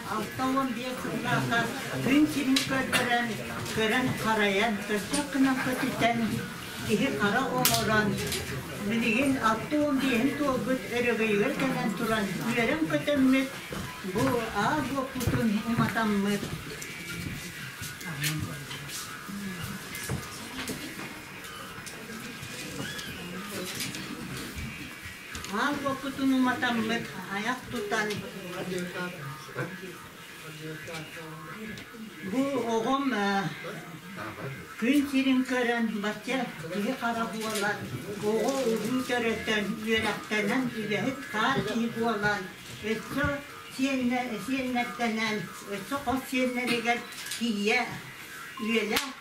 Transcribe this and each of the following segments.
65 сыллаахха күн сирин көрдөрөн, көрөн-харайан, көстөх гынан көтүтэн, киһи хара оҥорон, билигин 65-ин туолбут өрөгөйүгэр кэлэн туран үөрэн көтөммүт, бу аал уоппутун уматаммыт. Аал уоппутун уматаммыт, айах тутан Бу оҕом күн сирин көрөн бачча киһи-хара буолан, оҕо-уруу төрөтөн, үөрэхтэнэн, үлэһит хаар киһи буолан, өссө сиэннэрдэнэн, өссө хос сиэннэригэр тиийэ үйэлээх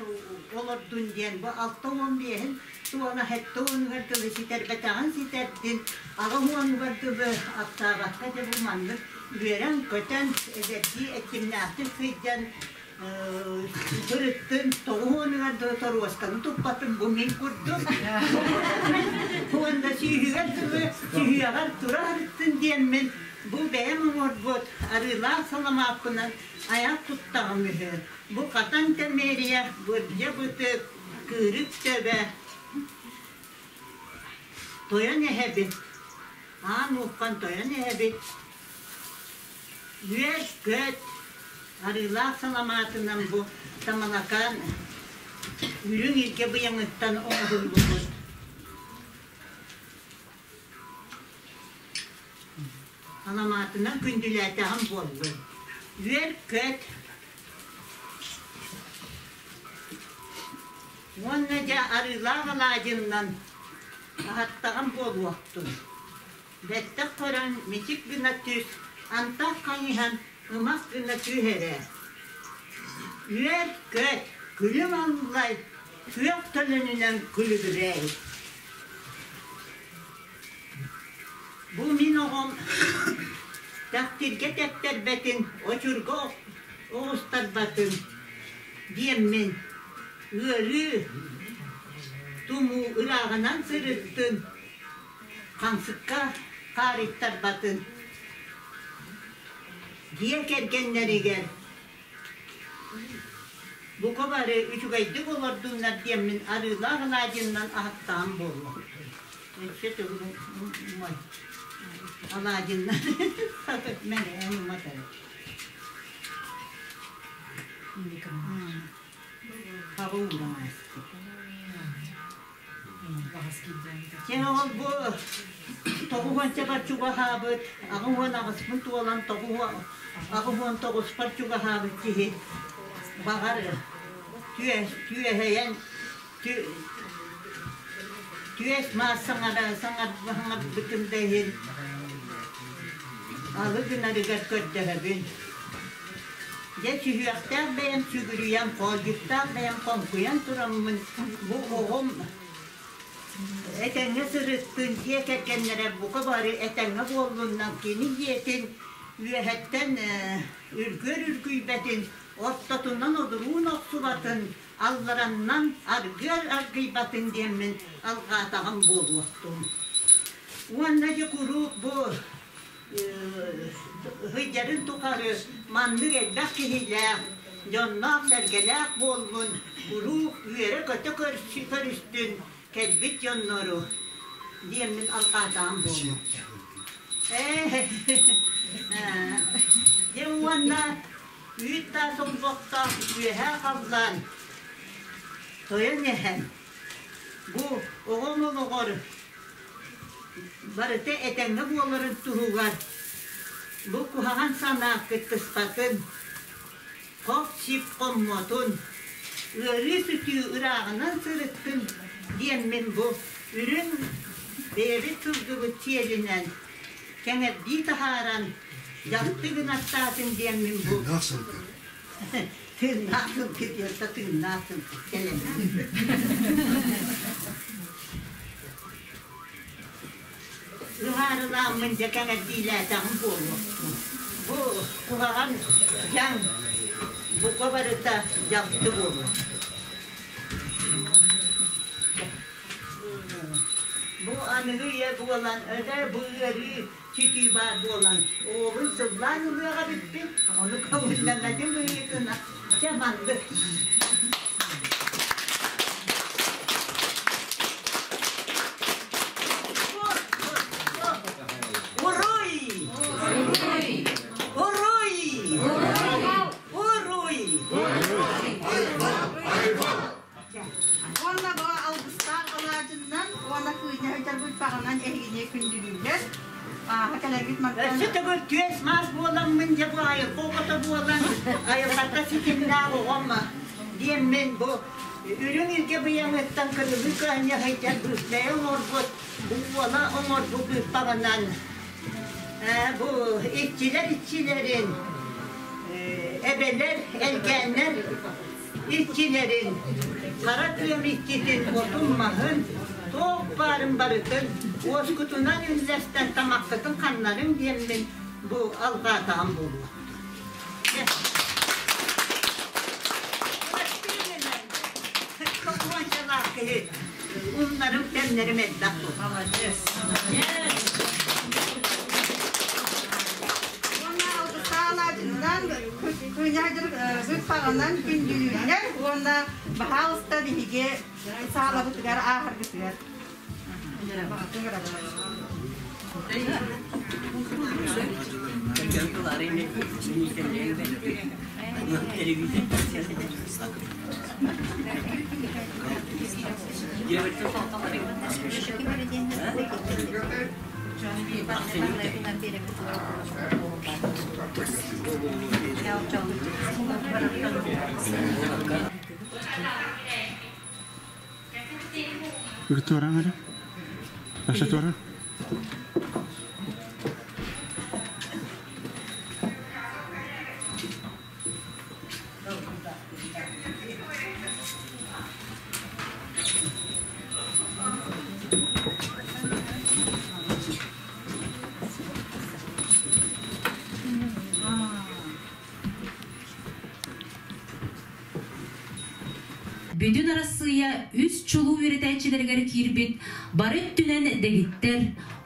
олордун диэн бу 65-ин туола сэттэ уонугар дылы ситэрбэтэҕин ситэрдин, 80-угар дылы ахсаабакка дьэ бу маннык үөрэн-көтөн, эдэрдии эрчимнээхтик сылдьан сырыттын, 90-угар дылы торуосканы туппатын бу мин курдук. Уонна сүүһүгэр дылы сүһүөҕэр тура сырыттын диэммин бу бэйэм оҥорбут арыылаах саламааппынан айах туттаҕым үһү. Бу хатан тэмиэрийэ, бырдьа бытык, кыырык төбө, тойон эһэбит, аан ууккан тойон эһэбит, үөс-көт, арыылаах саламаатынан бу Тамалакаан үрүҥ илгэ быйаҥыттан оҥоһуллубут. Саламаатынан күндүлээтэҕим буоллун. Үөр-көт, Уонна дьэ арыылаах алаадьыннан аһаттаҕым буолуохтун. Бэттэх көрөн мичик гына түс, антах хайыһан ымах гына түһ эрэ. Үөр-көт, күлүм аллай, күөх төлөнүнэн күлүгүрэй. Бу мин оҕом тэхтиргэ тэптэрбэтин, очурга оҕустарбатын диэммин, ыарыы, тумуу ырааҕынан сырыттын, хамсыкка хаарыйтарбатын. Дьиэ кэргэннэригэр бука бары үчүгэйдик олордуннар диэммин арыылаах алаадьыннан аһаттаҕым буолуо. Өссө төгүл умай. Алаадьыннан мен уматары. Хаба ууран ааспыт. Чэ ол бу 90-чабар чугаһаабыт, 88-пын туолан 89-пар чугаһаабыт киһи баҕар түөһэйэн түөс маас саҥара саҥарбытым да иһин алы гынарыгар көрдөһөбүн. Дьэ сүһүөхтээх бэйэм сүгүрүйэн, хоолдьуктаах бэйэм хоҥкуйан тураммын бу оҕом этэҥҥэ сырыттын, дьиэ кэргэннэрэ бука бары этэҥҥэ буоллуннар, кини дьиэтин үөһэттэн үргүөр үргүйбэтин, ортотунан одуруун охсубатын, аллараннан аргыар аргыйбатын диэммин алҕаатаҕым буолуохтун. Уонна дьэ куруук бу сылдьарын тухары маннык элбэх киһилээх, дьонноох-сэргэлээх буоллун, куруук үөрэ-көтө көрүстүн кэлбит дьоннору диэммин алҕаатаҕым буолуо. Ээ, дьэ уонна үүт таас олбохтоох үөһээ халлаан тойон эһэм бу оҕом олоҕор барыта этэҥҥэ буоларын туһугар бу куһаҕан санаа кыттыспатын, хоп-сип хоммотун, ыарыы-сүтүү ырааҕынан сырыттын диэммин бу үрүҥ бэйэбит сылгыбыт сиэлинэн кэҥэрдии таһааран дьалты гынаттаатын диэммин бу Тыыннаах сылгы. Тыыннаах сылгы диэн тыыннаах сылгы кэлэн. Ыһаарылааммын дьэ кэҥэрдиилээтэҕим буолуо. Бу куһаҕан дьаҥ бука барыта дьалты буолуо. Бу аныгы үйэ буолан, өтө бу ыарыы. Сүтүү баар буолан, оҕобун сыллаан ылыаҕа эбиппин, ону көҥүллэммэтим быһыытына, чэ маннык. Уруй! Уруй! Уруй! Уонна бу алгыстаах алаадьыннан уонна кыынньа сылдьар быыппаҕынан эһигини күндүлүүллэр. Ааһа кэлэргит мантан Өссө төгүл түөс маас буоламмын дьэ бу айылҕа оҕото буолан айылҕата ситимнээх оҕом диэммин бу үрүҥ илгэ быйаҥыттан кырылыы кыанньа сылдьар быыппайа оҥорбут бу уола оҥорбут быыппаҕынан бу иччилэр иччилэрин эбэлэр элгээннэр иччилэрин, хара тыам иччитин отун-маһын, туох баарын барытын уоскутунан үллэстэн тамаххытын ханнарыҥ диэммин бу алҕаатаҕым буолуо. Уончалаах киһи умнарым тэмнэрим элбэх буолуо. Молодец. Уонна алгыстаах алаадьыннан кыынньаһыдыр быыппаҕынан күндүлүүллэр уонна баһаалыста биһиги саалабытыгар ааһаргытыгар. Туораҥ эрэ. Аша туора. Бүтүн Арассыыйа үс чулуу үөрэтээччилэригэр киирбит бары өттүнэн дэгиттэр,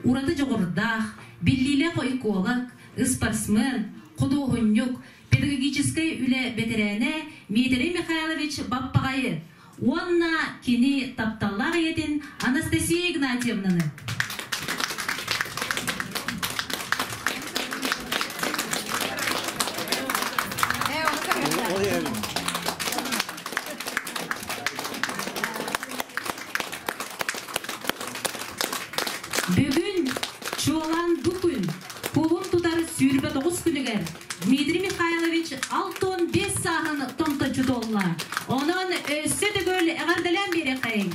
ураты дьоҕурдаах, биллиилээх эколог, ыспарсмен, худуоһунньук, педагогическай үлэ бэтэрээнэ Дмитрий Михайлович Баппаҕайы уонна кини тапталлаах ийэтин Анастасия Игнатьевнаны. Бүгүн чуолаан бу күн кулун тутар 29 күнүгэр Дмитрий Михайлович 65 сааһын томточчу туолла. Онон өссө төгүл эҕэрдэлээн биэриэххэйиҥ.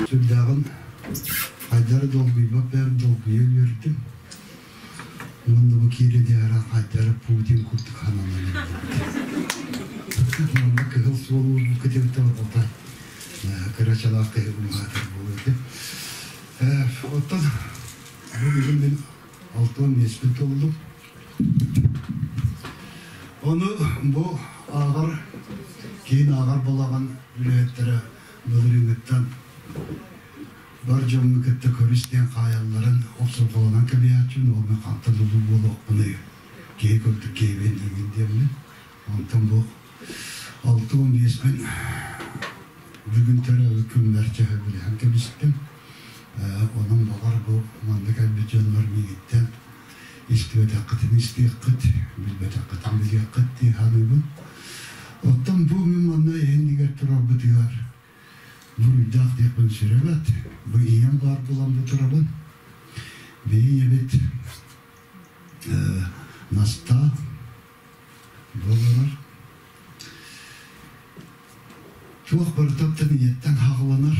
Сүрдээҕин хайдары долгуйбат бэйэм долгуйа үөрдүм. Уонна бу киирэ диэра хайдары Путин курдук сананан эрдибит. Манна кыһыл суол уурбукка диэбиттэ барбата кырачалаах киһи умаатар буолуо этэ. Оттон бу бүгүн мин 65-пин толлум. Ону бу ааҕар киин ааҕар балаҕан үлэһиттэрэ былырыыҥҥыттан бар дьоҥҥо кытта көрүс диэн хаайалларын охсурҕаланан кэбиһээччибин уонна хантан улуу буолуохпунуй киһи курдук киһибин эҥин диэммин онтон бу 65-пин бүгүн төрөөбүт күммэр чөһө билиһэн кэбистим онон баҕар бу манна кэлбит дьоннор миигиттэн истибэтэххитин истиэххит билбэтэххитин билиэххит дии саныыбын оттон бу мин манна иннигэр турарбытыгар буруйдаах диэхпин сүрэбэт. Бу ийэм баар буолан бу турабын. Биһи ийэбит Настаа буоларар. Туох барытаттан ийэттэн хаҕыланар.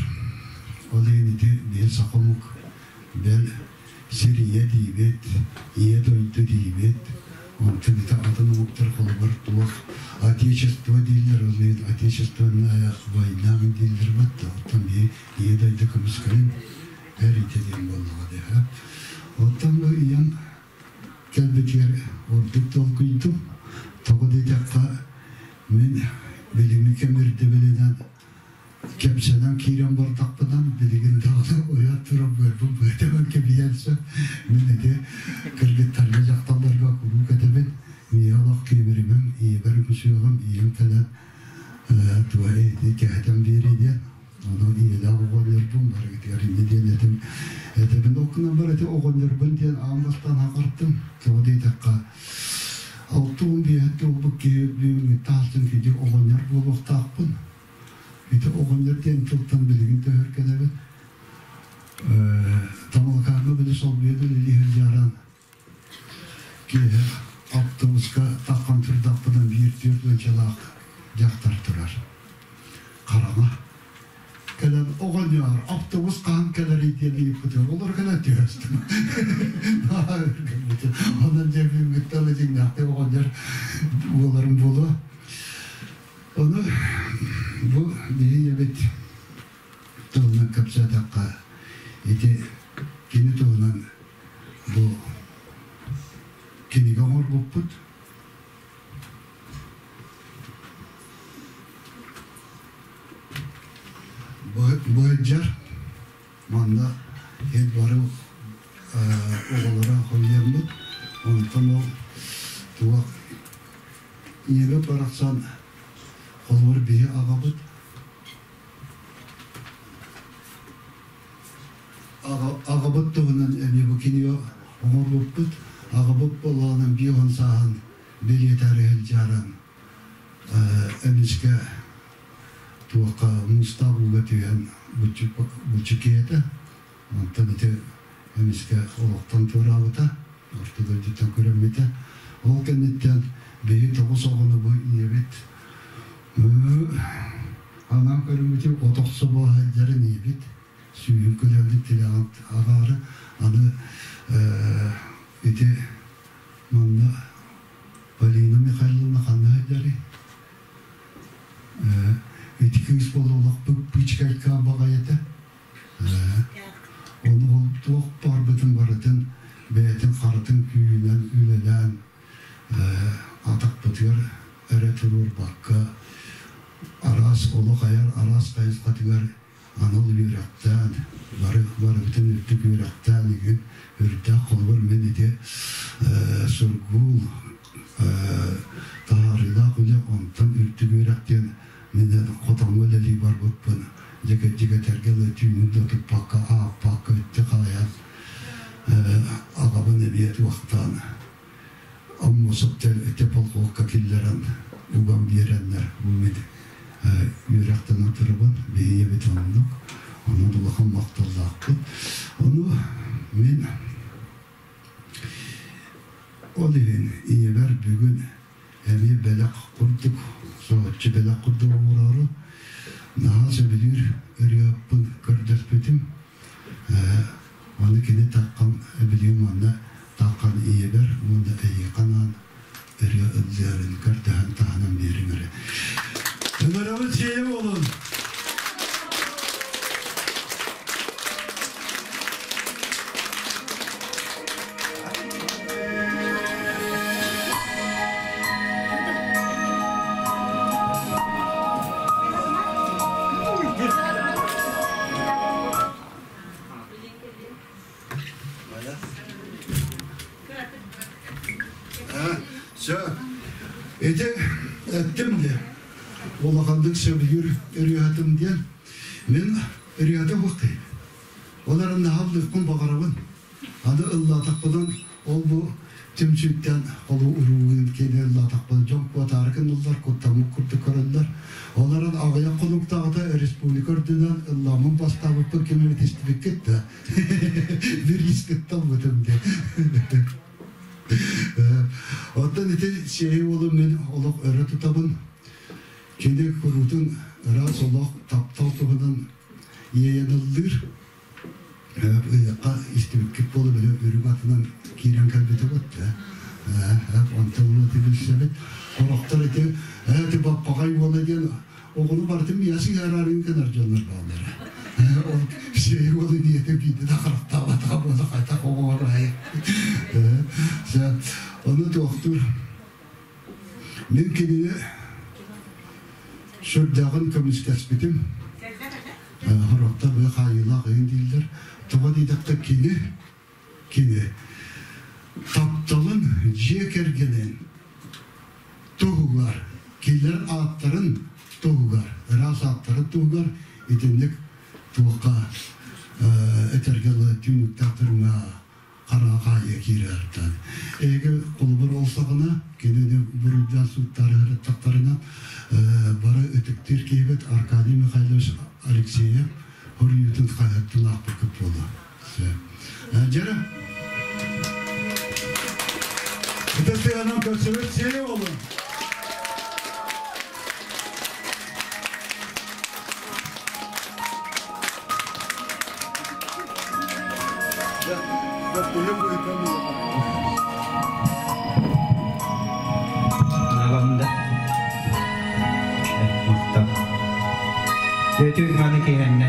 Ол иһин ити биһи саха омук бэл сир ийэ диибит, ийэ дойду диибит, онтон ити атын омуктар холобур туох отечество дииллэр, ол иһин отечественная война дииллэр батта, оттон биһи ийэ дойду көмүскэлин эр итэ диэн буоллаҕа дии. Оттон бу ийэм кэлбитигэр ордук толкуйдум. Тоҕо диэтэххэ, Мин билиҥҥи кэм ирдэбилинэн кэпсэнэн киирэн бардахпынан билигин даҕаны уйан туран быарбын быатабын кэбиһиэн сөп. Мин ити кыргыттарга, дьахталларга куруук этэбин, миэхэ олох киэбиримэҥ, ийэбэр үксүөҕүм, ийэм кэлэн туга ити кэһэтэн биэриэ диэн. Ону ийэлээх оҕонньорбун барыгытыгар инньэ диэн этим. Этэбин ол гынан баран ити оҕонньорбун диэн аан бастаан аҕартым. Тоҕо диэтэххэ, 65 туолбут киһи бүгүҥҥүттэн алтан киһи оҕонньор буолуохтаахпын. Ити оҕонньор диэн тылтан билигин төһөргөнөбүн. Тамалакааҥҥа били солбуйа да үлэлии сылдьааран киэһэ автобуска таххан турдахпына биир түөрт уончалаах дьахтар турар. Хараҥа. Кэлэн оҕонньоор автобус хаһан кэлэрий диэн ыйыппытыгар олор кэлэн түһэстим. Онон дьэ бүгүҥҥүттэн дьиҥнээхтик оҕонньор буоларым буолуо. Ону бу биһи ийэбит тылынан кэпсээтэххэ ити кини туһунан бу кинигэ оҥорбуппут. Быһыдьар манна эл бары оҕолоро хомуйаммыт, онтон ол туох ийэбит барахсан холобур биһи аҕабыт аҕабыт туһунан эмиэ бу кинигэ оҥорбуппут. Аҕабыт буоллаҕынан 50 сааһын бэлиэтээри сылдьааран эмискэ туохха муустаах ууга түһэн буччукиэтэ. Онтон ити эмискэ олохтон туораабыта, орто дойдуттан күрэммитэ. Ол кэнниттэн биһи тоҕус оҕону бу ийэбит анаан көрүммүтүм от охсобо сылдьарын ийэбит сүүһүн көлөөлүк тилэҕин аҕаары аны ити манна Полина Михайловна ханна сылдьарый? Ити кыыс буола олох бычкайкаан баҕайы этэ. Ону ол туох барбытын барытын бэйэтин харытын күүһүнэн үлэлээн атахпытыгар эрэ туруорбакка араас олох айар араас хайысхатыгар анал үөрэхтээн, бары барыбытын үрдүк үөрэхтээн игин үрдээх холобур мин ити сургуул таһаарыылаах үлэ онтон үрдүк үөрэх диэн мин хотоҥҥо үлэлии барбыппын дьигэ-дьигэтэргэ ыла түүнүн да туппакка ааппакка өттө хаайан аҕабын эмиэ туохтаан Аммосов теплоходка киллэрэн уган биэрэннэр бу мин үөрэхтэн атырыбын биһиэбит оннук онон улахан махталлаахпыт ону мин ол иһин ийэбэр бүгүн эмиэ бэлэх курдук соһуччу бэлэх курдук оҥороору наһаа сөбүлүүр ырыаппын көрдөспүтүм Аны кини таххан билигин манна таххан ийэбэр уонна эйиэхэ анаан ырыа ыллыырын көрдөһөн таһынан биэриҥ эрэ. Ыҥырабыт сиэйэ буолун! Все. Ити эттим де, улаханнык сөбүлүүр ырыаһытым диэн. Мин ырыата буохтайым. Ол эрэн наһааллыахпын баҕарабын. Аны ыллаатахпынан ол бу түмсүүттэн холуу уруулун киэнэ ыллаатахпына дьон куотаары гыналлар, куттаммыт курдук көрөллөр. Ол эрэн аҕыйах хонуктааҕыта республика үрдүнэн ыллааммын бастаабыппын ким эмит истибиккит да бириис кытталбытым диэн. Оттон ити сиэйи уолу мин олох өрө тутабын. Кини куруутун ыраас олох таптал туһунан иэйэн ыллыыр. Ыйыахха истибиккит буола били үрүҥ атынан киирэн кэлбитэ бутта. Онтон ити билсэбит. Сорохтор ити ити баппаҕай уола диэн оҕону барытын миэхэ сыһыараарыҥ гынар дьоннор бааллара. Ол сиэй уолу ийэтэ биирдэ да харахтаабатаҕа буола хайдах оҕоҕор айа. Ону туохтуур. Мин кинини Сүрдээҕин көмүскэспитим. Хорохтор быа хаайыылаах ыйын дииллэр. Тоҕо диэтэххэ кини, кини тапталын дьиэ кэргэнин туһугар, кинилэр ааттарын туһугар, ыраас ааттарын туһугар итинник туохха этэргэ дылы түүнүктээх туруҥа хараҕа хаайыа киирэртэн. Эһиги холобур ол саҕана кинини буруйдаан сууттаары сырыттахтарына бары ытыктыыр киһибит Аркадий Михайлович Алексеев хоруйуутун хаһыаттан аахпыккыт буолуо. Дьэрэ. Ытыктыганан көрсүбүт сири болун. Аҕамда махтал. Өтүү маны киһэннэ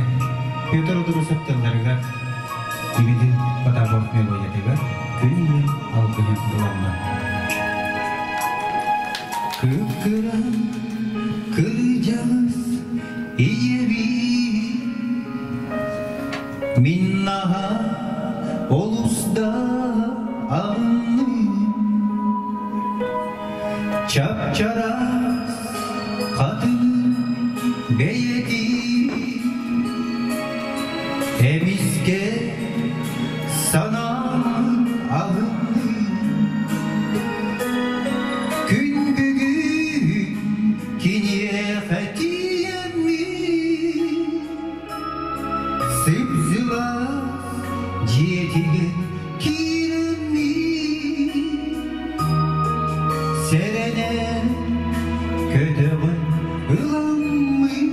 Петр Одурусов тылларыгар Дмитрий Потапов мелодиятыгар күн ийэм алгыһын ыланна. Кып-кыра кырдьаҕас ийэбит Мин наһаа олус да аҕынным Чап-чараас хатыҥ бэйэтин Эмискэ санаам аһынным Күн бүгүн киниэхэ тиийэммин Сып-сылаас дьиэтигэр киирэммин Сэрэнэн көтөҕөн ыламмын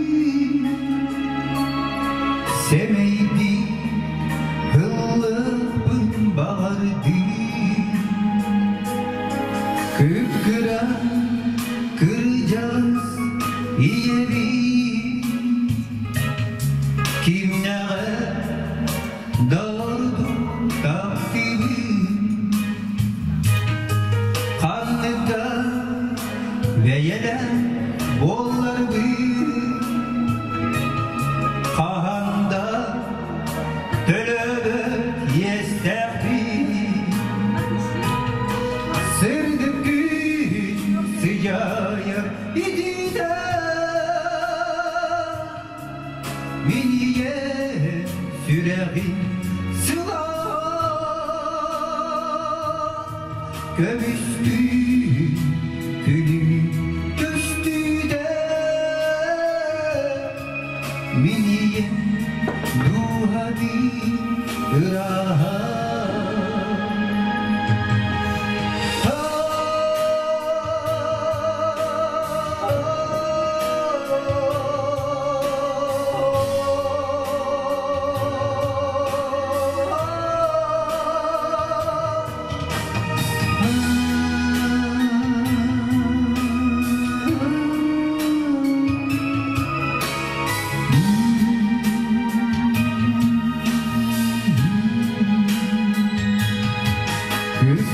Сэмэйдик ыллыахпын баҕардым Кып-кыра кырдьаҕас ийэбин Кимнээҕэ дорду таптыыбын Ханнык да бэйэлээх буолларбын Хаһан да төлөөбөт иэстээхпин Сырдык күн сыдьаайар итиитэ Мин ийэм сүрэҕин сылаа Көмүстүү күлүү көстүүтэ Мин ийэм дууһатын ырааһа.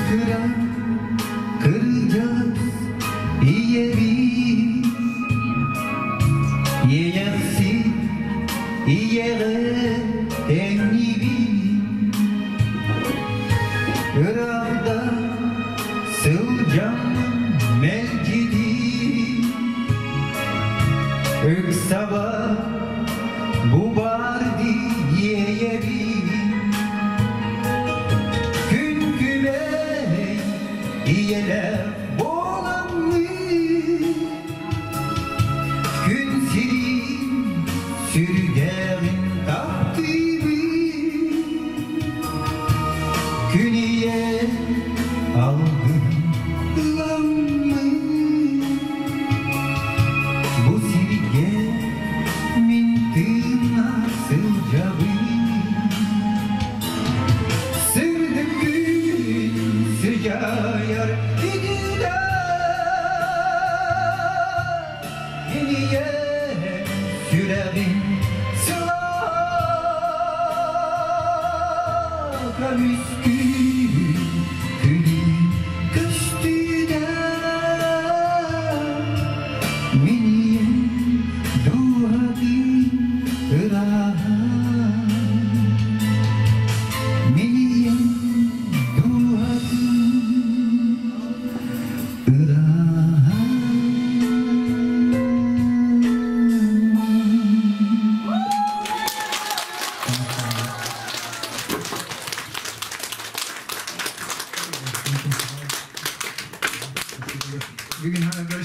Кыра кырдьаҕас ийэбит Иэйэхсит ийэҕэ тэҥниибин Ыраахта сылдьаммын мэлдьитин Ыксаба бу баар дии иэйэбин Күн күбэй ийэлээх буоламмын Күн сирин сүрдээҕин таптыыбын Күн ийэ алгын ыламмын Бу сиргэ мин тыыннаах сылдьабын Сырдык күн сыдьаайар итиитэ Ийэ сүрэҕин сылаа көмүскүүр күнүн көстүүтэ Мин ийэм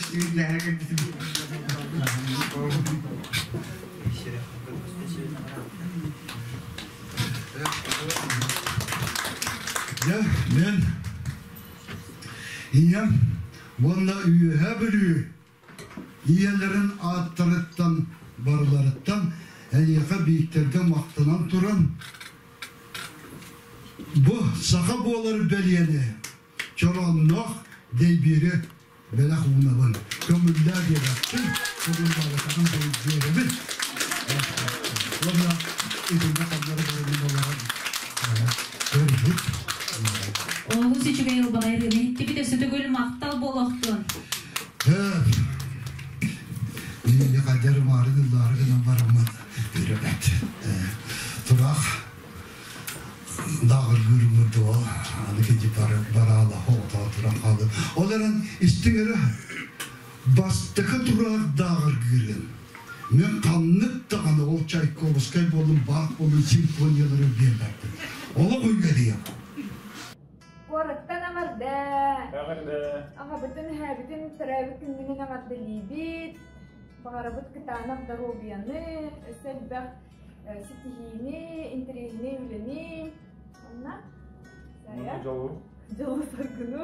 Үллэһэ кэлбитим. Дьэ, мен ийэм уонна Үөһээ Бүлүү ийэлэрин ааттарыттан барыларыттан эйиэхэ Бииктэргэ махтанан туран бу саха буолар бэлиэни чороонноох дэйбиири бэлэх уунабын. Көҥүллээ диэбэппин, көҥүллээбэтэҕим биэрэбин. Уонна итиннэ ханнары барыбын олорон көрбүт. Олус үчүгэй ылбаҕай ырыаны иһиттибит өссө төгүл махтал буолуохтун. Мин хадьар маары гыллаары гынан бараммын үрөбөт. Тураах Дааҕыргыырбыт дуо, аны кiji бараала оҕотоо туран хаалым. Ол эрэн истиҥ эрэ, бастакы тураах дааҕыргыырын. Мен ханнык даҕаны ол Чайковскай буоллун, Бах буоллун симфониялары биэрбэппин. Олох үлэлиэм. Куораттан эҕэрдэ! Эҕэрдэ! Аҕабытын, эһээбитин төрөөбүт күҥҥүнэн эҕэрдэлиибит! Баҕарабыт кытаанах доруобуйаны, өссө элбэх ситиһиини, интэриэһинэй үлэни уонна дьолу дьолу-соргуну.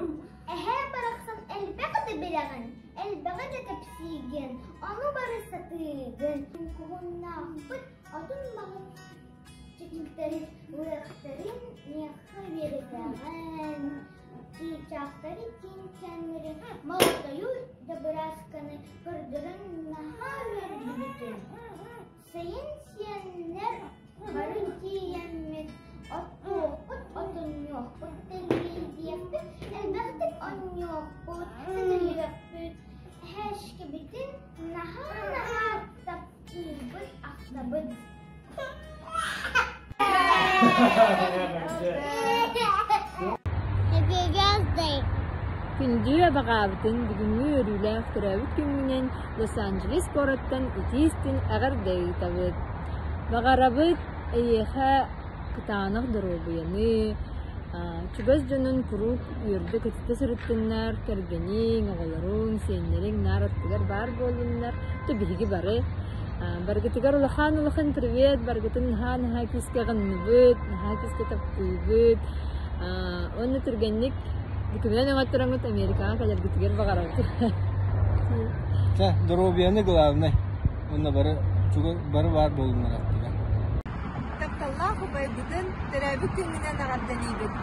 Эһээ барахсан элбэх да билэҕин, элбэҕи да кэпсиигин, ону бары сатыыгын. Куһуннаахпыт отун маһын чэчиктэрин, үрэхтэрин миэхэ үөрэтэҕин, чыычаахтары тииҥчээннэри, молотойу дьабыраасканы көрдөрөн наһаа үөрдүбүтүм. Сайын сиэннэр бары тиийэммит, оттуохпут, отонньуохпут, тэллэйдиэхпит, элбэхтик оонньуохпут, сөтөлүөхпүт, эһээшкэбитин наһаа-наһаа таптыырбыт, ахтабыт. Күндү абаҕаабытын бүгүҥҥү үөрүүлээх төрөөбүт күҥҥүнэн Лос-Анджелес куораттан итии-истиҥ эҕэрдэ ыытабыт. Баҕарабыт эйиэхэ кытаанах доруобуйаны, чугас дьонун куруук үөрдэ-көтүтэ сырыттыннар, кэргэниҥ, оҕолоруҥ, сиэннэриҥ наар аттыгар баар буоллуннар. То биһиги бары баргытыгар улахан-улахан привет, баргытын наһаа-наһаа күүскэ аҕынныбыт, наһаа күүскэ таптыыбыт. Уонна түргэнник документ оҥоттороҥҥут Америкаҕа кэлэргитигэр баҕарабыт. Чэ, доруобуйаны главное. Уонна бары бары баар буолуннар аттыгар. Тапталлаах убайбытын төрөөбүт күҥҥүнэн эҕэрдэлиибит!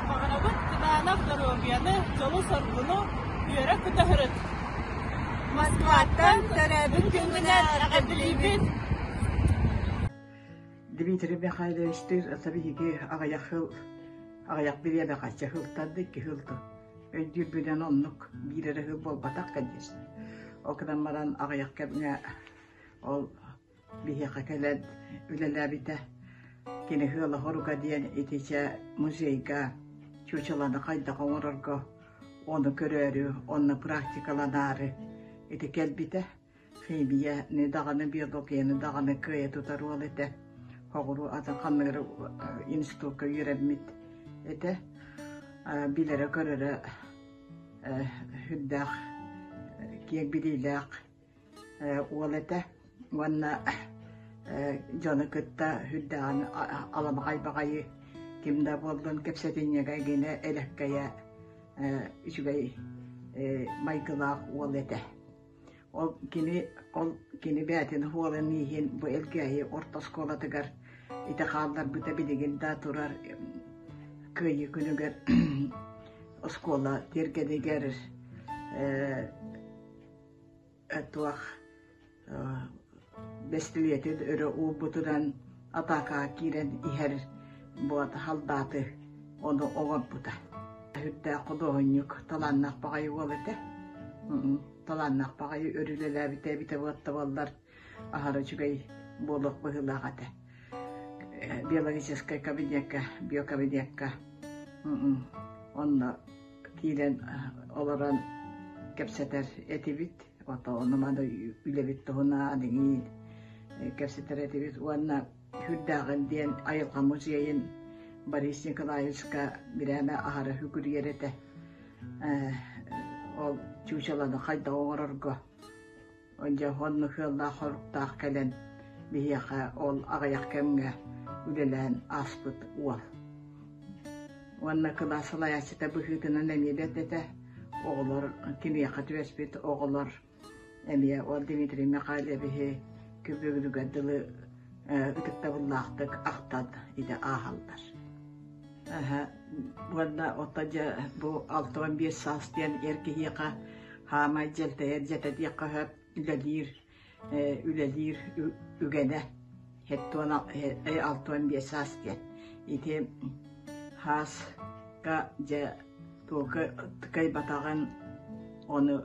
Баҕарабыт кытаанах доруобуйаны, дьолу-соргуну, үөрэ-көтө сырыт! Москваттан төрөөбүт күҥҥүнэн эҕэрдэлиибит! Дмитрий Михайловичтыыр ата биһиги аҕыйах сыл аҕыйах бириэмэ хачча сылтан да икки сыл өйдүүрбүнэн оннук биир эрэ сыл буолбатах конечно. Ол гынан баран аҕыйах кэмҥэ ол биһиэхэ кэлэн үлэлээбитэ. Кини Ыала хоруга диэн итичэ музейга чуучаланы хайдах оҥорорго ону көрөөрү, онно практикаланаары ити кэлбитэ. Химияны даҕаны, биологияны даҕаны кыайа тутар уол этэ. Хоҕуруу атын ханнык эрэ институкка үөрэммит этэ. Билэрэ-көрөрө сүрдээх киэҥ билиилээх уол этэ уонна дьону кытта сүрдээҕин аламаҕай баҕайы ким да буоллун кэпсэтинньэгэ гинэ элэккэйэ үчүгэй майгылаах уол этэ. Ол кини ол кини бэйэтин уолун ииһин бу Элгээйи орто оскуолатыгар ити хаалларбыта билигин да турар Кыайыы күнүгэр оскуола тиэргэнигэр туох бэстилиэтин өрө уурбутунан атаакаҕа киирэн иһэр буот халдааты ону оҥорбута. Сүрдээх худуоһунньук, талааннаах баҕайы уол этэ. Талааннаах баҕайы өр үлэлээбитэ эбитэ буолта буоллар аһара үчүгэй буолуох быһыылаах этэ. Биологическай кабинекка, биокабинекка онно киирэн олорон кэпсэтэр этибит. Ото ону-маны үлэбит туһунан иҥиин кэпсэтэр этибит уонна сүрдээҕин диэн айылҕа музейын Борис Николаевичка бирээмэ аһара сүгүрүйэр этэ. Ол чуучаланы хайдах оҥорорго дьэ онно сыаллаах-соруктаах кэлэн биһиэхэ ол аҕыйах кэмҥэ үлэлээн ааспыт уол. Уонна кылаас салайааччыта быһыытынан эмиэ бэрт этэ. Оҕолор киниэхэ түбэспит оҕолор эмиэ ол Дмитрий Михайловиһы күбүгүрүгэр дылы ытыктабыллаахтык ахтан идэ ааһаллар. Уонна оттон дьэ бу 65 саас диэн эр киһиэхэ хаамай дьэлтэйэр дьэтэ диэххэ сөп үлэлиир үлэлиир үгэнэ 65 саас диэн. Ити хааска дьэ туока кыайбатаҕын ону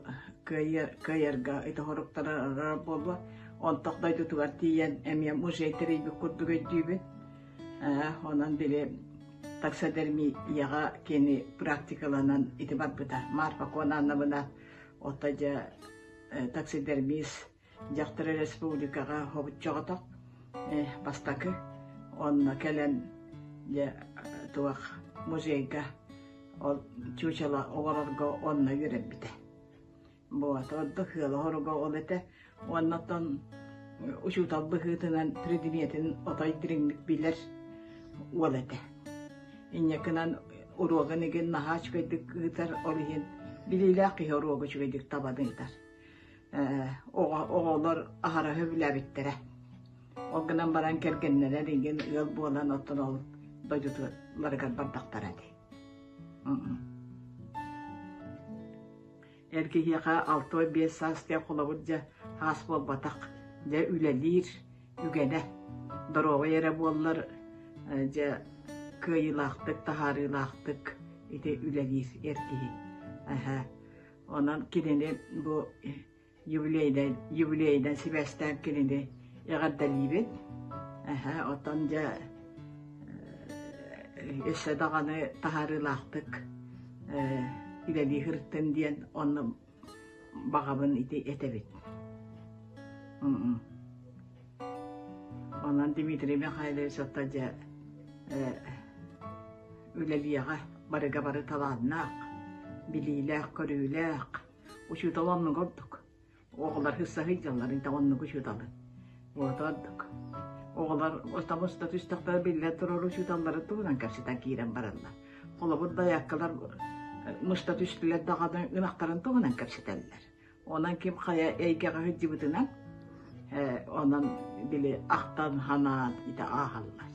кыайарга ити хоруктарар буолуо. Онтох дойдутугар тиийэн эмиэ музей тэрийбит курдук өйдүүбүн. Онон били таксодермияҕа кини практикаланан ити барбыта. Марфа Конановна ото дьэ таксидермист дьахтар республикаҕа хобуччоҕотох бастакы онно кэлэн дьэ туох музейга ол чучело оҥорорго онно үөрэммитэ. Вот, ордук ыала-хоруга ол этэ. Уонна оттон учуутал быһыытынан предметин отой дириҥник билэр уол этэ. Инньэ гынан уруогун игин наһаа үчүгэйдик ыытар, ол иһин билиилээх киһи уруогу үчүгэйдик табан ыытар. Оҕолор аһара сөбүлээбиттэрэ. Ол гынан баран кэргэннэрэр игин ыал буолан оттон ол дойдутуларыгар бардахтара дии. Эр киһиэхэ 65 саас диэн холобур дьэ хаас буолбатах, дьэ үлэлиир үгэнэ. Доруобай эрэ буоллар дьэ кыайыылаахтык, таһаарыылаахтык ити үлэлиир эр киһи. Эһэ. Онон кинини бу юбилейынан, юбилейынан сибээстээн кинини эҕэрдэлиибин. Эһэ, оттон дьэ өссө даҕаны таһаарыылаахтык үлэлии сырыттын диэн онно баҕабын ити этэбит. Онон Дмитрий Михайлович оттон дьэ үлэлиэҕэ барыга бары талааннаах, билиилээх-көрүүлээх, учуутал оннук ордук. Оҕолор сыста сылдьаллар, интэ оннук учууталы. Вот ордук. Оҕолор устамуста түстэхтэрэ биллэн турар учууталлары туһунан кэпсэтэн киирэн бараллар. Холобур, дайааккалар муста түстүлэр даҕаны ынахтарын туһунан кэпсэтэллэр. Онон ким хайа эйгэҕэ сылдьыбытынан, онон били ахтан ханаан ити ааһаллар.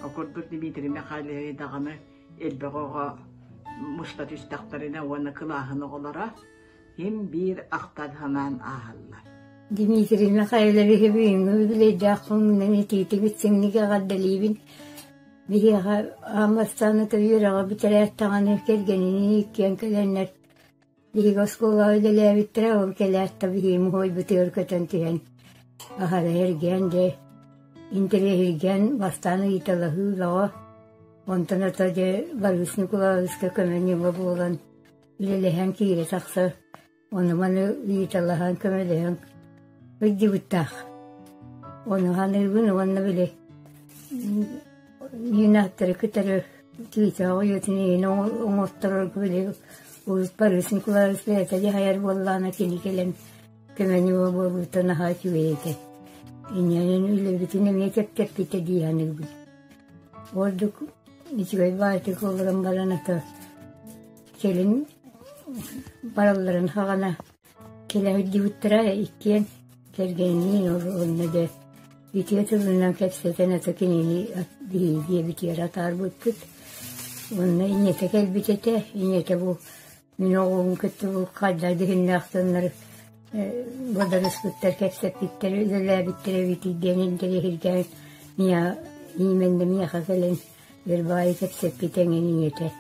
Ол курдук Дмитрий Михайлович даҕаны элбэх оҕо муста түстэхтэринэ уонна кылааһын оҕолоро Ким биир ахтан-санаан ааһаллар. Дмитрий Михайловиһы бүгүҥҥү үбүлүөйдээх күҥҥүнэн итиитик истиҥник эҕэрдэлиибин. Биһиэхэ аан бастаан үөрэҕи бүтэрээт даҕаны кэргэниниин иккиэн кэлэннэр биһиги оскуолаҕа үлэлээбиттэрэ, ол кэлээт да биһиги муһуойбутугар көтөн түһэн аһара эргээн дьэ интэриэһиргээн бастаан ыйыталаһыы бөҕө. Онтон ото дьэ Борис Николаевичка көмө-ньыма буолан үлэлэһэн киирэ тахсар, ону-маны ыйыталаһан, көмөлөһөн ыйдыбыттаах. Ону саныыбын уонна били юнаттары кытары тыытаах уйатын иһин оҥотторорго били урут Борис Николаевич бэйэтэ дьаһайар буоллаҕына кини кэлэн көмөнү буолбута наһаа үчүгэй этэ. Инньэнэн үлэбитин эмиэ чэпчэппитэ дии саныыбын. Ордук үчүгэй баайтык олорон баран ата Кэлин баралларын саҕана кэлэ сылдьыбыттара иккиэн кэргэниниин уонна дьэ үтүө тылынан кэпсэтэн ата кинини биһиги диэбитигэр атаарбыппыт. Уонна ийэтэ кэлбит этэ. Ийэтэ бу мин оҕобун кытта бу хайдах дьүһүннээх бодоруспуттар, кэпсэппиттэр, үлэлээбиттэр эбитий диэн интэриэһиргээн именно миэхэ кэлэн Вербаайы кэпсэппит эҥин ийэтэ.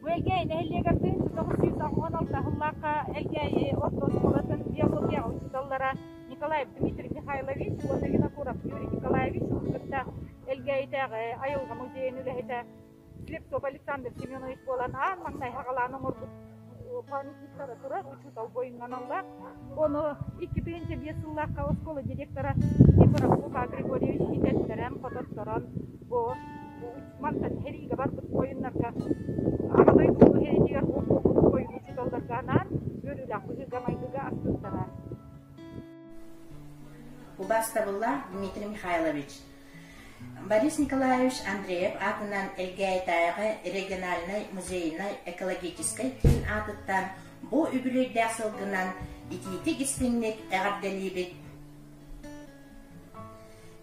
Бу Элгээйи нэһилиэгэр 1996 сыллаахха Элгээйи орто оскуолатын биологияҕа учууталлара Николаев Дмитрий Михайлович уонна Винокуров Юрий Николаевич кытта Элгээйитээҕи айылҕа музейын үлэһитэ Слепцов Александр Семенович буолан аан маҥнай хаҕалаан оҥорбут памятниктара турар учуутал буойуннаналлар. Ону 2005 сыллаахха оскуола директора Никифоров Лука Григорьевич итэттэрэн, хототторон бу мантан сэриигэ барбыт буойуннарга Аҕа дойду сэриитигэр Ытыктабыллаах Дмитрий Михайлович, Борис Николаевич Андреев аатынан Элгээйитээҕи региональнай музейнай экологическай киин аатыттан бу үбүлүөйдээх сылгынан итиитик-истиҥник эҕэрдэлиибит!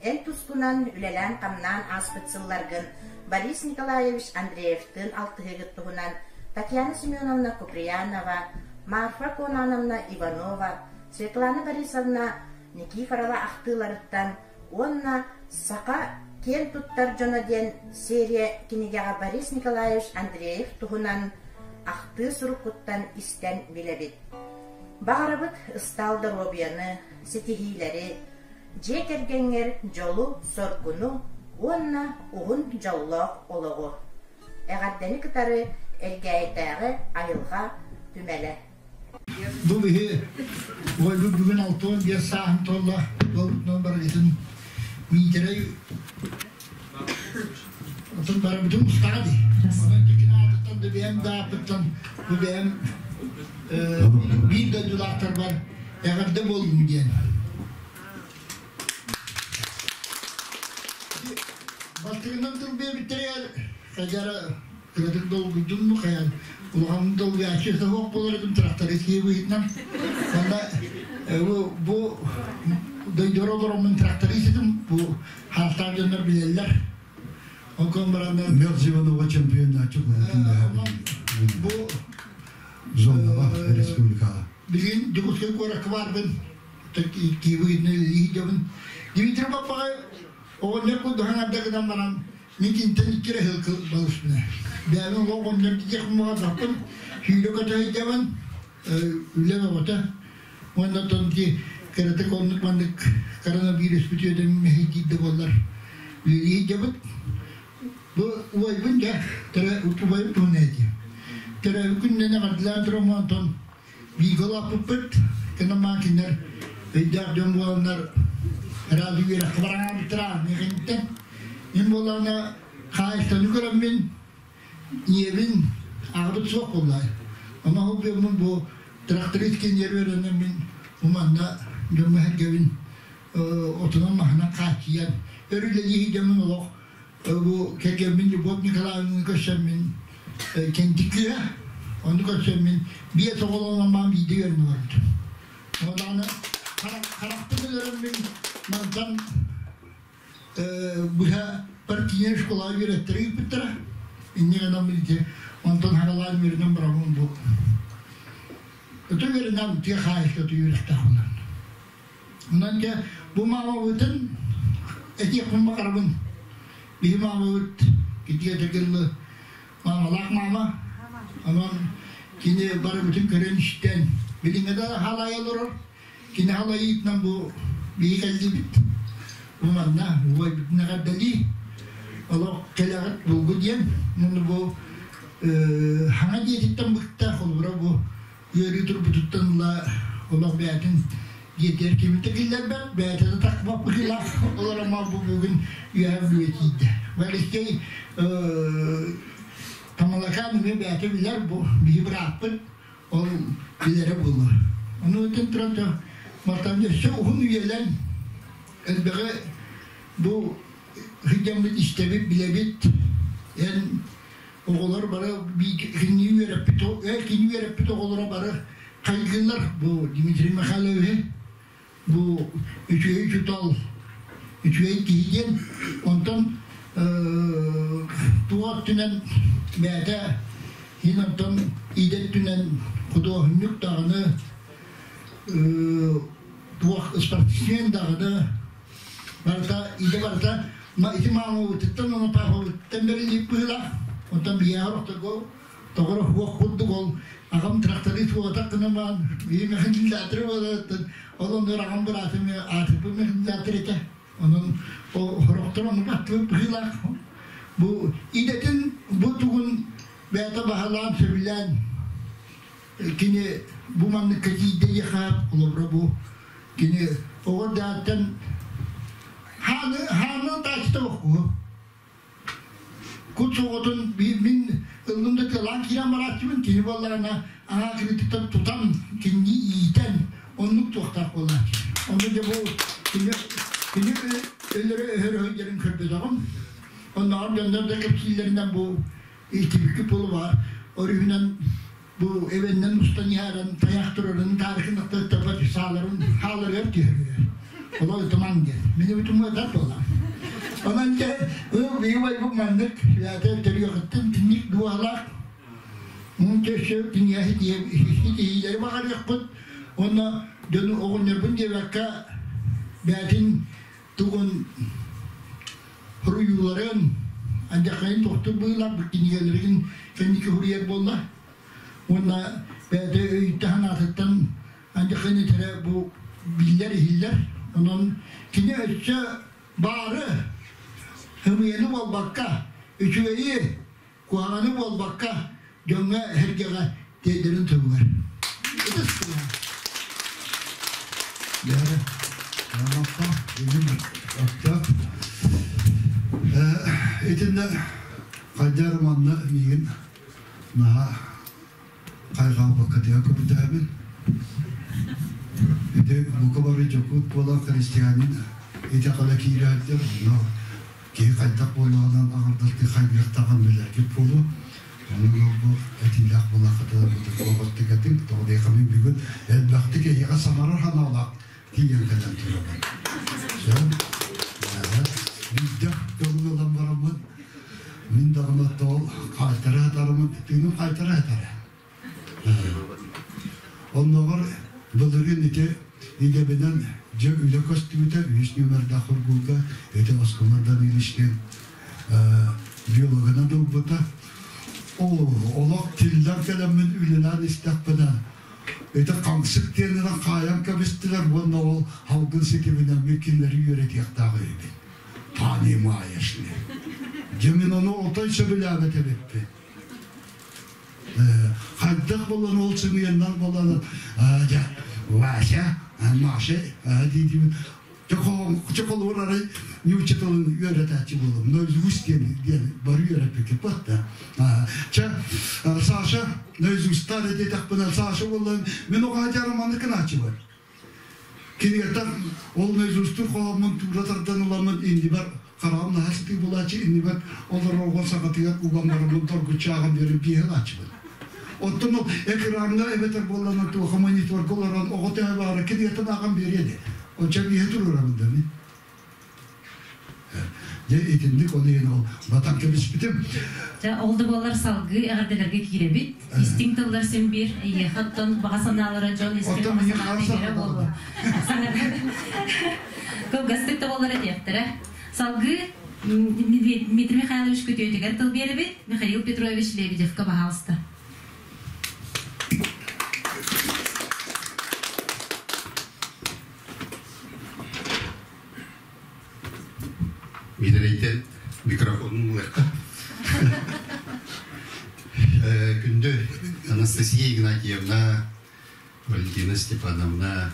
Эн тускунан үлэлээн-хамнаан ааспыт сылларгын Борис Николаевич Андреевтыын алтыһыыгыт туһунан Татьяна Семеновна Куприянова, Марфа Конановна Иванова, Светлана Борисовна Никифорова ахтыыларыттан уонна «Саха киэн туттар дьоно» диэн серия кинигэҕэ Борис Николаевич Андреев туһунан ахтыы суруккуттан истэн билэбит. Баҕарабыт ыстаал доруобуйаны, ситиһиилэри, дьиэ кэргэҥҥэр дьолу-соргуну уонна уһун дьоллоох олоҕу. Эҕэрдэни кытары Элгээйитээҕи айылҕа түмэлэ. Бу биһи уойбут бүгүн 65 сааһын туолла. Туолбутунан барыгытын Миитэрэй отун барыбытын устаҕа дии. Онон дьикин аатыттан да бэйэм да ааппыттан бу бэйэм биир дойдулаахтарбар эҕэрдэ буоллун диэн. Бастакынан тыл биэрбиттэригэр Хадьара кыратык долгуйдум бу хайан улахан долгуйааччы суох буолар этим тракторист киһи быһыытынан. Онно бу дойдура олороммун тракторист этим бу хаастаах дьоннор билэллэр. Онкон бараннар Мел Иванова чемпионатчы бу зонаға республикаға. Билигин Дьокуускай куоракка баарбын киһи Дмитрий Папаҕа оҕонньор курдук хаҥарда гынан баран мин кинтэн икки эрэ сыл балыспына. Бэйэбин олох оҕонньор диэхпин баҕарбаппын, сүүрэ-көтө сылдьабын, үлэм оҕото. Уонна оттон ити кыратык оннук маннык коронавирус бүтүөтэн мэһэйдиир да буоллар үлэлии сылдьабыт. Бу убайбын дьэ, убайым туһунан этиэм. Төрөөбүт күнүнэн эҕэрдэлээн туран онтон бииргэ улааппыппыт. Кэнэ кинилэр өйдөөх дьон буоланнар ыраас үөрэххэ бараҥаабыттара миэхинтэн. Мин буоллаҕына хаайыстаны көрөммүн ийэбин аҕабыт суох буоллаай. Ону ол биэммин бу тракторист кинилэр үөрэнэн мин бу манна дьоммун-сэргэбин отунан-маһынан хааччыйан өр үлэлии сылдьаммын олох бу кэргэммин Любовь Николаевнаны көрсөммүн кэнтиккиэ ону көрсөммүн биэс оҕолонон маам биирдэ үөрэнэ барбытым. Онон харахпын өлөрөммүн мантан быһа партийнай школаҕа үөрэттэрэ ыыппыттара. Инньэ гынан ити онтон харалаан үөрэнэн барабын бу. Өтө үөрэнэн тыа хаһаайыстыбата үөрэхтээх буолан. Онон дьэ бу маамабытын этиэхпин баҕарабын. Биһи маамабыт китигэ тегыллы маамалаах маама. Онон кини барыбытын көрөн-истэн билиҥҥэ да халайа олорор. Кини халайыытынан бу биһи кэллибит. Бу манна убайбытын эҕэрдэлии. Олох кэлэҕит булгу диэн. Муну бу хаҥа дьиэтиттэн быкта холобура бу ыарыы турбутуттан ыла олох бэйэтин дьиэтигэр кими да киллэрбэт, бэйэтэ да тахсыбат быһыылаах олороммор бу бүгүн үөһэ бүлүүгэ тиийдэ. Алексей Тамалакаан эмиэ бэйэтэ билэр бу биһи бырааппыт, ол билэрэ буолуо. Ону этэн туран мантан өссө уһун үйэлэн элбэҕи бу сылдьаммыт истэбит, билэбит. Эн оҕолор бары кини үөрэппит кини үөрэппит оҕолоро бары хайгыыллар бу Дмитрий Михайловиһы бу үчүгэй учуутал үчүгэй киһи диэн онтон туох өттүнэн бэйэтэ иһин онтон идэ өттүнэн худуоһунньук даҕаны туох спортсмен даҕаны барыта идэ барыта ити маамабытыттан уонна папабыттан бэриллибит быһыылаах. Онтон биһиэхэ ортого тоҕоро суох курдук ол аҕам тракторист буолбатах гынан баран биһи механизатор буоларыттан ол оннугар аҕам быраатым аатырбыт механизатор этэ. Онон сорохтор оннук аттыбыт быһыылаах. Бу идэтин бу тугун бэйэтэ баһылаан сөбүлээн кини бу манныкка тиийдэ диэхэ холобура бу кини оҕо дааттан хааны хааны таачта бохку кут соҕотун мин ыллым да тыалаан киирэн барааччыбын кини буоллаҕына аҥаа кырыытыттан тутан кинини иитэн оннук туохтаах буолааччы ону дьэ бу кини Кини өлөрө өһөрө сылдьарын көрбөтөҕүм. Оннооҕор дьоннор да кэпсииллэринэн бу итибикки пулу баар. Өрүһүнэн бу эбэннэн устан иһэрэн тайах турарын таарыкын аттаттарбат сааларын хааларыгар түһэригэр. Олор ытымаҥ диэн. Мини бутумуотар буолла. Онон дьэ, биһи бу маннык сүбээтэ төрүөҕүттэн тинник дуоһалаах өссө кинигэ ситиһиилэри баҕарыахпыт уонна дьону оҕонньорбун диэбэккэ бэйэтин тугун суруйууларын андьаххайын тохтур быылаах кинигэлэрин кэнники суруйар буолла уонна бэйэтэ өйүттэн санаатыттан андьаххайын этэрэ бу биллэр иһиллэр онон кини өссө баары ымыйаны буолбакка үчүгэйи куһаҕаны буолбакка дьоҥҥо эһэргэҕэ тиэрдэрин туһугар. Ытыс тыла. Дьэ, Ромакка, бүгүн Өктөөп. Итиннэ хайдары манна миигин наһаа хайҕаабаккытыгар көрдөөбүн. Ити бука бары дьокуут буолан христианин итэҕэлэ киирээттэр, но киһи хайдах буоллаҕынан аҥардастыы хайгыахтааҕын билэргит буолуо. Онон ол бу этиилээх буолааххытына бутук этиҥ, тоҕо диэххэ мин бүгүн элбэхтик эһиэхэ саҥарар санаалаах тиийэн кэлэн турабын. Сөп. Биирдэ көҥүл ылан бараммын, мин даҕаны тоол хаайтара сытарымын, тыыным хаайтара сытара. Оннооҕор былырыын ити идэбинэн дьэ үлэ көстүбүтэ үһүс нүөмэрдээх хоргуулга ити Оскуола Даниличтыын биологынан ылбыта. Оо, олох тиллэн кэлэммин үлэлээн истэхпинэ ити хаҥсык диэнинэн хаайан кэбистилэр уонна ол салгын ситиминэн мин кинилэри үөрэтиэхтээх үһүбүн. Понимаешь ли. Дьэ мин ону отой сөбүлээбэт эбиппин. Хайдах буолан ол сымыйаннар буолан дьэ Вася, Маша диибин чохолуур арай ньуучча тылын үөрэтээччи буолум. Наизусть диэн диэн бары үөрэппиккит да. Чэ, Саша наизустар диэтэхпинэ Саша буоллан мин оҕо дьараманы кынааччыбар. Кинигэтэн ол наизустур хоһооммун туура тардан ыламмын иннибэр хараҕым наһаа сытыы буолааччы иннибэр олорорго саҕатыгар уган бараммын торгуччу ааҕан биэрэн биэһэ ылааччыбын. Оттон ол экраҥҥа эбэтэр буоллаҕына туоха мониторга олорон оҕо төһө баара кинигэтин ааҕан биэриэ этэ. Онча биэһэ туруорабын да мин. Дьэ итинник ол иһин ол батан кэбиспитим. Дьэ ол да буоллар салгыы эҕэрдэлэргэ киирэбит. Истиҥ тыллар син биир эйиэхэ оттон баҕа санаалара дьон истиҥ Оттон баҕа миҥэ санаата хаан игирэ буолуо. Кылгастык да буоллар этиэхтэрэ. Салгыы Дмитрий Михайлович күтүөтүгэр тыл биэрэбит. Михаил Петрович Лебедевка баһаалыста. Миитэрэйтэн микрофонун ылыахха. Күндү Анастасия Игнатьевна, Валентина Степановна,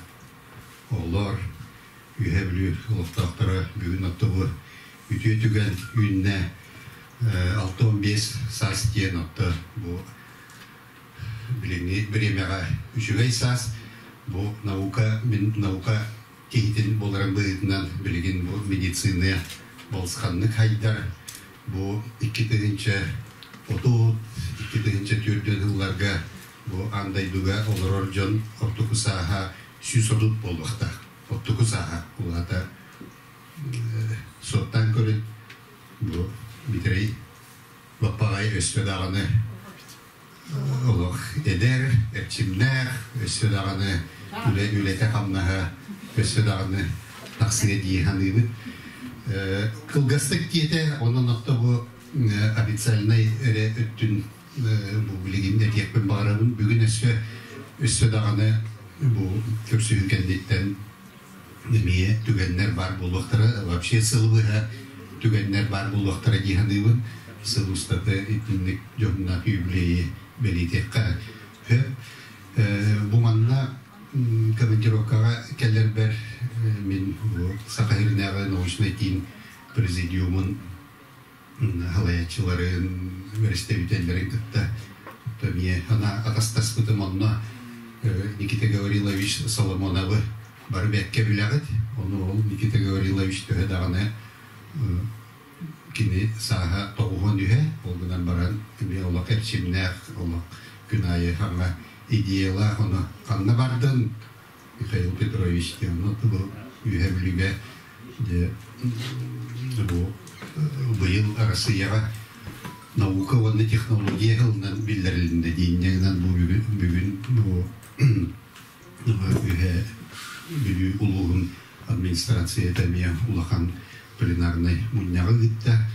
оҕолор, Үөһээ Бүлүү олохтоохторо бүгүн оттобу үтүө түгэн үүннэ 65 саас диэн отто бу билиҥҥи бириэмэҕэ үчүгэй саас бу наука мин наука киһитин буоларын быһыытынан билигин бу медицина балысханнык хайдар бу 2030 2004 сылларга бу аан дойдуга олорор дьон ортоку сааһа 130 буолуохтаах ортоку сааһа улаата суоттаан көрүн бу Митрей Баппаҕай өссө даҕаны олох эдэр, эрчимнээх, өссө даҕаны үлэ үлэтэ-хамнаһа өссө даҕаны тахсыа дии саныыбыт. Кылгастык диэтэ, онон отто бу официальнай эрэ өттүн бу билигин этиэхпин баҕарабын. Бүгүн өссө өссө даҕаны бу көрсүһүү кэнниттэн эмиэ түгэннэр баар буолуохтара, вообще сыл быһа түгэннэр баар буолуохтара дии саныыбын. Сыл устата итинник дьоһуннаах юбилейи бэлиэтиэххэ сөп. Бу манна командировкаҕа кэлэрбэр мин бу Саха сиринээҕи научнай киин президиумун халайааччыларын, бэрэстэбиитэллэрин кытта эмиэ ана атастаспытым онно Никита Гаврилович Соломоновы бары бэккэ билэҕит. Ону ол Никита Гаврилович төһө даҕаны кини сааһа тоҕуһун үһэ, ол гынан баран эмиэ олох эрчимнээх, олох күн аайы хаҥа идеялаах, ону ханна бардын Михаил Петрович диэн, ону бу үһэ Бүлүүгэ бу быйыл Арассыыйаҕа наука уонна технология сылынан биллэрилиннэ диинньэ бу бүгүн бу үһэ Бүлүү улууһун администрацията эмиэ улахан пленарнай мунньаҕы ыытта.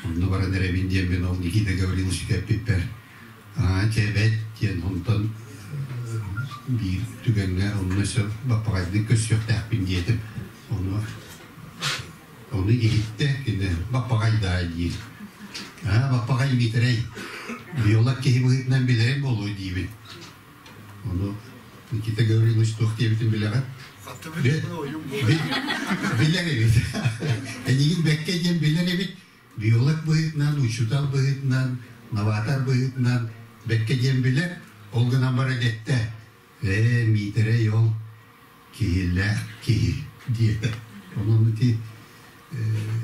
Онно баран эрэбин диэммин ол Никита Гавриловичка эппиппэр аа чэ диэн онтон биир түгэҥҥэ онно сөп баппаҕайдык көрсүөхтээхпин диэтим. Ону ону иһиттэ кини баппаҕай даа диир. Аа баппаҕай Миитэрэй биолог киһи быһыытынан билэрин буолуо диибин. Ону Никита Гаврилович туох диэбитин билэҕин? Билэр эбит. Эйигин бэккэ диэн билэр эбит. Биолог быһыытынан, учуутал быһыытынан, новатор быһыытынан бэккэ диэн билэр. Ол гынан баран эттэ, ээ, Миитэрэй ол киһилээх киһи диэтэ. Онон ити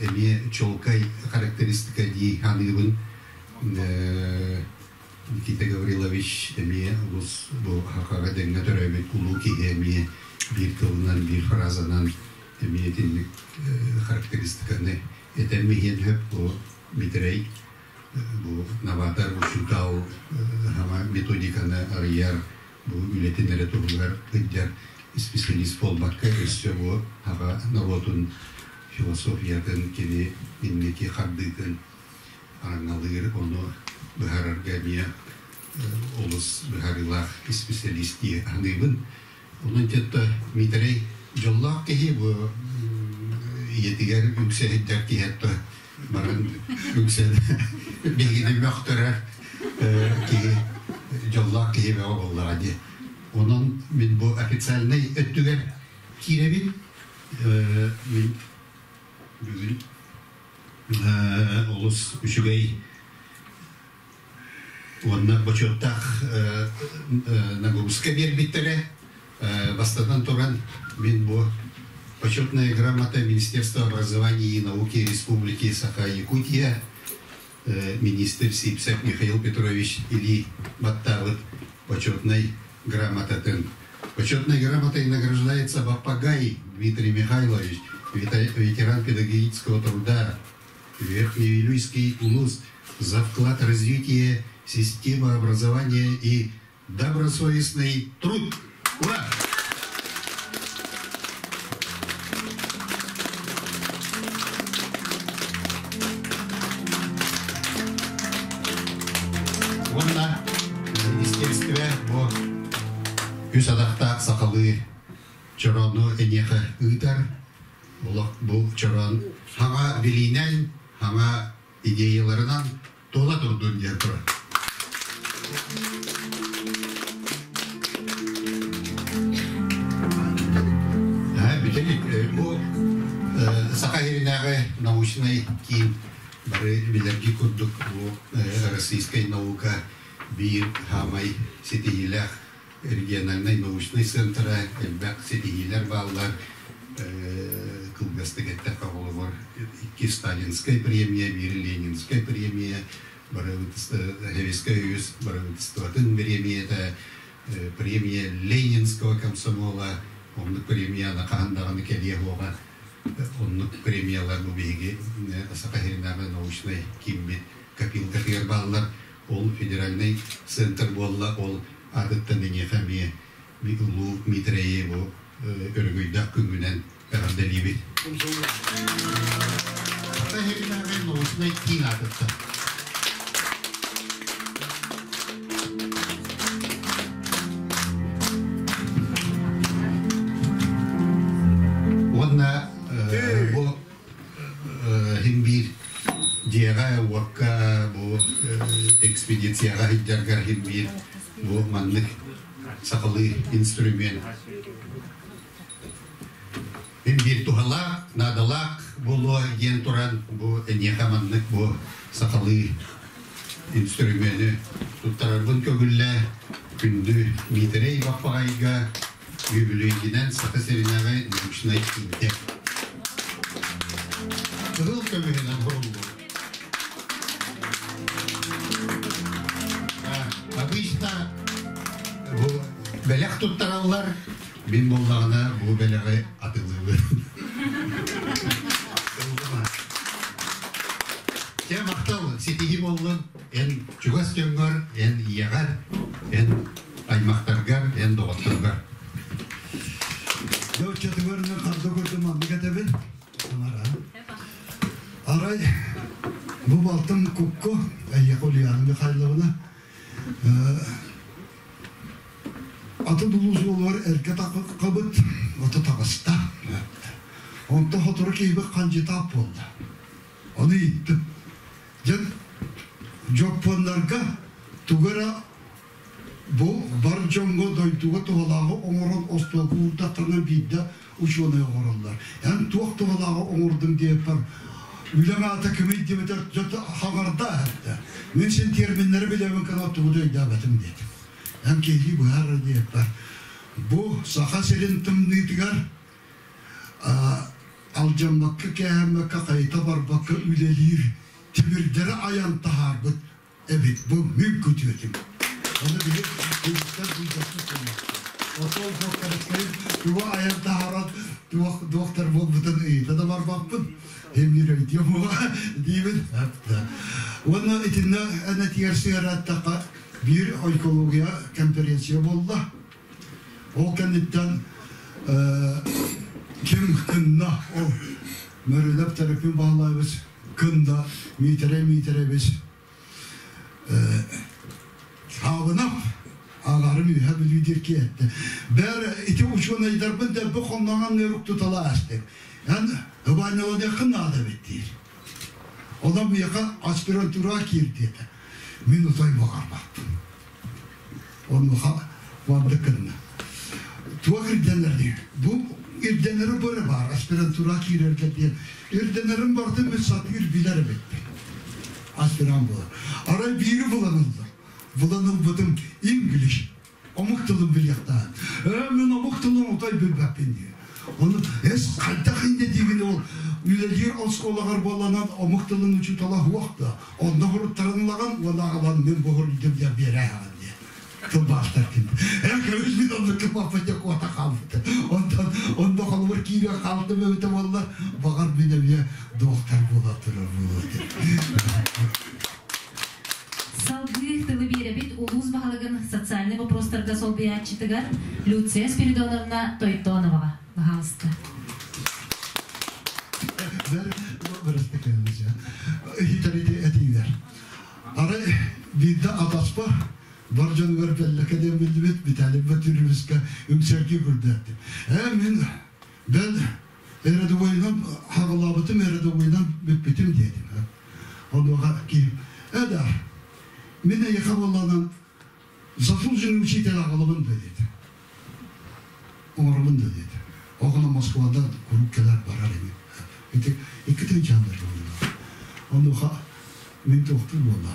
эмиэ чуолкай характеристика дии саныыбын. Никита Гаврилович эмиэ олус бу хахаҕа дэҥҥэ төрөөбүт улуу киһи эмиэ биир тылынан, биир фразанан эмиэ итинник характеристиканы этэн иһиэн сөп бу Митрей бу новатор учуутал саҥа методиканы арыйар бу үлэтин эрэ туһугар сылдьар специалист буолбакка өссө бу аҕа норуотун философиятын кини инники хардыытын араҥалыыр, ону быһаарарга эмиэ олус быһаарыылаах исписэлиис дии саныыбын. Онон дьэ Миитэрэй дьоллоох киһи бу ийэтигэр үҥсэ сылдьар киһи баран үҥсэн биһигини мөхтөрөр киһи дьоллоох киһи бөҕө буоллаҕа дии. Онон мин бу официальнай өттүгэр киирэбин. Мин бүгүн олус үчүгэй уонна бочуоттаах нагрузка биэрбиттэрэ. Бастатан туран, мин бу почетная грамота Министерства образования и науки Республики Саха-Якутия министр Сипсев Михаил Петрович Или баттаабыт почетной грамотатын. Почетной грамотой награждается Баппагай Дмитрий Михайлович, ветеран педагогического труда, Верхневилюйский улус за вклад в развитие системы образования и добросовестный труд. Ура! Уонна министерстве бу үс адахтаах сахалыы чороону эниэхэ ыытар. Олох бу чороон хаҥа билиинэн, хаҥа идеяларынан туола турдун диэн турар. Бүтэлик бу Саха сиринээҕи научнай киин бары билэрги курдук бу российскай наука биир хаамай ситиһиилээх региональнай научнай центра элбэх ситиһиилэр бааллар кылгастык эттэххэ холобур икки сталинскай премия биир ленинскай премия Советскай Союз правительствотын премията премия Ленинского комсомола оннук премияны хаһан даҕаны кэлиэ суоҕа оннук премиялар бу биһиги Саха сиринээҕи научнай кииммит копилкатыгар бааллар ол федеральнай центр буолла ол аатыттан эйиэхэ эмиэ улуу Митрэйи бу өрөгөйдөөх күҥҥүнэн эҕэрдэлиибит. Саха сиринээҕи научнай киин аатыттан. Уонна бу иһин биир дьиэҕэ-уокка бу экспедицияҕа сылдьаргар иһин биир бу маннык сахалыы инструмент Мин биир туһалаах, наадалаах буолуо диэн туран бу эйиэхэ маннык бу сахалыы инструмены туттарарбын көҥүллээ күндү Миитэрэй Баппаҕайга. Үбүлүөйгүнэн Саха сиринээҕи научнай киинтэ. Кыһыл көмүһүнэн суруллубут. Обычно бу бэлэх туттараллар, мин буоллаҕына бу бэлэҕи атыылыыбын. Чэ, махтал, ситиһии буоллун. Эн чугас дьоҥҥор, эн ийэҕэр, эн аймахтаргар, эн доҕотторгор. Дьэ, оччотугар мен харда көрдүм маннык этэбин. Арай бу балтым Кукку, эйиэхэ Ульяна Михайловна, атын улуус уолугар эргэ таххабыт, ото таҕыста. Онто сотору киһибит хандьытаап буолла. Ону ииттим. Дьэ, дьоппуоннарга тугу эрэ бу бар дьоҥҥо дойдуга туһалааҕы оҥорон остуолга уурдахтарына биирдэ учуонай оҥороллор. Эн туох туһалааҕы оҥордуҥ диэппэр үлэҥ аата кимий диэбитэр дьэ хаҥарда эһэттэ. Мин син терминнэри билэбин гына тугу да өйдөөбөтүм диэтим. Эн киһилии быһаарар диэппэр бу Саха сирин тымныытыгар алдьаммакка кээһэммэккэ хайыта барбакка үлэлиир тимирдэри айан таһаарбыт эбит бу мин күтүөтүм. Ону биһи кыргыттар булдьаппыт буолуохтар. Отон докторскайын тугу айан таһааран туох доктор буолбутун ыйыта да барбаппын. Эмир өйдүөм диибин. Уонна итиннэ эн этигэр сыһыараттахха биир онкология конференция буолла. Ол кэнниттэн ким кынна ол Мөрүлэп Терапин Баһылайбыс кында Миитэрэй Миитэрэбис Хаабынап ааҕарым үөһэ Бүлүү диэки этте. Бэр ити учуонайдарбын дэлби хонноҥон нөрук тутала астык. Эн ыбаанньаланыаххын наада эбит диир. Онон миэхэ аспирантура киир диэтэ. Мин отой баҕарбаппын. Онуоха маннык гынна. Туох ирдэнэр диир. Бу ирдэнэри бары баар аспирантура киирэргэ диэн. Ирдэнэрин барытын мин сатыыр билэр эбиппин. Аспирант буолар. Арай биири булан ыллым. Булан ылбытым English. Омук тылын билиэхтээх. Ээ, мин омук тылын отой билбэппин диир. Ону эс хайдах инде диигин ол үлэлиир оскуолаҕар буоланан омук тылын учуутала суох да онно хоруттаран ылаҕын уонна аҕалан мин бу хоруйдум диэн биэрээһэҕин диэн тылбаастар ким ээ көбүс мин оннукка папа куота хаалбыта онтон онно холобур киирэн хаалтым эбитэ буоллар баҕар мин эмиэ доктор буола турар буолуо Салгыы тылы биэрэбит улуус баһылыгын социальнай вопростарга солбуйааччытыгар Люция Спиридоновна Тойтоноваҕа. Пожалуйста. Арай биирдэ атаспар бар дьонугар бэллэкэ диэн биллибит Виталий Батюревичка үҥсэргии көрдөөттүм. Ээ мин бэл рядовойунан хаҕылаабытым рядовойунан бүппүтүм диэтим. Онуоха киһим ээ да мин эйиэхэ буоллаҕынан заслуженный учитель аҕалабын да диэтэ. Оҥоробун да диэтэ. Оҕону Москвадан куруук кэлэр барар ини. Ити икки тыынчаандар буолла. Онуоха мин туохпун буолла.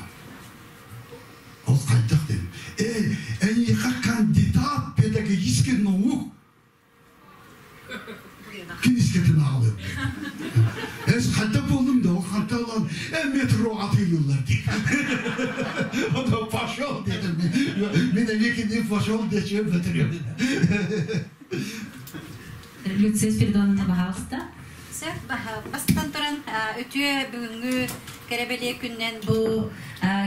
Ол хайдах дедим. Эй, эйиэхэ кандидат педагогических наук Кинискэтин аҕалыам Эс хайда буоллум да, ол ханта ылан метро атыылыыллар дии. Оно пошел дедим. Мин эмиэ кини пошел дечем бөтүрүөм. Люция Спиридоновна, пожалуйста. Сөп, бастатан туран, үтүө бүгүҥҥү кэрэ күннэн бу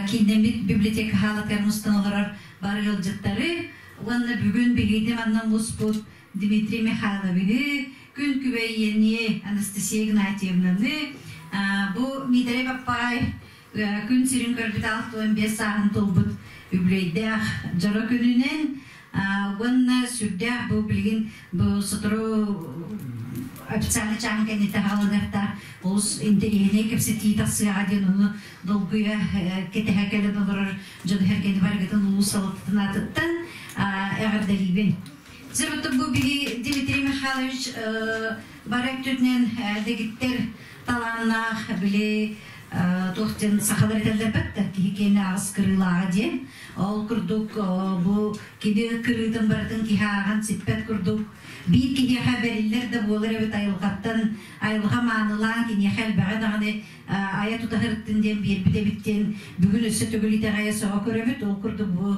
кииннэммит библиотека хаалатыгар мустан олорор бары ыалдьыттары уонна бүгүн биһигини манна муспут Дмитрий Михайловиһы, күн күбэй ийэни Анастасия Игнатьевнаны, бу Миитэрэй Баппаҕай күн сирин көрбүт 65 сааһын туолбут үбүлүөйдээх дьоро күнүнэн уонна сүрдээх бу билигин бу сотору официальный чааһын кэнниттэн хаалыныахтаах олус интэриэһинэй кэпсэтии тахсыаҕа диэн ону долгуйа кэтэһэ кэлэн олорор дьону сэргэни барыгытын улуус салалтатын аатыттан эҕэрдэлиибин. Зыбыты бу биһи Дмитрий Михайлович бары өттүнэн дэгиттэр талааннаах били Туох диэн сахалар этэллэр бэтта киһи киэнэ аҕыс кырыылааҕа диэн. Ол курдук бу кини кырыытын барытын киһи ааҕан сиппэт курдук биир киһиэхэ бэриллэр да буолар эбит айылҕаттан айылҕа маанылаан киниэхэ элбэҕи даҕаны айа тутаһырыттын диэн биэрбит эбит диэн бүгүн өссө төгүл итэҕэйэ сөҕө көрөбүт. Ол курдук бу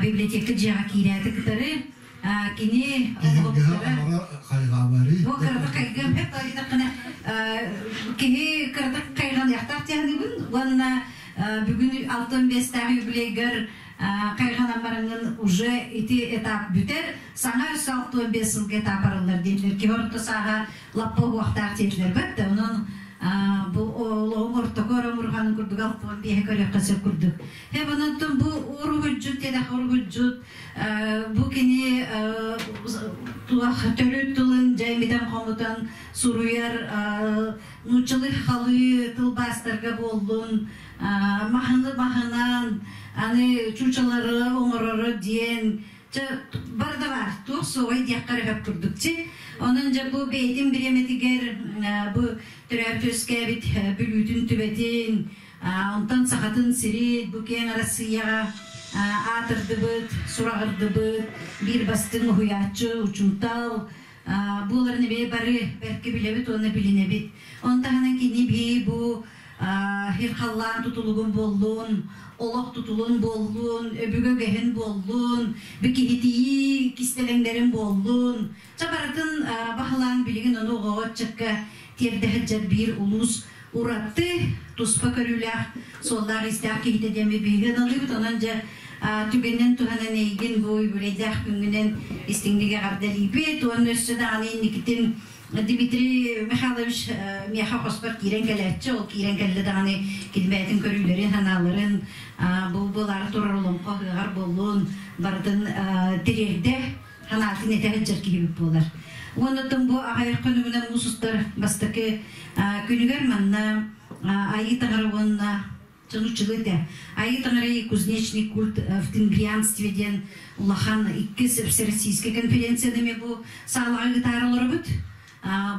библиотека дьиэҕэ киирээти кытары кини хайҕаабары бу кырата хайгыам бэрт ойдаххына киһи кырата хайҕаныахтаах диэханыбын уонна бүгүн 65-тээх юбилейгар хайҕанан бараҥҥын уже ити этап бүтэр саҥа өссө 65 сылга этап арыллар диэтилэр киһи орто сааһа лаппа уһуохтаах диэтилэр бэрт онон бу олоҕуҥ ортоку оромурҕанын курдук 65-и көрүөххэ сөп курдук Онон бу уруһуйдьут диэтэх уруһуйдьут бу кини туох төрүт тылын дьаймитэн хомутан суруйар нууччалыы халыы тылбаастарга буоллун маһыны маһынан аны чуучалары оҥороро диэн чэ бары да баар туох суоҕай диэххэ эрэ сөп курдук чи онон дьэ бу бэйэтин бириэмэтигэр бу төрөөбүт үөскээбит Бүлүүтүн түбэтин Онтон Сахатын сирин бу киэҥ Арассыыйаҕа аатырдыбыт, сураҕырдыбыт биир бастыҥ уһуйааччы, учуутал буоларын эбээ бары бэркэ билэбит уонна билинэбит. Он таһынан кини бии бу хир-халлаан тутулугун буоллун, олох тутулун буоллун, өбүгэ үгэһин буоллун, бу киһитийии кистэлэҥнэрин буоллун, ча барытын баһылаан билигин ону оҕоҕо ыччакка тиэрдэ сылдьар биир улуус ураты туспа көрүүлээх, суоллаах-иистээх киһитэ диэн биһиги ыналыыбыт. Онон дьэ түгэнинэн туһанан эйигин бу юбилейдаах күҥҥүнэн истиҥник эҕэрдэлиибит. Уонна өссө даҕаны инникитин Дмитрий Михайлович миэхэ хоспор киирэн кэлээччи, ол киирэн кэллэ даҕаны килбээтин көрүүлэрин, санааларын бу буолаары турар олоҥхо ыһыаҕар буоллун барытын тириэрдэ санаатын этэ сылдьар киһибит буолар. Уонна бу аҕыйах күнүгүнэн муус устар бастакы күнүгэр манна Айыы Таҥара уонна чонуччулу этэ. Айыы Таҥара и кузнечный культ в тенгрианстве диэн улахан иккис всероссийскай конференцияны эмиэ бу саалаҕа ыытаары олоробут.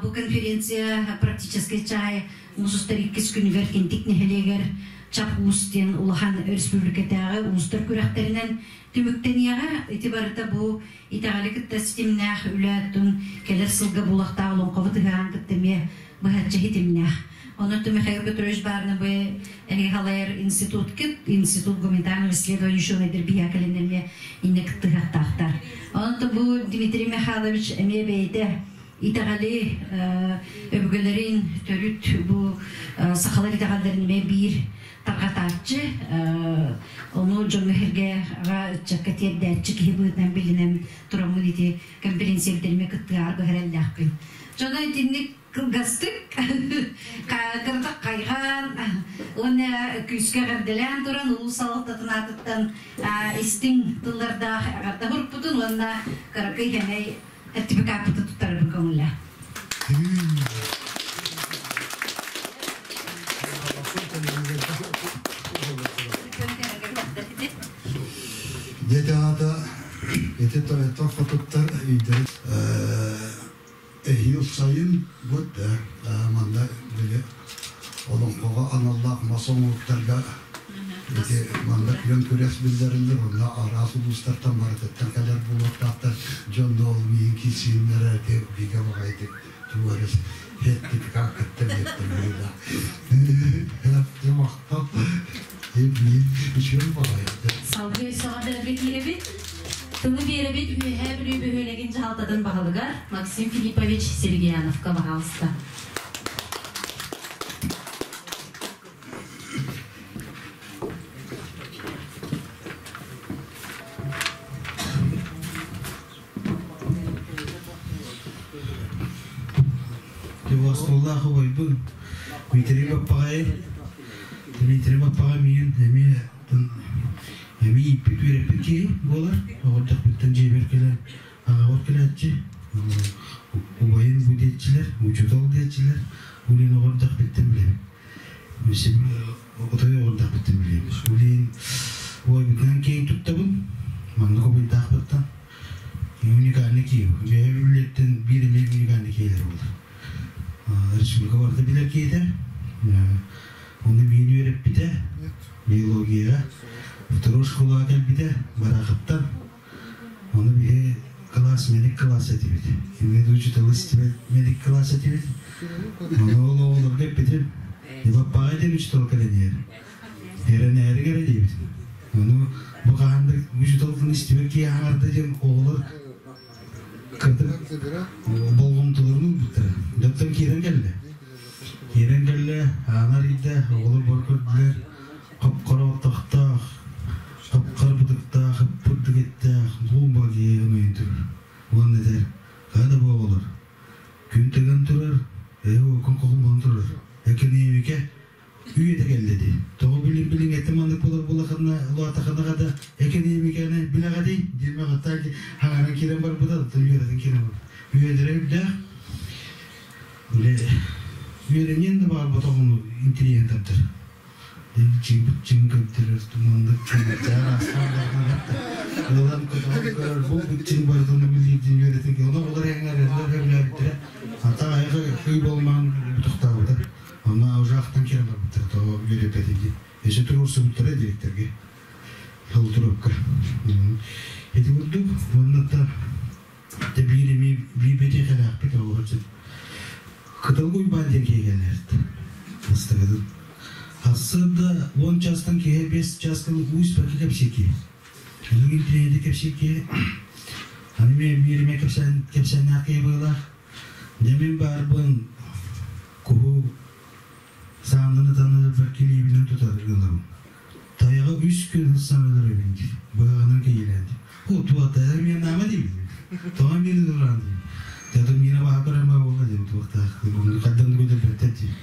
Бу конференция практическай чаай муус устар иккис күнүгэр Кентик нэһилиэгэр Чап Уус диэн улахан республикатааҕы уустар күрэхтэринэн түмүктэниэҕэ. Ити барыта бу итэҕэли кытта ситимнээх үлэ оттон кэлэр сылга буолуохтаах олоҥхобут ыһыаҕын кытта эмиэ быһаччы ситимнээх. Онон Михаил Петрович Барнабы эһиги халайар институткит, институт гуманитарных исследований ученыйдар биһиэхэ кэлэн эмиэ иннэ кыттыһыахтаахтар. Онон бу Дмитрий Михайлович эмиэ бэйэтэ итэҕэли өбүгэлэрин төрүт бу сахалар итэҕэллэрин эмиэ биир тарҕатааччы, ону дьоҥҥо-сэргэҕэ ыччакка тиэрдээччи киһи быһыытынан билинэн тураммын ити конференцияларыма кыттыгаар быһараллаахпын. Дьоно итинник кылгастык кыратык хайҕаан уонна күүскэ эҕэрдэлээн туран улуус салалтатын аатыттан истиҥ тыллардаах эҕэрдэ хуруппутун уонна кыракый хэмэй сертификаппытын туттарарбын көҥүллээх. Дети аата ити тойоттор хотуттар өйдөрү эһиил сайын бут манна били олоҥхоҕо аналлаах мас оҥоһуктарга ити манна күөн күрэс биллэриллэр онно араас улуустартан барытыттан кэлэр буолуохтаахтар дьон ол миин киирсииннэрэ ити бигэ баҕайытык тугу эрэ сертификат кытта биэртэлиилэ махтал үчүгэй баҕайы Салгыы өссөҕөрдөргө киирэбит. Тылы биэрэбит Үөһээ Бүлүү бөһүөлэгин дьаһалтатын баһылыгар Максим Филиппович Сергеяновка, баһаалыста. Остуоллаах убайбын Дмитрий Баппаҕай Дмитрий Баппаҕай миигин эмиэ эмиэ ииппит үөрэппит киһи буолар. Оҕордохпуттан дьиэбэр кэлэн аҕабар кэлээччи убайын бу диэччилэр, учуутал диэччилэр Улин оҕордохпуттан билэбин. Отой оҕордохпуттан билэбин. Улин убайбытынан киэҥ туттабын. Маннык убайдаахпыттан уникальный киһи. Бэйэ үлэттэн биир эмиэ уникальный киһилэр буолар. Республика барыта билэр киһитэ. Оны миин үөрэппитэ, биологияҕа второй школаҕа кэлбитэ, Барахыттан. Оны биһи класс медик класс этибит. Кини учуталы истибэт медик класс этибит. Оны ол оҕолорго эппитим. Баппаҕай диэн учутал кэлэн иһэр. Эрэнээри кэрэ диэбит. Ону бу хаһан да учуталтан истибэт киһи аҥарда диэн оҕолор кырдык болҕомтолорун ылбыттара. Дьонтон киирэн кэллэ. Киирэн кэллэ, аана арыйда, оҕолор бары көрдүлэр. Хоп-хоро оттохтоох, хоп-хара бытыктаах, ыппырдык эттээх, буумба киһи өҥөйөн турар. Уонна этэр, хайа да бу оҕолор, күн тыган турар, ээ уоккун хоһуллан турар, экэниэмикэ үйэтэ кэллэ дии. Тоҕо билин билин этим маннык буолар буолахына улаатахына да экэниэмикэни билэҕитий диэн мөҕөттөөн хаҥаран киирэн барбыта, оттон үөрэтэн киирэн барбыта. Үөрэтэрэ үрдээх. Үөрэниэн да баҕарбатах ону интириэһин тардар. Чиҥ чиҥ көрдөрөр, туманнык чиҥ аастаан ылан көтөҕөн көрөр, бу чиҥ барытын билиирдин үөрэтин ону оҕолор эҥэрэллэр сөбүлээбиттэрэ. Ата айаҕа ый болмаан тохтообута. Онно ужахтан киирэн барбыттара, тоҕо үөрэппэтин диэн. Өссө туруорсубуттара директорга. Холтуруопка. Ити курдук, уонна да биир эмиэ биир бэтиэхэлээхпит оҕолор Кытылгы Уйбаан диэн киһи кэллэрт. Бастакытын. Сарсыарда 10 чаастан киһи 5 чааска уу испэккэ кэпсиир киһи. Онон интириэһинэй кэпсиир киһи. Аны мен биир эмэ кэпсээн кэпсээннээх киһи быһыылаах. Дьэ мин баарбын куһу сааннан ытан ыларбар килиибинэн тутар ылабын. Тайаҕы үс күн ылсан өлөрөбүн диир. Быһаҕынан кэйиэлээн диир. О, туата эмиэ наама диибин. Тоҕо эмиэ ылыран диир. Тата миэнэ баһа көрөн баа буолла диэн туохтаах. Хайдан да көтөрбөттөр диир.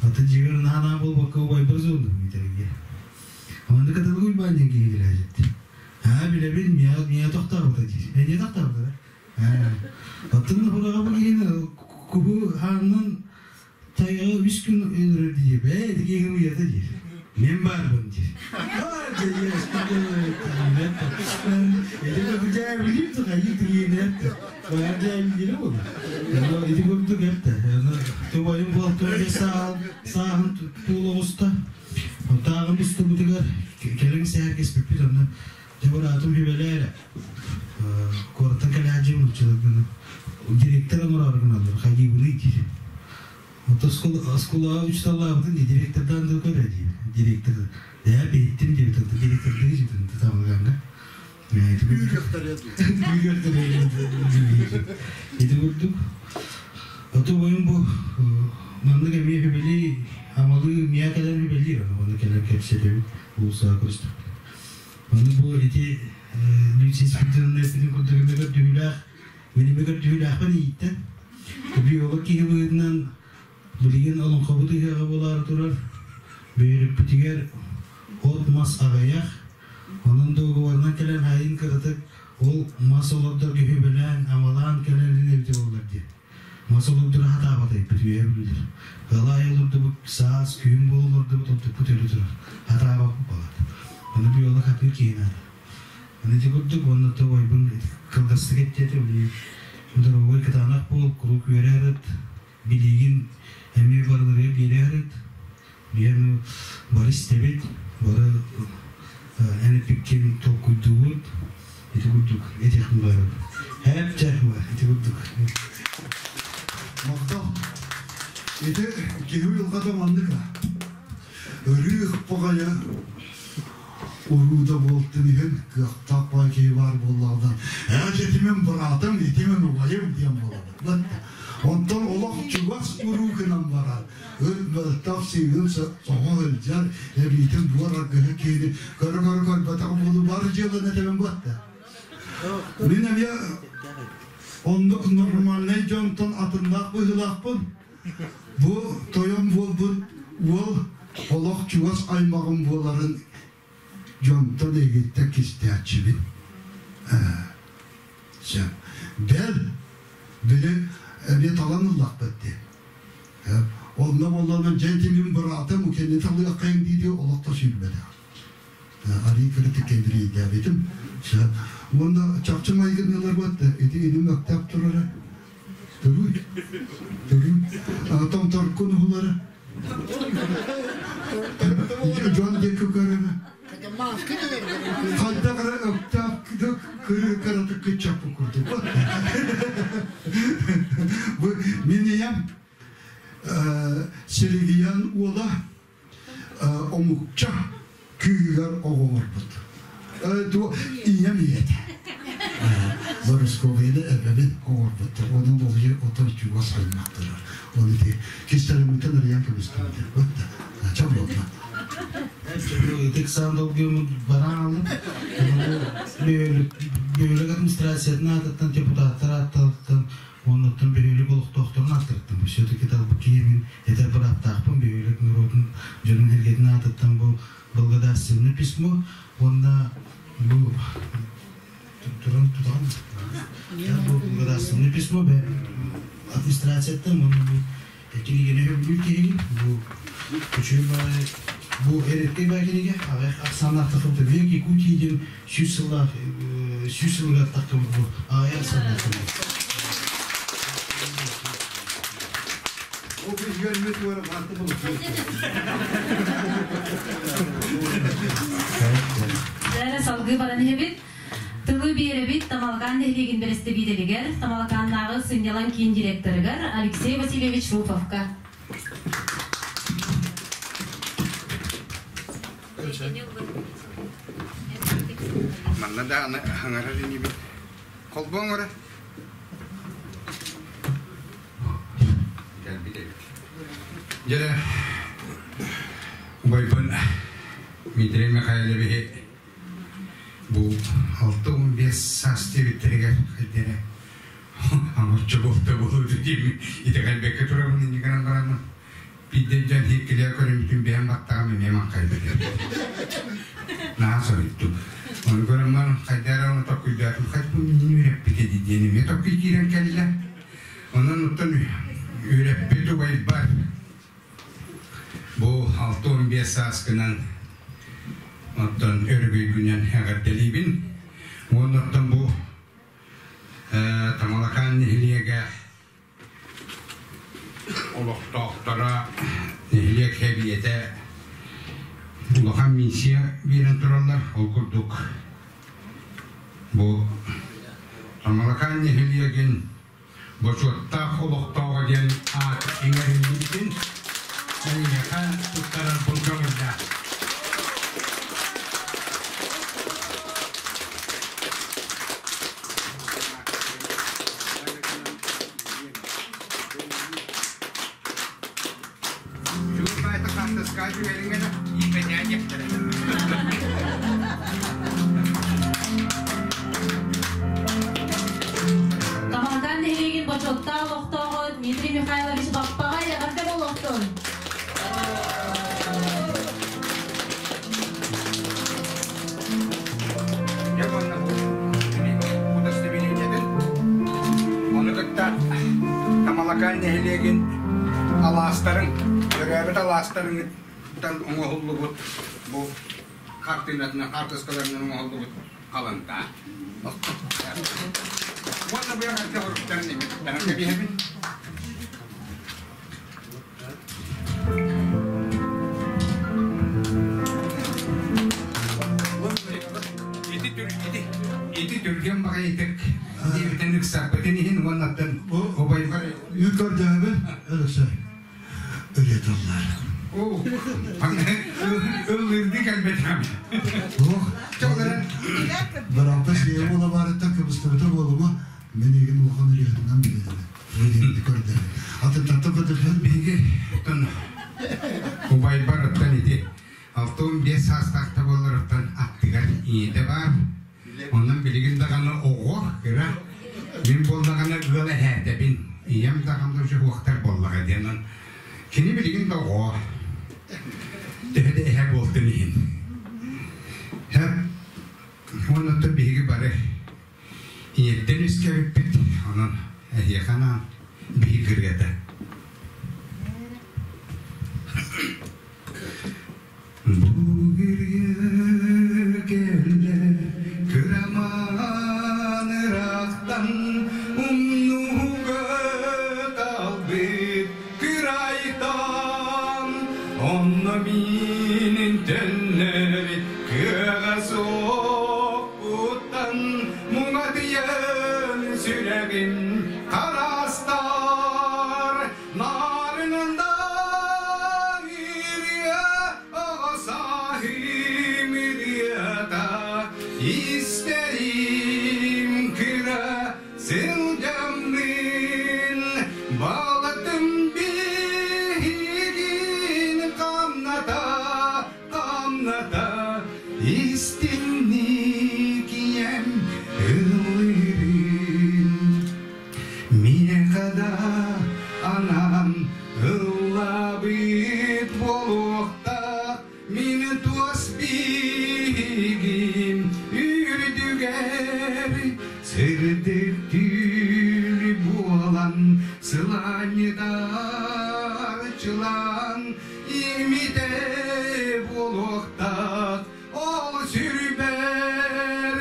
Ата дьиэгэр наһаа буолбакка убайбар зондум миитэринге. Маннык каталык уйбаан диэн киһи кэлээжит. Аа билэбин миэхэ миэхэ тохтообута диир. Эниэ тохтообута. Оттон хураҕа бу киһини куһу хаанынан тайаҕы үс күн өлөрөр диир. Ээ ити киһи уйата диир. Мен баарбын диир. Ити курдук эртэ. Тубайым буолтуга сааһын туул оҕуста. Тааҕым устубутугар кэлин сэһэргэспиппит онно дьэ быраатым хүбэлээр куораттан кэлээдьим нууччаларгын директор оҥороору гыналлар хайдыыбыный диир. Оскуолаҕа учууталлаабытын дии директордаан да көрө диир. Директор ээ биһиттим диэбит директордыы житин тамаганга. Ити курдук. Ото бойум бу маннык эмиэ хүбэлии амалыы миэ кэлэн хүбэлиир оны кэлэн кэпсэтэбит улусаа көрүстүк. Ону бу ити Люция Спиридоновна эппитин курдук эмэ көрдүһүүлээх мин эмэ көрдүһүүлээхпин ииттэн биолог киһи быһыытынан билигин олоҥхобут ыһыаҕа буолаары турар бөйөрүппүтүгэр от-мас аҕыйах онон договарынан кэлэн айын кыратык ол мас олордор күһүбэлээн амалаан кэлэрин эбитэ буоллар диэн мас олордор хатаабатайбыт үөһэ бүлүүлэр ылаай олордубут саас күһүн буола олордубут онтукпут өлө турар хатаабаппыт балат ону биолог хатыыр киһи наада аны ити курдук уонна то ойбун кылгастык эттиэтэ били доруобай кытаанах буол куруук үөрэ билигин эмиэ барыларыгар биэрэ Биһиги бары истэбит, бары эн эппиккин толкуйдуубут. Ити курдук этиэхпин баарым. Һээп чэ, ити курдук. Махтал. Ити киһи уйулҕата маннык Ырыых баҕайы урууда буолтун иһин кыахтаах баай киһи баар буоллаҕына ээ итимин быраатым, итимин убайым диэн буолабыт. Онтон олох чугас уруу гынан баран ыт мөлтөх сыыһын соҕо сылдьар, эбиитин буор аргыһы киһини көрө-көрө көрбөтөх буолуу бары дьыаланы этэбин буотта. Мин эмиэ оннук нормальнай дьонтон атыннаах быһыылаахпын. Бу тойон буолбут уол олох чугас аймаҕым буоларын дьонтон эйгиттэн кистээччибин. Сөп. Бэл, били эмиэ талан ыллахпыт дии. Онно буоллаҕына дьэ ити мин быраатым кэнни талыаххайын дии дии олох да сүүрбэтэх. Арыы кыратык кэбириэйдээбитим. Уонна чахчы майгыныылар буотта ити иним өктөөп турара. Туруй. Туруй. Томторкун уһулара. Дьон диэки көрөрө. Хайдах эрэ өктөөх кырыы кыратык кыччаппыт курдук. Бу мин ийэм Силигиян уола омукча күүһүгэр оҕолорбут. Ийэм ийэтэ. Борисковияны эбэбин оҥорбуттар. Онон олуйа отой чугас аймахтарар. Оны ити кистэлэммитин арыйан көмүскэбитэ. Ча буолла. Ытык саан долгуйумут баран алып, бөһүөлэк администрациятын аатыттан, депутаттар ааттарыттан, оннуттан бөһүөлэк олохтоохторун ааттарыттан бу все-таки талбыт киһибин этэр бырааптаахпын бөһүөлэк норуотун дьонун сэргэтин аатыттан бу благодарственное письмо уонна бу туран тутаҕын бу благодарственное письмо администрацияттан уонна бу кинигини сөбүлүүр киһигин бу үчүгэй баҕайы бу эрэткэй баай кинигэ аҕыйах ахсааннаах тахсыбыта Век Якутии диэн сүүс сыллаах сүүс сылыгар тахсыбыт бу аҕыйах ахсааннаах тахсыбыт. Ол күһүөрмүт уора баатты Дәрі салгыы баран иһэбит. Тылы биэрэбит Тамалакаан нэһилиэгин бэрэстэбиитэлигэр, Тамалакааннааҕы сынньалаҥ киин директорыгар Алексей Васильевич Руфовка. Манна да аны хаҥарар инибит. Холбоҥ ора. Кэлбит эбит. Дьэ, убайбын Дмитрий Михайловиһы бу 65 саас диэбиттэригэр хайдэрэ амырчы буолта буолуо диэммин итэҕэйбэккэ турабын инньэ гынан бараммын биирдэ дьон иһиккилээ көрүммүтүн бэйэм баттаҕым эмиэ маҥхайбыт наһаа соһуйдум ону көрөн баран хайда эрэ ону токкуйдаатым хайдах минньин үөрэппит эди диэн эмиэ токкуй киирэн кэллэ онон оттон үөрэппит убайбар Бу 65 сааскынан оттон өрөгөйгүнэн эҕэрдэлиибин. Уонна оттон бу Тамалакаан нэһилиэгэ олохтоохторо нэһилиэк сэбиэтэ улахан миссия биэрэн тураллар. Ол курдук бу Тамалакаан нэһилиэгин Бочуоттаах олохтооҕо диэн аат иҥэриллибитин эйиэхэ туттарарбын көҥүллээх. Тамалакаан нэһилиэгин бочуоттаах олохтооҕо Дмитрий Михайлович Баппаҕай эҕэрдэ буолуохтун! Ону кытта Тамалакаан нэһилиэгин алаастарын, төрөөбүт алаастарыттан оҥоһуллубут бу хартыынатынан, хаартыскаларынан оҥоһуллубут халантаа. Уонна бу эҕэрдэ хоруктарын эмиэ кэбиһэбин. Ити түргэн баҕайытык диэбитин ыксаппытын иһин уоннаттан убайбар Үт көрдөһөбүн Өлөксөй ырыа тыллар. Ыллыырды кэлбэтим. Ох, Баралта сиэ буола барыттан кыбыстыбыта буолума мен эгин улахан ырыатынан билэбин. Ырыаны көрдөһөбүн. Атын көрдөһөн биһиги оттон убайбар оттон ити 65 саастаахта буолларыттан аттыгар ийэтэ баар. Онон билигин даҕаны оҕо кыра. Мин буоллаҕына ыал эһээтэбин. Ийэм даҕаны уже уохтар буоллаҕа диэн. Кини билигин да оҕо. Төһө да эһэ буолтун иһин. Һэп уонна биһиги бары ийэттэн үскэбиппит. Онон эһиэхэ анаан биһиги ырыата. Бу ырыа кэллэ кыраман ыраахтан умнууга талбыт кырайтан. Онно миинин төннөр кыаҕа суохпуттан муҥатыйан сүрэҕим хараастар нарынында ырыа оҕо сааһым ырыата истэрим кыра Сылдьаммын балатым биһигин хамната, хамната истинник ийэм ыллыырын. Миэхэ да анаан ыллаабыт буолуохтаах Мин туос биһигим үрдүгэр сырдык түүл буолан сылаанньытааччылаан имитэ буолуохтаах ол сүрбэр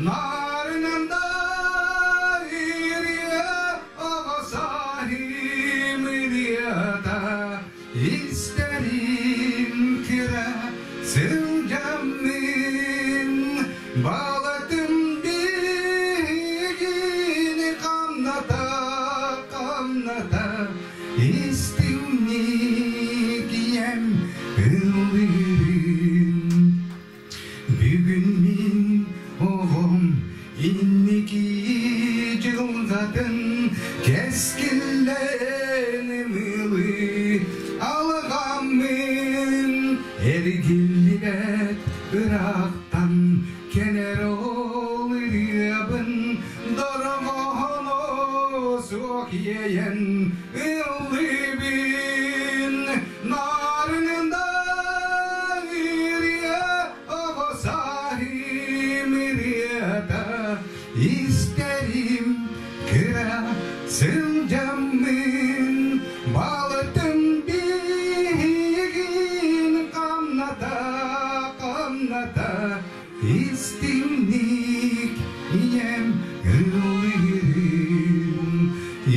нарынан да ырыа оҕо сааһым ырыата Истэрим кыра сылдьаммын балатым биһигини хамната хамната истиҥник ийэм ыллыырын Бүгүн мин оҕом инники дьылҕатын кэскиллээн ымыылыы алҕаммын эргиллибэт ыраахтан кэлэр ол ырыабын дорҕооно суох иэйэн ыллыыбын нарынында ырыа оҕо сааһым ырыата истэрим кыра сылдьаммын балытым биһигин хамната хамната истиҥник ийэм ыллыырын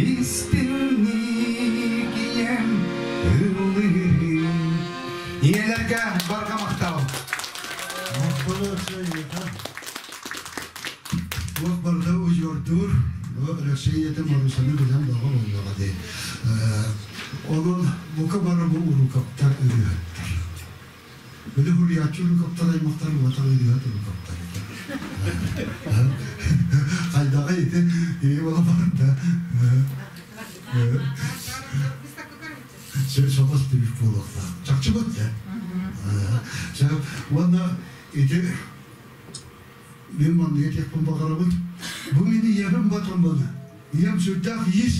истиҥник ийэм ыллыырын Ийэлэргэ барҕа махтал. Туох барыта удьуордуур, Алексей ийэтэ Марусаны билэн бөҕө буоллаҕа дии. Онон бука бары бу урукаптар ырыаһыттар. Били хуруйааччы урукаптар аймахтар уотар ырыаһыт урукаптар Хайдаҕа ити ии бола барда. Соҕус түбүк буолуохтаах. Чахчы бут да. Уонна ити мин манныгы этиэхпин баҕарабын. Бу мин ийэбин батан баны. Ийэм сүрдээх иис.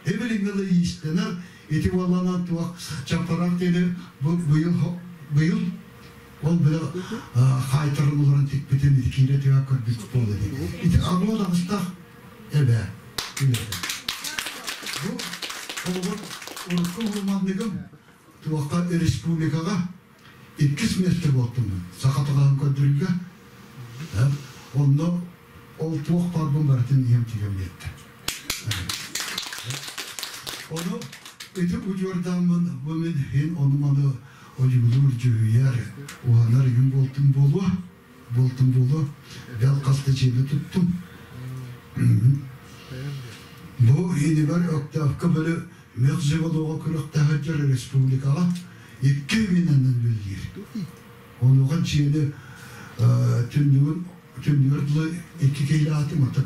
Эбилиҥҥэ иистэнэр. Ити уолланан туох чаппарах диэни бу быйыл быйыл ол бile хаайтаран олорон тикпитин ити киирэ түһэ көрбүт буола дии. Ити аҕыла таҕыстах эбээ үлэтэ. Бу холобур урукку уһулманныгым туохха республикаҕа иккис миэстэ буолтуммун саха тылаһын көрдөрүүгэ онно ол туох баарбын барытын ийэм тигэн биэрдэ. Ону ити удьуордааммын бу мин иһин ону-маны одьулуур, дьүһүйэр, уһанар игин буолтум буолуо, буолтум буолуо, бэл хас да дьиэни туттум. Бу инибэр Өктөөхкө бөлө мехзаводоҕа күрэхтэһэр республикаҕа икки минанан үлэлиир. Онуоха дьиэни түннүгүн түннүгэр дылы икки киһилээтим, оттон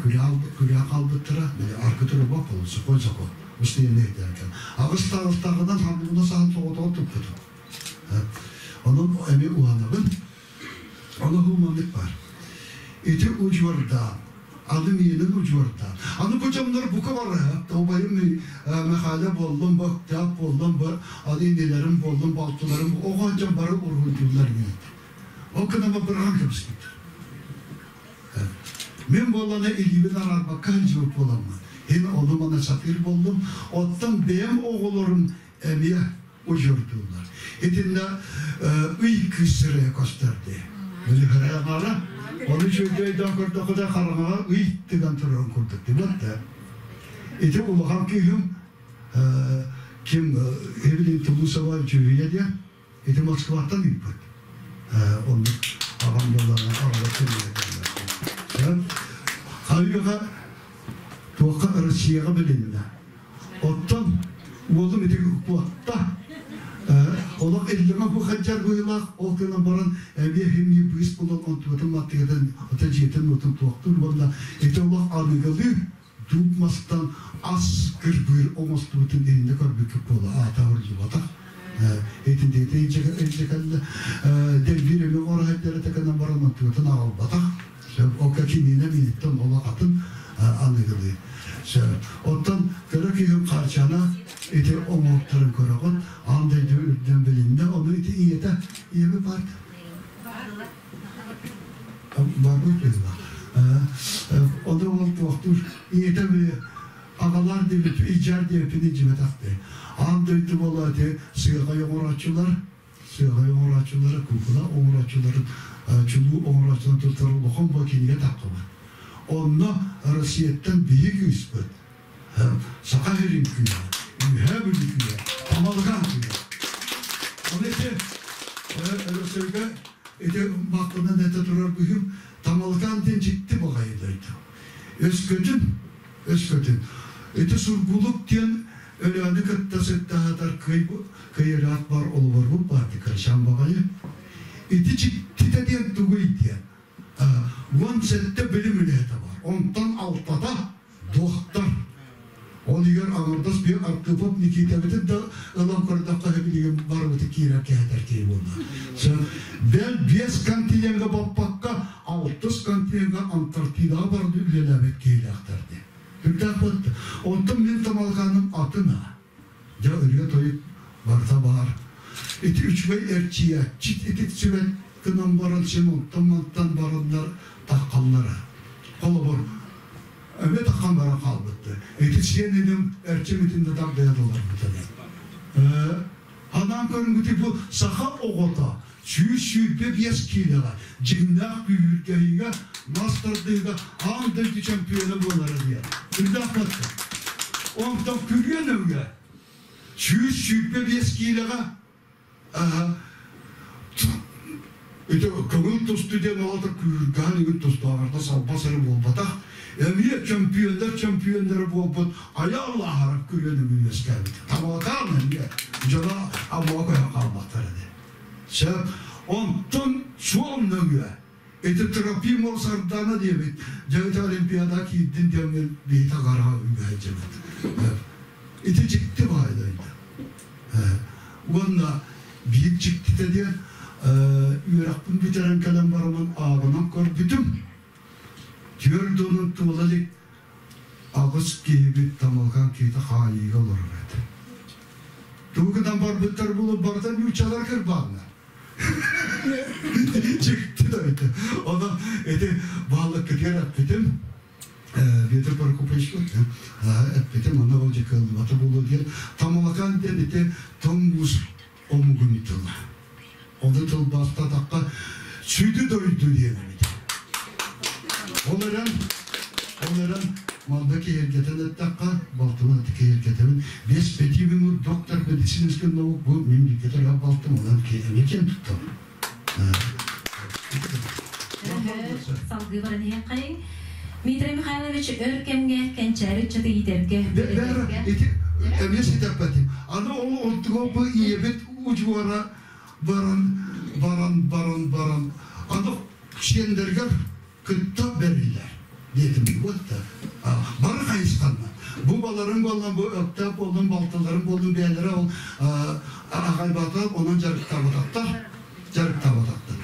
күрээ хаалбыттара, били аргы туруба сокуон сокуон устуйаны өйдөөн Аҕыс таҕыстааҕынан ханныгына саһан соҕотоҕун туппутум. Онон эми уһанабын. Ону маннык баар. Ити удьуордаан, аны миэнин удьуордаан. Аны бу дьоннор бука бары, убайым Михаля буоллун, бу Өктөөп буоллун, бу аны инилэрим буоллун, балтыларым, оҕо дьон бары уруһуйдууллар диэн. Ол гынан быраҕан кэбиспиттэр. Мин буоллана илиибин араарбакка сылдьыбыт буоламмын, һин ону-маны сатыыр буоллум. Оттон бэйэм оҕолорум эмиэ удьуордууллар. Итиннэ ый кыыс сырайа көстөр дии. Били хараҥаҕа, ону үчүгэйдик өйдөөн көрдөххө хараҥаҕа ый тыган турарын курдук дии да. Ити улахан кыыһым Ким Эвелин Тулусова Дьүрүйэ диэн ити Москваттан ыыппыт. Оннук аҕам буоллаҕына аҕала кэллэ. Хайыга туохха Россияҕа билиннэ. Оттон уолум ити куотта. Олох иллэҥэ хухаджар быһыылаах ол гынан баран эмиэ химии быыс булан онтубатын маттыгытын ата дьиэтин уотун туохтуур уонна ити олох аныгылыы дууп мастан ас кырбыыр оҥостубутун иннэ көрбүккүт буола аата урдубатах итинтиитэ илдьэ кэллэ дэлбиир эмиэ оҥоро такынан баран онтубутун аҕалбатах Ока киниэнэ мииттэн олох атын аныгылыы. Оттон кыра киһим Харчана ити оҥоһуктарын көрөҕүн, аан дойду үрдүнэн билиннэ, ону ити ийэтэ, ийэбэ баар барбыт быһыылаах. Ону ол туохтуур ийэтэ аҕалар диэбит, ижар диэбиппин илдьибэтэхтэ. Аан дойду буола ити сыаҕай оҥорооччулар, сыаҕай оҥорооччулары, куукула оҥорооччуларын, чулуу оҥорооччуларын туттар улахан бу кинигэ таххыбыт. Онно Россияттан биһи күүспүт, Саха сирин күүһэ, Үөһээ Бүлүү күүһэ, Тамалыкаан күүһэ. Оны ити Өрөсөйгө ити махтанан этэ турар быһым Тамалыкаан диэн дьикти баҕайы дойду. Өскөтүн, өскөтүн ити Сургулук диэн Өлөөнү кытта сыттаһатар кыйыраат бар олоборбут баарты кырачаан баҕайы. Ити дьиктитэ диэн тугуй диэн. 17 билим үлэһитэ бар. Онтон алтата дуохтар. Ол иһигэр аҥардас биир Архипов Никитабытын да ылан көрдөххө билигин барыбыты киирэр кэһэтэр киһи буолла. Бэл биэс континеҥҥа баппакка алтыс континеҥҥа Антарктидаҕа баран үлэлээбит киһилээхтэр дии. Үрдээх буолта. Онтон мин тамалҕааным атын аа. Дьэ ырыа-тойук барыта баар. Ити үчүгэй эрчийээччи ити сүбэт гынан баран син онтон-мантан бараннар таххаллара. Холобур, эмиэ таххан баран хаалбытты. Ити сиэн иним эрчим итиннэ тардыйа доларбыта. Анаан көрүҥҥүтүй бу саха оҕото 125 киилэҕэ дьиҥнээх күүһүргэһиигэ мас тардыыга аан дойду чемпиона буолара диэн үрдээх батта. Онтон күрүө нөҥүө 125 киилэҕэ ити көҥүл тустуу диэн аата күүргээн игин тустааҕарда салбас эрэ буолбатах эмиэ чөмпүйүөннэр чөмпүйүөннэрэ буолбут айаал аһарар күрүөнү үөскээбит табаатаан эмиэ дьоно аммаҕа көһөн хаалбаттар этэ сөп онтон суол нөҥүө ити Трофимов Сардана диэбит дьэ ити олимпиада киирдин диэммин биһи таҥараҕа үҥэһэлдьэбит ити дьикти баайдайда Уонна биир дьиктитэ диэн, үөрэхпин бүтэрэн кэлэн бараммын ааҕынан көрбүтүм, түөрт уонун туола илик аҕыс киһибит Тамалҕан киһитэ хаайыыга олорор этэ. Тугу гынан барбыттар буолуо барыта нууччалар кырбааннар. Дьикти да этэ. Онон ити баалыккытыгар эппитим, Петр Прокопьевич эппитим, онно ол кыаллыбата буолуо диэн Тамалакаан диэн ити тоҥ уус омугун тыла. Ону тылбаастатахха сүдү дойду диэн эбит. Ол эрэн, ол эрэн манна киһиргэтэн эттэххэ, балтыбын киһиргэтэбин. Без пяти минут доктор медицинских наук бу мин бииргэ төрөөбүт балтым, онон эмиэ киэн туттабын. Салгыы баран иһиэххэйиҥ. Дмитрий Михайлович өр кэмҥэ кэнчээри ыччаты иитэргэ, Ити эмиэ ситэппэтим. Аны ол онтуга бу ийэбит удьуора баран, баран, баран, баран, аны сиэннэригэр кытта бэриллэр диэтим. Вот бары хайысханнан. Бу баларым буоллан, бу Өктөөп буоллун, балтыларым буоллун, бэйэлэрэ ол аҕайбатар, онон дьарыктаабатахтар, дьарыктаабатахтар.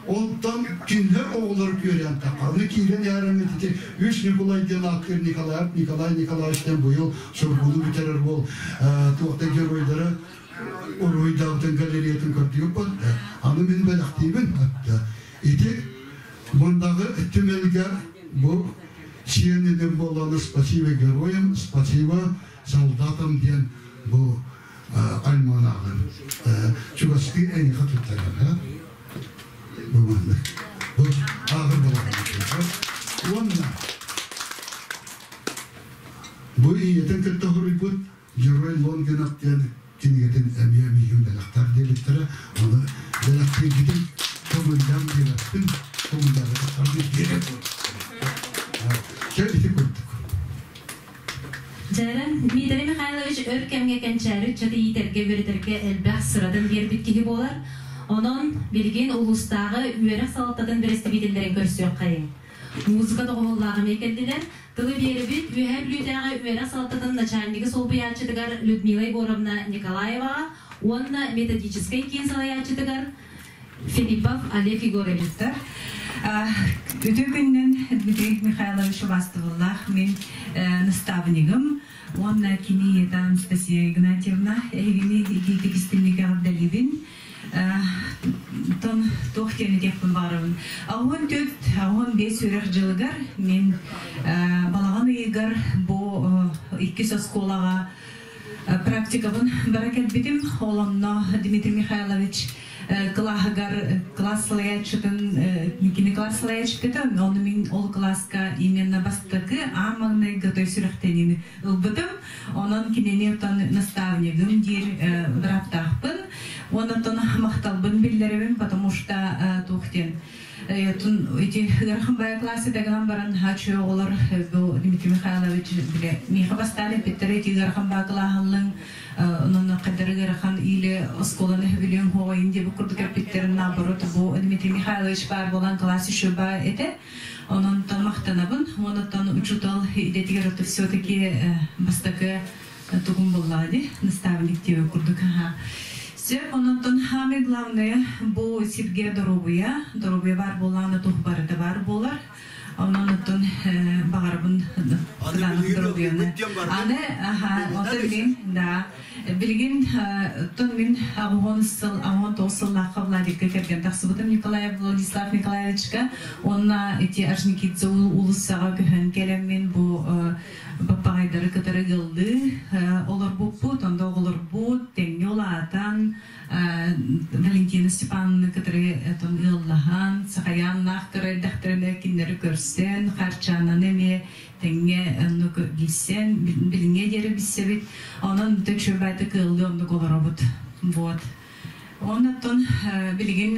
Онтон кинилэр оҕолору күөрээн тахха. Киирэн иһэрин ити үс Николай диэн ааттыыр Николаев Николай Николаевич диэн быйыл сургууну бүтэрэр уол туохта геройдары уруһуйдаабытын галереятын көрдүгүт Аны мин бэлэхтиибин. Ити Мындагы түмэлгэ бу сиэн буоллаҕына спасибо героям, спасибо солдатам диэн бу альманаҕын чугастыы эйиэхэ туттарар бу маннык бу ааҕыр буолаҕын уонна бу ийэтин кытта хоруйбут герой Лонгинов диэн. Кэпсииргитин көҥүллээн диэбэппин, көҥүллээбэтэхтэрин биэрэр Чэ, ити курдук. Дьэрэн, Дмитрий Михайлович өр кэмҥэ кэнчээри ыччаты иитэргэ, үөрэтэргэ элбэх сыратын биэрбит киһи буолар. Онон билигин улуустааҕы үөрэх салалтатын бэрэстэбиитэллэрин көрсүөххэйиҥ. Музыка доҕуһуоллаах эмиэ кэллилэр. Тылы биэрэбит Үөһээ Бүлүүтээҕи үөрэх салалтатын начальнигы солбуйааччытыгар Людмила Егоровна Николаеваҕа уонна методическай киин салайааччытыгар Филиппов Олег Егоровичтар. Үтүө күнүнэн Дмитрий Михайлович убаастабыллаах мин наставнигым уонна кини ийэтэ Анастасия Игнатьевна эһигини итиитик истинник эҕэрдэлиибин. Тон туох диэн этиэхпин баҕарабын. 14, 15 үөрэх дьылыгар мин балаҕан ыйыгар бу иккис оскуолаҕа практикабын бара кэлбитим. Ол онно Дмитрий Михайлович кылааһыгар класс салайааччытын кини класс салайааччыта ону мин ол кылааска именно бастакы аан маҥнайгы той сүрэхтэниини ылбытым. Онон кинини оттон наставнигым диир бырааптаахпын. Онон махталбын биллэрэбин, потому что туох диэн ити ыарахан бая класс гынан баран хачы оҕолор бу Дмитрий Михайлович биле миэхэ бастаан эппиттэрэ ити ыарахан баа кылааһыллыҥ онон хайдары ыарахан или оскуоланы хөбүлүөҥ хоҕойун диэбит курдук эппиттэрин наоборот бу Дмитрий Михайлович баар буолан класс еще баа этэ онон махтанабын онон учуутал идэтигэр это все-таки бастакы тугум буллаҕа дии наставник диэбит курдук аха Сөп, онон самое главное бу сиргэ доруобуйа, доруобуйа баар буоллаҕына туох барыта баар буолар. Онон оттон баҕарабын доруобуйаны. Аны, аха, оттон мин, да, билигин оттон мин аҕыһон сыл, аҕыһон тоҕус сыллаахха Владикка кэргэн тахсыбытым Николай Владислав Николаевичка. Уонна ити Орджоникидзе уулуссаҕа көһөн кэлэммин бу баппаҕайдары кытары ыаллыы олорбуппут, онно оҕолорбут тэҥҥэ улаатан, Валентина Степановна кытары ыаллаһан, Сахайааннаах кыра эрдэхтэринэ кинилэри көрсөн, Харчаананы эмиэ тэҥҥэ оннук билсэн, билиҥҥэ диэри билсэбит. Онон төчүөбаатык ыаллыы оннук олоробут. Вот. Оннуттан билигин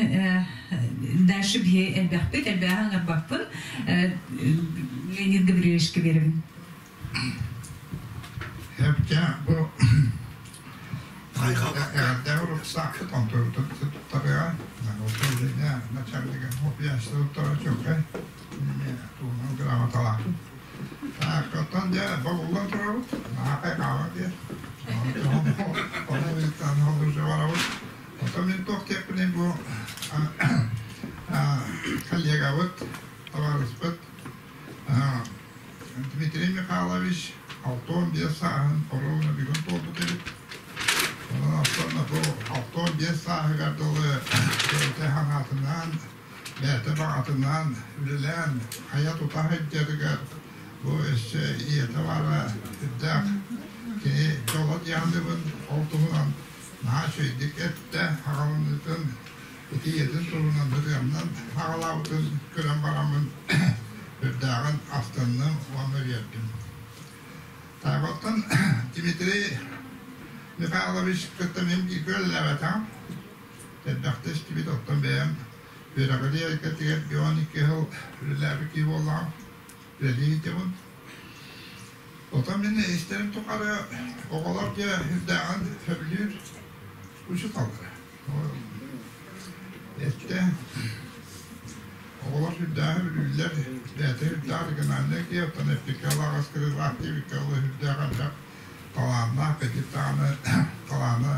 дальше биһи элбэхпит, элбэҕи ыҥырбаппын. Леонид Гаврильевичка биэрэбин. Эбдэ бу эҕэрдэ уруксаакыт онтуруттан туттарыа управление начальника туттара чөккэй туунан грамоталаахпын. Так, оттон дьэ бобуллан турабыт, наахай хаала диэн. Ону олоржа барабыт. Оттон мин туох диэхпиний бу коллегабыт, табаарыспыт Дмитрий Михайлович 65 сааһын оруобуна бүгүн туолбут эбит. Онон оттон бу 65 сааһыгар дылы бэйэтэ санаатынан бэйэтэ баҕатынан үлэлээн айа-тута сылдьарыгар бу өссө ийэтэ баара сүрдээх кини дьоло диэхтибин ол туһунан наһаа үчүгэйдик эттэ аҕалыныытын ити ийэтин туһунан ырыамнан аҕалаабытын көрөн бараммын үрдээҕин астынным уонна үөрдүм. Таабаттан Дмитрий Михайлович кытта мин бииргэ үлэлээбэтэҕим. Элбэхтэ истибит оттон бэйэм Үөрэҕирии эйгэтигэр 12 сыл үлэлээбит киһи буоллаҕым, үлэлии сылдьабын. Оттон мин истэрим тухары оҕолор дьэ сүрдээҕин сөбүлүүр учууталлара. Эттэ оҕолор сүрдээҕин сөбүлүүллэр, бэйэтэ сүрдээх оригинальнай киһи, оттон эппиккэ алаҕас кырыылаах диэбиккэ дылы сүрдээх элбэх талааннаах, кырдьык даҕаны талаана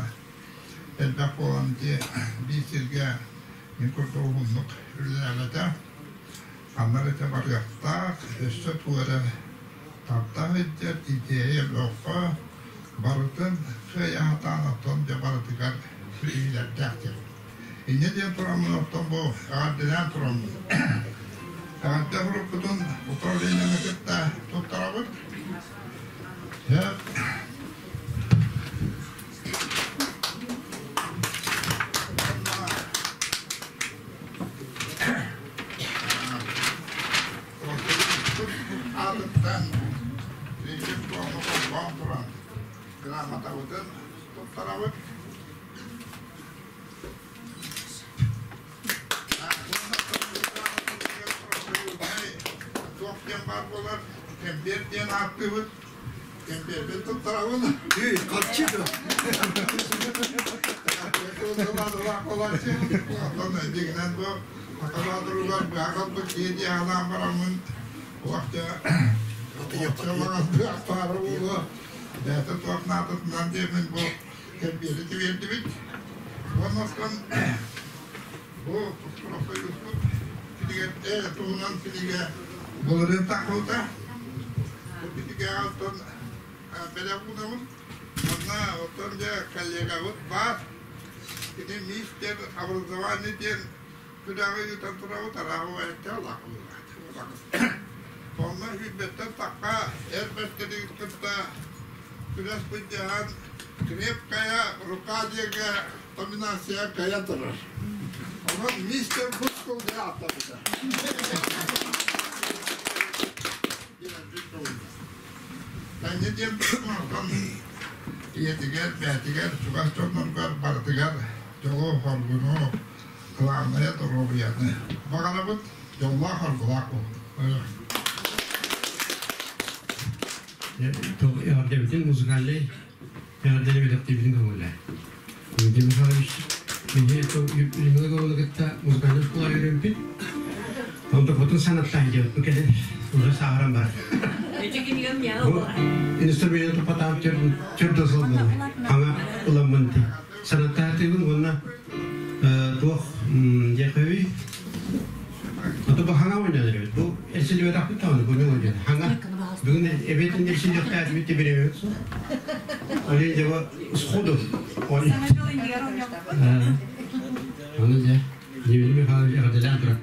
элбэх буолан ити биир сиргэ мин курдук уһуннук үлэлээбэтэ. Ханна эрэ барыахтаах, өссө тугу эрэ тарда сылдьар, идея бөҕө барытын кыайа сатаан оттон дьэ барытыгар сүүйүүлэрдээх диэн. Инньэ диэн тураммын оттон бу эҕэрдэлээн тураммын эҕэрдэ уруккутун управлениены кытта туттарабыт. Аатыттан Режим туому холбоон туран грамотабытын туттарабыт. Кэмбиэр диэн ааттыыбыт. Кэмбиэрбин туттарабын. Харчы да. Дигинэн бу Хатабаатыругар быһа киһи диэхалаан бараммын уохча быахтаары буолуо. Бэйэтэ туох наадатынан диэмин бу кэмбиэри тириэрдибит. Уонна бу профсоюзпут кинигэ туһунан кинигэ былырыын тахсыбыта. Бу кинигэҕэ оттон бэлэх уунабын. Онно оттон дьэ коллегабыт баар. Кини мистер образование диэн күрэҕи ыытан турабыт, арааһы этэ Онно сүүрбэттэн тахха эр бэртэри кытта күрэс былдьаһан крепкая рука диэҥҥэ номинация кыайан турар. Онон мистер Мускул диэн ааттаммыта. Таня диэн онтон ийэтигэр, бэйэтигэр, чугас дьонноругар барытыгар дьолу, хоргуну, кылааннайа доруобуйаны баҕарабыт, дьоллоох оргулаах буолун. Эҕэрдэбитин музыкальнай эҕэрдэлэри бэлэхтиибитин көҥүллээ. Дмитрий Михайлович, биһи Людмила Егоровна кытта музыкальнай школа үөрэммит. Онтукпутун санаттаан диэбит. Бу кэлин уже сааһыран барар. Бу инструмент тупатаан төрдө сыл буолла. Аңа ыламмын ти. Санаттаатыыбын уонна туох диэххэ Ото бу хаҥа ойнонор эбит. Бу эрсиллибэтэхпит даҕаны бу мелодияны. Хаҥа. Бүгүн эбиэтин эрсиллиэхтээбит бириэмэбит суох. Олен дьэ бу сходу. Аны дьэ Дмитрий Михайлович эҕэрдэлээн турар.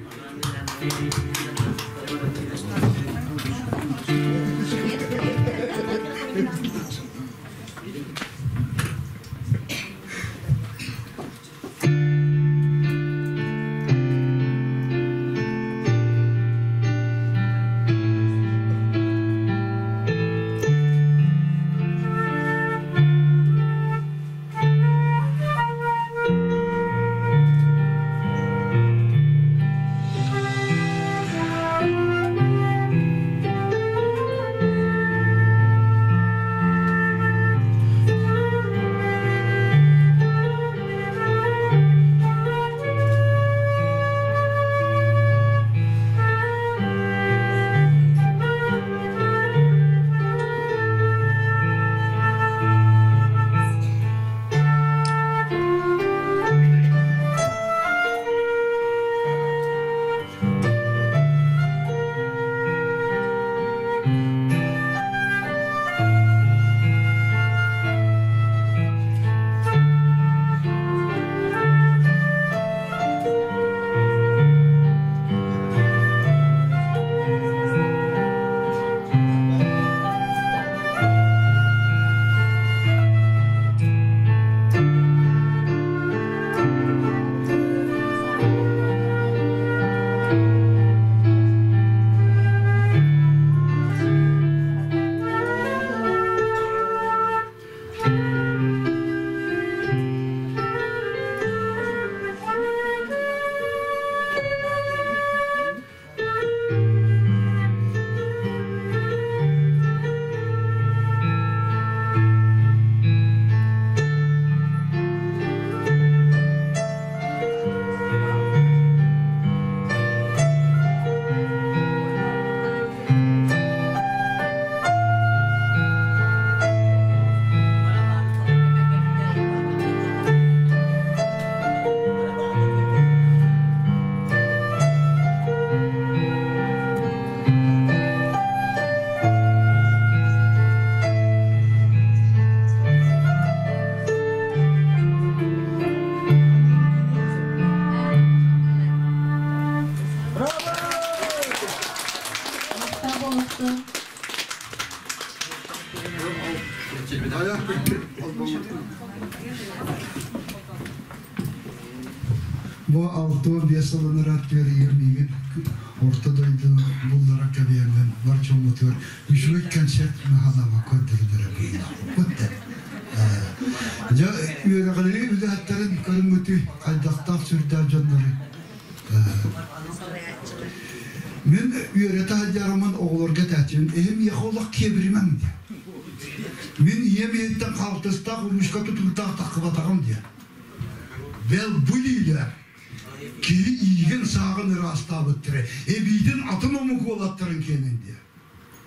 Бу 65 сылынара түөрүйэр миигин орто дойду буллара кэбиэммин бар дьоммутугар үчүгэй концерт наһалама көрдөрүлэрэ быылаахпыт. Дьэ үөрэҕири үлэһиттэрин көрүҥҥүтүй хайдахтаах сүрдээх дьоннору. Мен үөрэтэ сылдьарыммын оҕолорго этээччибин, эһэм ийэхэ олох киэбиримэҥ диэн. Мин ийэм ийэттэн хаалтыстаах ручка тутуурдаах таххыбатаҕым диэн. Бэл бу илиилэр киһи иигин-сааҕын ыраастаабыттара, эбиитин атын омук уолаттарын киэнин диэн.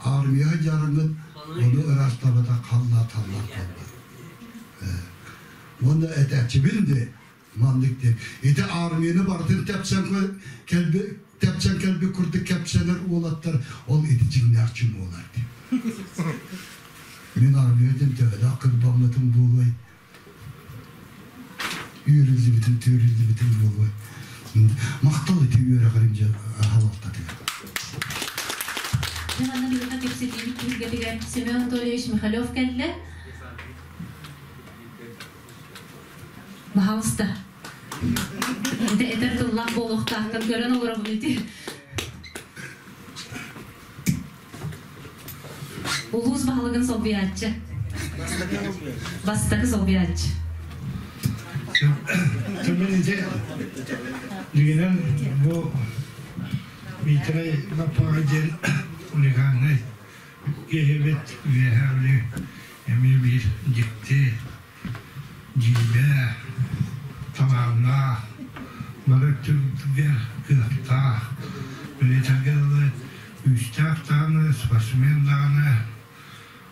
Армия дьарыгын ону ыраастаабатах халлаат-халлаат буолбат. Уонна этээччибин де маннык диэн. Ити армияны барытын тэпсэн кэлби тэпсэн кэлби курдук кэпсэнэр уолаттар ол ити дьиҥнээх чумуолар диэн. Мин армия диэн төһөлөөх кырбаммытым буолуой? Үөрүллүбүтүм, түөрүллүбүтүм буолуой? Махтал ити үөрэҕирим дьэ халалтатыгар. Дьэ манна биһиэхэ кэпсэтиибит түһүлгэтигэр Семен Анатольевич Михалев кэллэ. Баһаалыста. Этэ этэр тыллаах буолуохтаахтан көрөн олоробун ити. Улуус баһылыгын солбуйааччы. Бастакы солбуйааччы. Түмэн ити дьигинэн бу Миитэрэй Лаппаҕа диэн уникальнай киһибит үөһээ Бүлүү эмиэ биир дьикти дьиибэ талааннаах бары өттүгэр кыахтаах үлэтэргэ дылы күүстээх даҕаны спортсмен даҕаны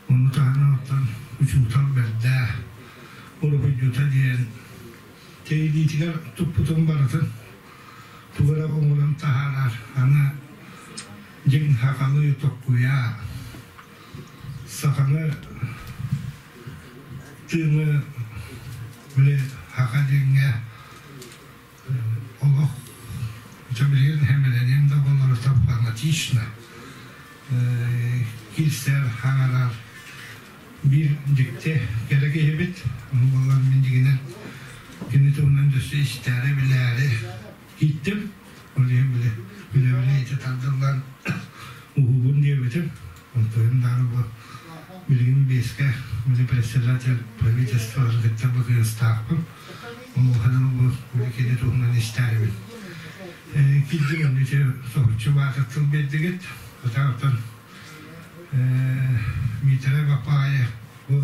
ону таһынан оттон учуутал бэрдэ уруһуйдьута диэн тэйилиитигэр туппутун барытын тугу эрэ оҥорон таһаарар аны дьиҥ сахалыы токкуйа саханы тыыны били саха диэҥҥэ олох дьэ билигин хэмэлэниэм да буоллар фанатично киирсэр хаҥарар биир дьикти кэрэ киһибит ону буоллар мин дьигинэн кини туһунан өссө истээри билээри ииттим ол иһин били билэ-билэ ити тардыллан уһуубун диэбитим онтон даҕаны бу билигин биэскэ били председатель правительстволарын кытта быкыыстаахпын онуоханан бу били кини туһунан истээрибин киирдим онно ити соһуччу баатыр тыл биэрдигит оттон Миитэрэй Бапаайа бу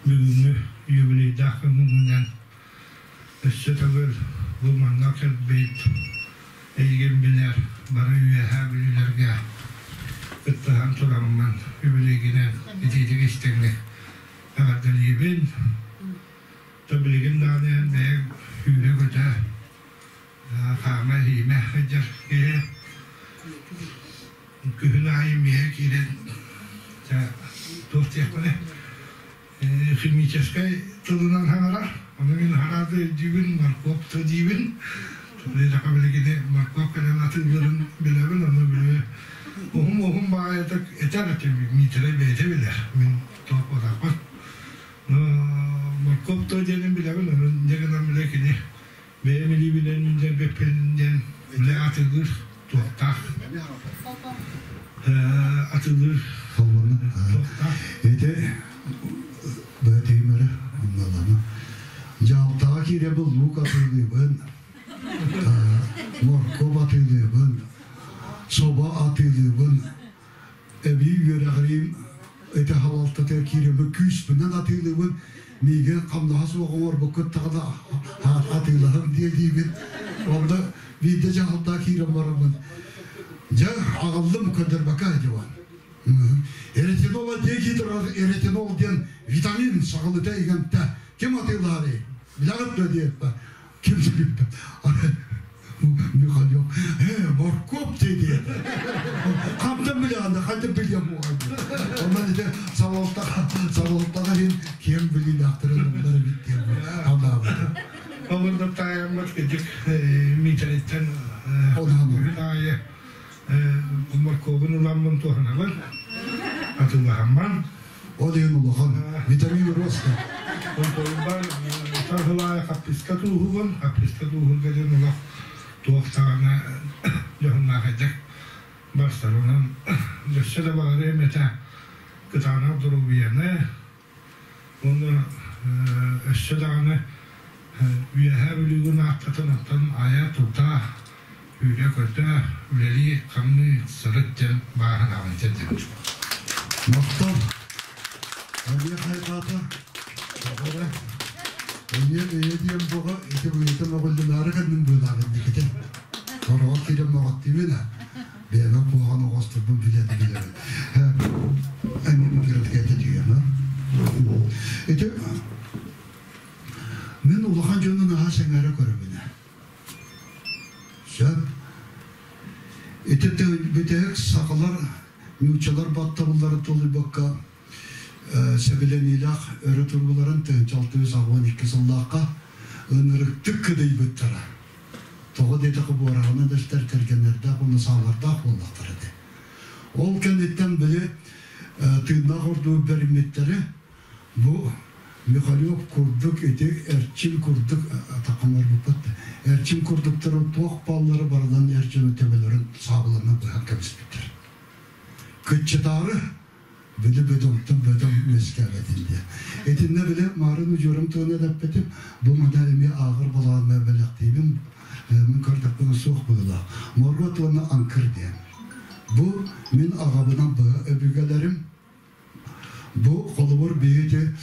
бүгүҥҥү юбилейдаах күҥҥүнэн Өссө төгүл бу манна кэлбит эйигин билэр бары үөһээ бүлүүлэргэ кыттыһан тураммын үбүлүйгинэн итиитик истиҥник эҕэрдэлиибин. То билигин даҕаны эн бэйэҥ сүүрэ-көтө, хаама-иимэ сылдьар киһи күһүн аайы миэхэ киирэн туох диэхпиний химическэй тылынан хаҥарар. Ону мин хараады өйдүүбүн, моркуоп да диибин. Билэхэ билигини моркуоп кэлэн атыылыырын билэбин, ону били уһун-уһун баҕайытык этэр Миитэрэй бэйэтэ билэр. Мин туох буоларбын. Моркуоп да диэнин билэбин, ону инньэ гынан билэ кини бэйэм илиибинэн үүннэрбиппин диэн билэ атыылыыр туохтаах. Атыылыыр туохтаах. Ити бөтүүмөрө оннолону. Дьаалтаҕа киирэбин луук атыылыыбын, моркуоп атыылыыбын, собо атыылыыбын, эбии үөрэҕириим ити халалтатыгар киирэбин күүспүнэн атыылыыбын, миигин хамнаһа суох оҥорбуккут даҕаны атыылаһым диэ диибин. Онно биирдэ дьаһалтаа киирэн бараммын, дьэ аҕаллым көрдөрбөккө дьыбан. Эретинола дегидроэретинол диэн витамин саҕалыта игэмтэ ким атыылаары билэҕит дуо диэппэ ким билбэт Михаил моркуоп диэти хантан билэҕин хантан билиэм онон ити салалтаҕа салалтаҕа иһин киэҥ билиилээхтэрин оннор эбит диэн санаабытым Олордо таайаммыт кыдьык Миитэриттэн күн аайы моркуобун ыламмын туһанабын атыылаһаммын Ол иһин улахан витамин роста. Онтуйбар саргылаайы хаппыска тууһугун, хаппыска тууһурга диэн олох туох даҕаны дьоһуннаахайдык барсар. Онон өссө да баҕарыам этэ кытаанах доруобуйаны уонна өссө даҕаны Үөһээ Бүлүүгүн ааттатын оттон айа-тута, Сүүрэ-көтө, үлэлии-хамныы сырыт диэн бааһын аҕын тиэрдэбин. Махтал. Эмиэ хайҕаата. Оҕоро. Эмиэ эйэ диэн буҕа ити быйыта мөҕүллүмээри кэннин быылаах инникитин. Сороҕор киирэн мөҕөттүүбүн а. Бэйэбэр куһаҕан оҕостурбун билэн билэбин. Эмиэ кыратык этэ дүйэм. Ити мин улахан дьону наһаа сэҥээрэ көрөбүн. Сөп. Ити бүтэһик сахалар нууччалар баттабылларын тулуйбакка сэбилэниилээх өрө турууларын 1662 сыллаахха ынырыктык кыдыйбыттара. Тоҕо диэтэххэ буораҕынан дэстэр кэргэннэрдээх уонна саалардаах буоллахтара этэ. Ол кэнниттэн били тыыннаах ордуу бэриммиттэрэ Бу Михалев курдук ити эрчим курдук атахханарбыппыт эрчим курдуктары туох баллары барынан эр дьону төбөлөрүн саабыланан быһан кэбиспиттэр. Кыччатаары били бөдөҥтөн бөдөҥ үөскээбэтин диэн. Итиннэ били маарын удьуорум туһунан эппитим, бу маны эмиэ ааҕар балаҕаҥҥа бэлэхтиибин, мин көрдөхпүнэ суох быһыылаах. Моруот уонна аҥкыр диэн. Бу мин аҕабынан быһа өбүгэлэрим Бу холобур биһиги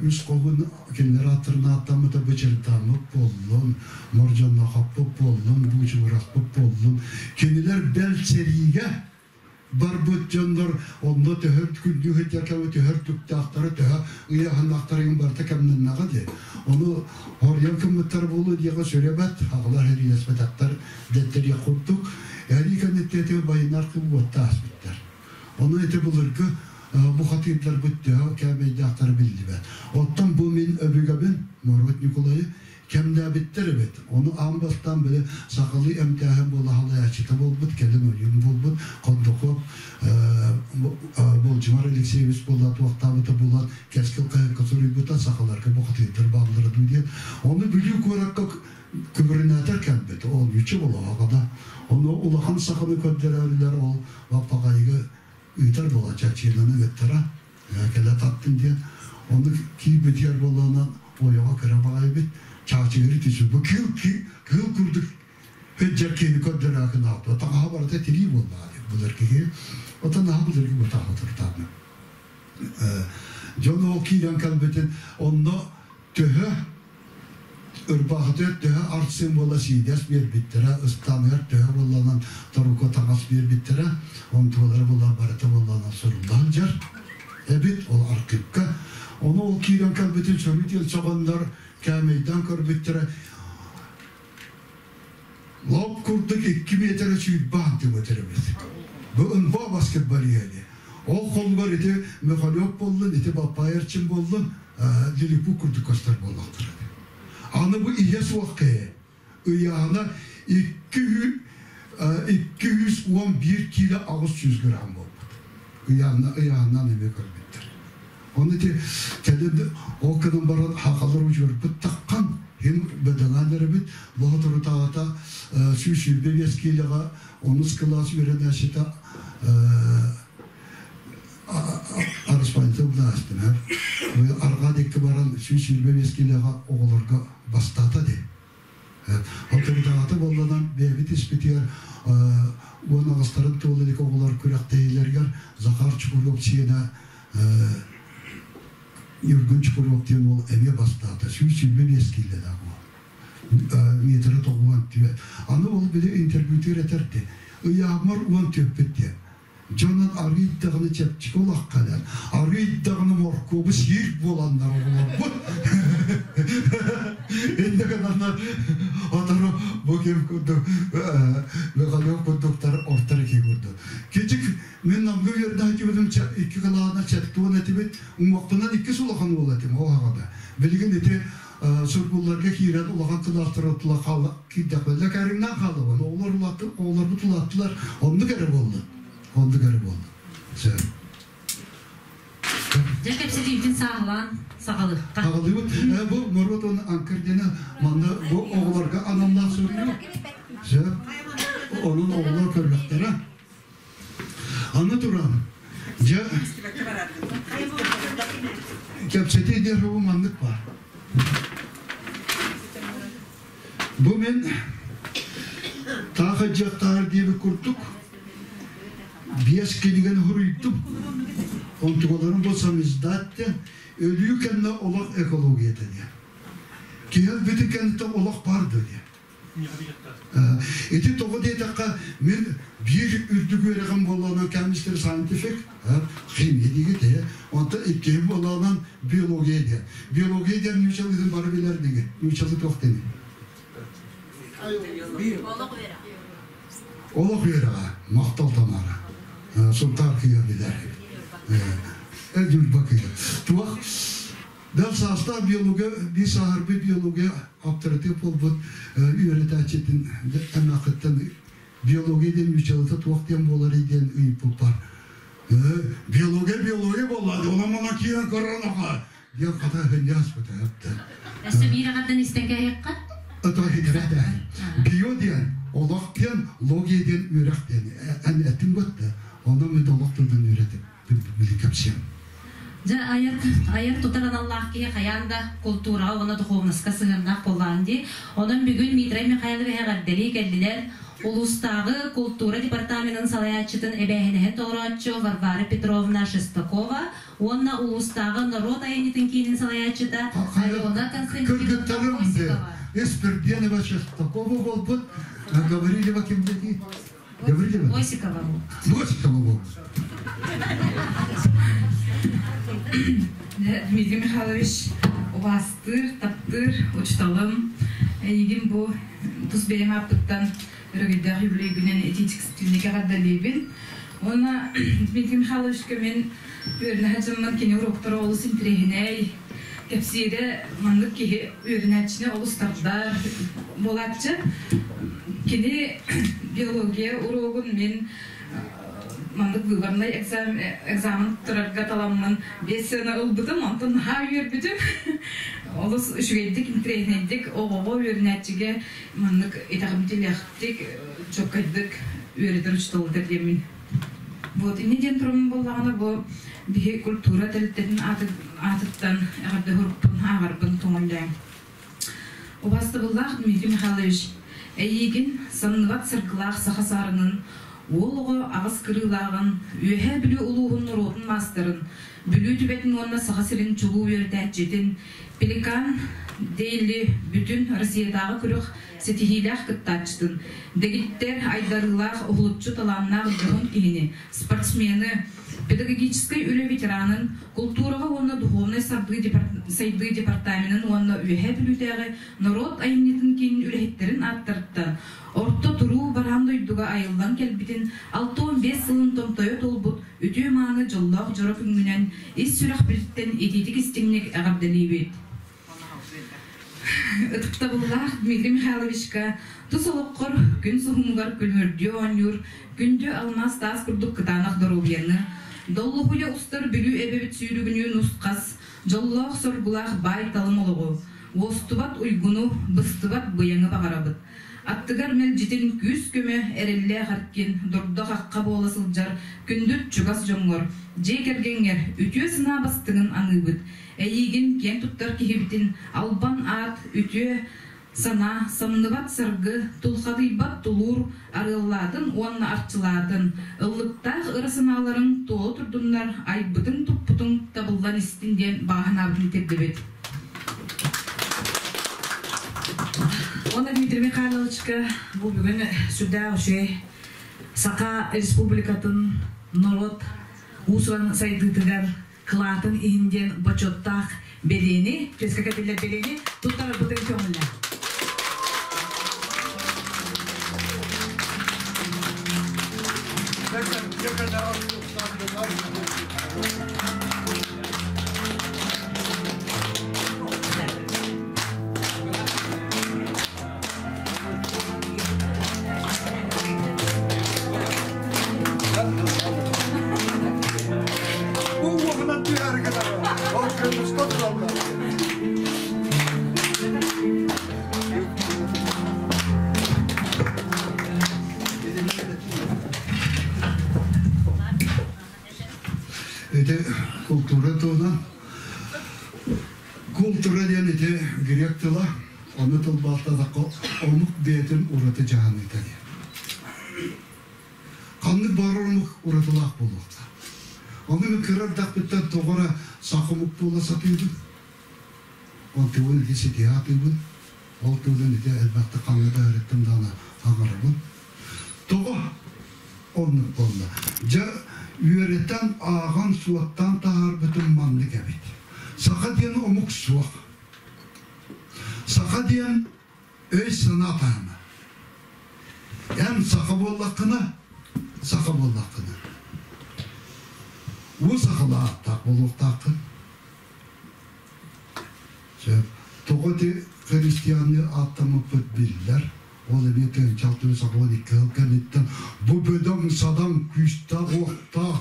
үс хоһун кинилэр ааттарын ааттаммыта бычырдааммыт буоллун, мордьоннохоппут буоллун, буучугураспыт буоллун. Кинилэр бэл сэриигэ барбыт дьоннор онно төһө күндү сылдьар төһө түктаахтара, төһө ыйааһыннаахтарын барыта кэмнэннэҕэ дии. Ону хоруйан кыммыттар буолуо диэҕэ сүрэбэт, аҕалар сэриилэспэтэхтэр дэттэриэх курдук. Эрии кэнниттэн байынар кыл уотта ааспыттар. Ону ити былыргы бухатыырдарбыт төһө кээмэйдээхтэрэ биллибэт. Оттон бу мин өбүгэбин, Моруот Ньукулайы, кэмнээбиттэр эбит. Ону аан бастаан били сахалыы эмтээһин буола халайааччыта буолбут, кэлин ойуун буолбут, Хондокуоп Болдьумар Алексеевич буолла туохтаабыта буолан кэскил хаһыакка суруйбута сахаларга бухатыырдар бааллара дуу диэн. Ону Бүлүү куоракка күбүрүнээтэр кэлбит, ол үчү буолаҕа Ону улахан саханы көрдөрөллөр, ол Баппаҕайга ыытар буола чаччыынаны ыыттара кэлэ таттын диэн. Ону киирбитигэр буоллаҕына ойоҕо кыра баҕайбыт чаачыгыры түсү бу кыыл кыыл курдук сылдьар киһини көрдөрөөкүн аҕалба таҥаһа барыта тирии буоллаҕа былыр киһи отон наһаа былыргы бутааҕа туртаана дьон ол киирэн кэлбитин онно төһө Ырбаахытыгар төһө арт символа сиидэс биэрбиттэрэ, ыстааныгар төһө буолланан торука таҥас биэрбиттэрэ, онтулара буолла барыта буолланан сурулла сылдьар эбит ол архыыпка. Ону ол киирэн кэлбитин сөрү сөҕөннөр кээмэйдээн көрбүттэрэ лоп курдук 2 метрэ 20 сантиметр эбит. Бу ынба баскетболиһа Ол холугар ити Михалев буоллун, ити Баппаерчин буоллун, Лилипут курдук көстөр буоллахтара. Аны бу ийэ суох киһи ыйаана 211 киилэ 800 грамм буолбут. Ыйаана ыйаанынан эмиэ көрбүттэр. Оны ити кэлин ол гынан баран хахалар удьуорбут таххан хин бөдөҥөөн эрэбит. Боһоторутааҕыта 125 киилэҕэ онус кылаас үөрэнээччитэ Арыспанча астым арҕаа диэки баран 125 киилэҕэ оҕолорго бастаата дии. Отурдаҕата буолланан бэйэбит испитигэр 18-тарын туола илик оҕолор күрэхтэһиилэригэр Захар Чукуров сиэнэ Ньургун Чукуров диэн уол эмиэ бастаата. 125 киилэлээх уол. Метры тоҕуон түөт. Аны ол били интервьютер этэрди. Ыйаамар уон түөппүт диэн. Дьонун арыйдаҕына чэпчэки улахханан, арыйдаҕына моркуобу сиир буоланнар оҕолорбут. Иннэ гынаннар отору бу ким курдук Михалев курдуктар ортор ики курдук. Кичик мин намга үөрдэ этибитим икки кылаана чэттуон этибит, уҥуохпунан икки улахан уол этим ол аҕада. Билигин ити сургулларга киирэн улахан кылаастар оттула хаала киирдэхпинэ кэриҥнээн хаалабын. Оҕолор улаатты, оҕолорбут улааттылар. Оннук эрэ буолла. Оннук эрэ буолла. Сөп. Дьэ кэпсэтиибитин сааһылаан саҕалыахха. Саҕалыыбыт. Бу норуот уонна аҥкыр диэни манна бу оҕолорго аналлаах суруйуу. Сөп. Онон оҕолор көрүөхтэрэ. Аны туран, дьэ, кэпсэтии диэн бу маннык баар. Бу мин Таах ыдьыахтаһар диэбит курдук, биэс кинигэни суруйдум. Онтугаларым бу самиздат диэн, өлүү кэннэ олох экологията диэн. Киһи өлбүтүн кэнниттэн олох бар дуо диэн. Ити тоҕо диэтэххэ, мин биир үрдүк үөрэҕим буоллаҕына chemistry scientific, химия диигит ээ. Онтон иккиһим буоллаҕынан биология диэн. Биология диэн нуучалыытын бары билэр диги. Нуучалыы туох диэний? Олох үөрэҕэ. Махтал Тамара. Сунтаар кыыһа билэр. Ньурба кыыһа. Туох Бэл саастаах биология, биир сааһырбыт биология авторитет буолбут үөрэтээччитин эмээхиттэн биология диэн нуучалыта туох диэн буоларый диэн ыйыппыппар биология биология буолла онон манан киирэн көрөн аха диэн хата хынньааспыта Өссө биир аҕардан истэн кээһиэххэ? Био диэн олох диэн логия диэн үөрэх диэн эн этим бытты онон мен олох тылдан үөрэтим били кэпсиэм Дьэ, айар, айар тутар аналлаах киһи хайаан да култуураҕа уонна духуобунаска сыһыаннаах буоллаҕын дии. Онон бүгүн Митрай Михайловиһы эҕэрдэлии кэллилэр. Улуустааҕы култуура департаменын салайааччытын эбээһинэһин толорооччу Варвара Петровна Шестакова уонна улуустааҕы норуот айымньытын киинин салайааччыта Алена Константиновна Осипова. Эспирденова Шестакова буолбут, Гаврилева ким дии? Гаврилева? Осикова Осикова буолбут. Дмитрий Михайлович убаастыыр, таптыыр учууталым. Эйигин бу тус бэйэм ааппыттан өрөгөйдөөх юбилейгинэн этический эҕэрдэлиибин. Уонна Дмитрий Михайловичка мин үөрэнэ сылдьаммын кини уруоктара олус интэриэһинэй, кэпсиирэ маннык киһи үөрэнээччини олус тардар буолааччы. Кини биология уруогун мин маннык выборный экзамен турарга таламмын биэс сыана ылбытым, онтон наһаа үөрбүтүм. Олус үчүгэйдик, интэриэһинэйдик оҕоҕо үөрэнээччигэ маннык итэҕэмтилээхтик, чуолкайдык үөрэтэр учууталлар диэммин. Вот инни диэн турумун буоллаҕына бу биһи культура тэрилтэтин аатыттан эҕэрдэ сурукпун ааҕарбын көҥүллээҥ. Убаастабыллаах Дмитрий Михайлович, эйиигин самныбат саргылаах саха саарынын, уол оҕо аҕыс кырыылааҕын, Үөһээ Бүлүү улууһун норуотун маастарын, Бүлүү түбэтин уонна Саха сирин чулуу үөрэтээччитин, Пеликан Дейли бүтүн Россиятааҕы күрэх ситиһиилээх кыттааччытын, дэгиттэр айдарыылаах уһулуччу талааннаах дьоһун киһини, спортсмены, педагогическай үлэ ветеранын, култуураҕа уонна духовнай сайдыы департаменын уонна Үөһээ Бүлүүтээҕи норуот айымньытын киинин үлэһиттэрин ааттарыттан орто туруу бараан дойдуга айыллан кэлбитин 65 сылын томтойо туолбут үтүө-мааны дьоллоох дьоро күҥҥүнэн ис сүрэхпититтэн итиитик-истиҥник эҕэрдэлиибит! Ытыктабыллаах Дмитрий Михайловичка тус олоххор күн суһумугар күлүмүрдүү оонньуур күндү алмаас таас курдук кытаанах доруобуйаны, доллоһуйа устар Бүлүү эбэбит сүүрүгүнүү нус-хас, дьоллоох-соргулаах баай-талым олоҕу, уостубат уйгуну, быстыбат быйаҥы баҕарабыт. Аттыгар мэлдьитин күүс-көмө, эрэллээх эркин, дурда-хахха буола сылдьар күндүл чугас дьоҥҥор, дьиэ кэргэҥҥэр үтүө санаа бастыҥын аныыбыт. Эйиигин киэн туттар киһибитин албан аат, үтүө санаа, самныбат саргы, тулхадыйбат тулуур арыаллаатын уонна арчылаатын, ыллыктаах ыра санааларыҥ туола турдуннар, айбытыҥ-туппутуҥ табыллан истин диэн баҕа санаабытын тиэрдэбит. Уонна Дмитрий Михайловичка бу бүгүн сүрдээх үчүгэй Саха Республикатын норуот уус-уран сайдыытыгар кылаатын иһин диэн бочуоттаах бэлиэни, түөскэ кэтиллэр бэлиэни туттарарбытын көҥүллээ. Бу уоһунан түһэр гынар. Ол көмүскэ тураллар. Ити култуура туһунан Култуура диэн ити грек тыла, ону тылбаастаатахха омук бэйэтин ураты дьаһаныыта диэн. Ханнык баарар омук уратылаах буолуохтаах. Ону мин кыра эрдэхпиттэн тоҕо эрэ саха омук буола сатыыбын. Ол тылын ити ситиһэ сатыыбын. Ол тылын ити элбэхтик ханна да ыһырыттым даҕаны аҥарабын. Тоҕо оннук буолла? Дьэ, үөрэтэн, ааҕан, суоттаан таһаарбытым маннык эбит. Саха диэн омук суох. Саха диэн өй-санаа таһыма. Эн саха буоллаххына, саха буоллаххына. Уу сахалыы ааттаах буолуохтааххын. Сөп. Тоҕо ити христианныы ааттаммыппыт биллэр. Ол эмиэ тыһыынча 692 сыл кэнниттэн бу бөдөҥ-садаҥ күүстээх-уохтаах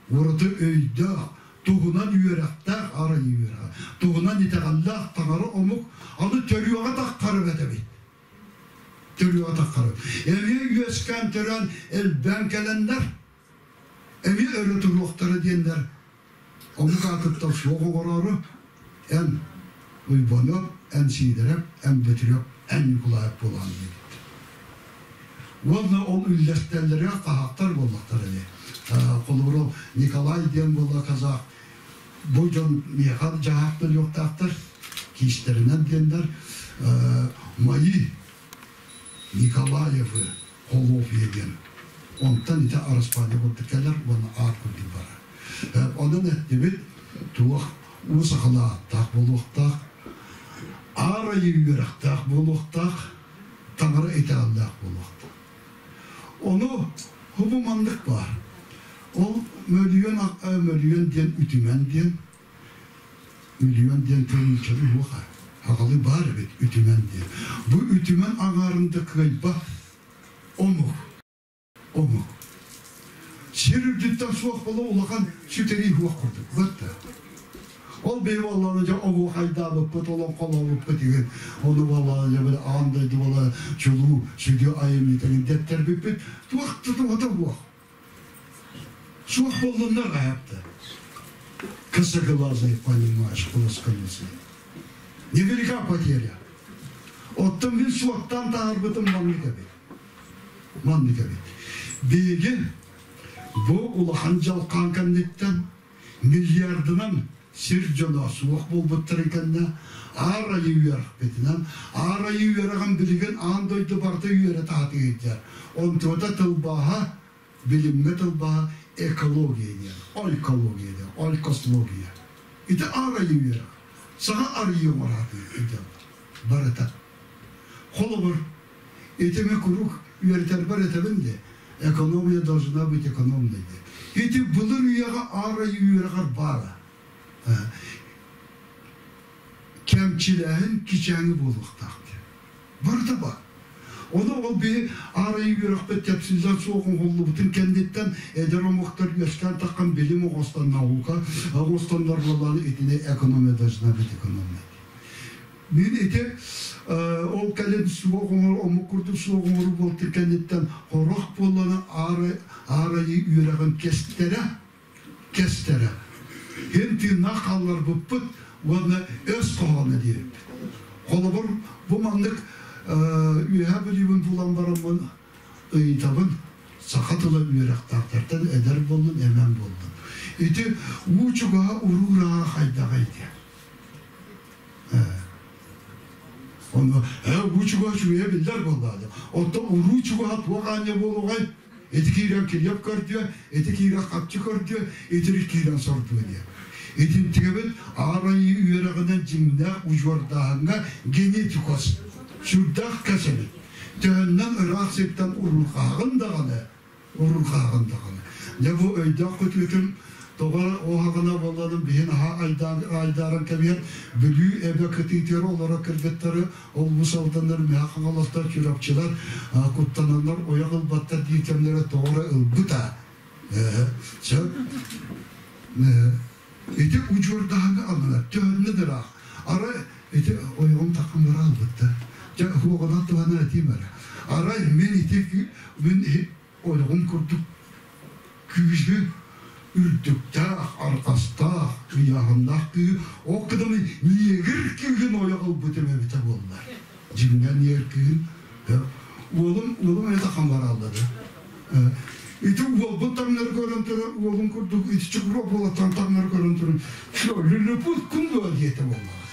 ураты өйдөөх, туһунан үөрэхтээх арай үөрэҕэ, туһунан итэҕэллээх таҥара омук аны төрүөҕэ таххарыбат эбит. Төрүөҕэ таххарыбат. Эмиэ үөскээн төрөөн элбээн кэлэннэр, эмиэ өрө туруохтара диэннэр омук аатыттан суох оҥороору эн Уйбаныап, эн Сиидэрэп, эн Бөтүрүөп, эн Ньукулаайап буолаҕын диэбит. Уонна ол үллэстэллэригэр хаһаактар буоллахтар ини. Холобура, Николай диэн буолла казах. Бу дьон миэхэ дьаһаах төлүөхтээхтэр, киистэринэн диэннэр мои Николаевы холуопуйа диэн. Онтон ити араспаанньа курдук кэлэр уонна аат курдук барар. Онон эттибит, туох уу сахалыы ааттаах буолуохтаах, аар айыы үөрэхтээх буолуохтаах, таҥара итэҕэллээх буолуохтаах. Ону хубу маннык баар. Ол мөлүйүөн мөлүйүөн диэн үтүмэн диэн, мөлүйүөн диэн тыл уоха аҕалы баар эбит үтүмэн диэн. Бу үтүмэн аҥаарында кыайбат омук. Омук. Сир үрдүттэн суох буола улахан сүтэрии суох курдук. Бытта. Ол биһи буоллаҕына дьэ оһуохайдаабыппыт, олоҥхолообуппут игин, ону буоллаҕына дьэ били аан дойду буола чулуу сүдү айымньытын дэттэрбиппит туох да туһата суох. Суох буоллуннар хаһыапта. Косоглазый, понимаешь, плосконосый. Невелика потеря. Оттон мин суоттаан таһаарбытым маннык эбит. Маннык эбит. Биһиги бу улахан дьалхаан кэнниттэн миллиардынан сир дьоно суох буолбуттарын кэннэ аар айыы үөрэхпитинэн аар айыы үөрэҕин билигин аан дойду барыта үөрэтэ сатыыр онтуота тылбааһа билимҥэ тылбааһа экология диэн ойкология диэн ойкослогия ити аар айыы үөрэх саҥа арыйыы оҥораатыы ыйдаллар барыта холобур Итими куруук үөрэтэрбэр этэбин де, экономия должна быть экономной де. Ити былыр үйэҕэ аар айыы үөрэҕэр баара. Кэмчилээһин кичээҥи буолуохтаах диэн. Барыта баар. Ону ол биһи аар айыы үөрэхпит тэпсиллэн суох оҥоһуллубутун кэнниттэн эдэр омуктар үөскээн таххан билим оҕостон наука оҕостоннор буоллаҕына итини экономия должна быть экономной. Мин ити ол кэлин суох оҥор омук курдук суох оҥоруу буолтун кэнниттэн хорох буоллана аарайыы үөрэҕин кэстэрэ кэстэрэ һин тыыннаах хаалларбыппыт уонна өс хоһооно диэбиппит. Холобур, бу маннык үөһээ Бүлүүбүн булан бараммын ыйытабын саха тыла үөрэхтээхтэртэн эдэр буоллун, эмэн буоллун. Ити уу чугаһа уруу-ураа хайдаҕай диэн. Ону уу чугаһа үчүгэйэ биллэр буоллаҕа. Оттон уруу чугаһа туох аанньа буолуоҕай? Ити киирэн килиэп көрдүө, ити киирэн хапчы көрдүө, итирик киирэн сордуо диэн. Итинтигэбит аар айыы үөрэҕинэн дьиҥнээх удьуордааһыҥҥа генетикос сүрдээх кэс эбит. Төһөннөн ыраах сиртэн уруурҕааҕын даҕаны Уруурҕааҕын даҕаны. Дьэ бу өйдөөх көтүүтүн тоҕо уоһаҕына буолланым биһин аһа айдааран кэбиһэн Бүлүү эбэ кытыытыгар олоро кыргыттары ол бу Алданнар, Мэҥэ Хаҥаластар, Чурапчылар куттананнар ойох ылбаттар диир кэмнэрэ тоҕо эрэ ылбыта. Сөп. Ити удьуордаһыҥҥа ананар төһөннө ыраах. Арай ити ойоҕум таххан бара албытта. Дьэ уоҕунан туһанан этиим эрэ. Арай мин ити мин ойоҕум курдук күүһү үрдүктээх, арҕастаах, ыйааһыннаах кыыһы ол кыдамы ньиэгир кыыһын ойох ылбытым эбитэ буоллар. Дьиҥнэ ньиэгир кыыһын Уолум, уолум это хамбараллады. Ити уолбун таҥнары көрөн турар, уолум курдук ити чукуруок буолаттан таҥнары көрөн туран, все, лилипут кун дуо диэтэ буоллаҕа.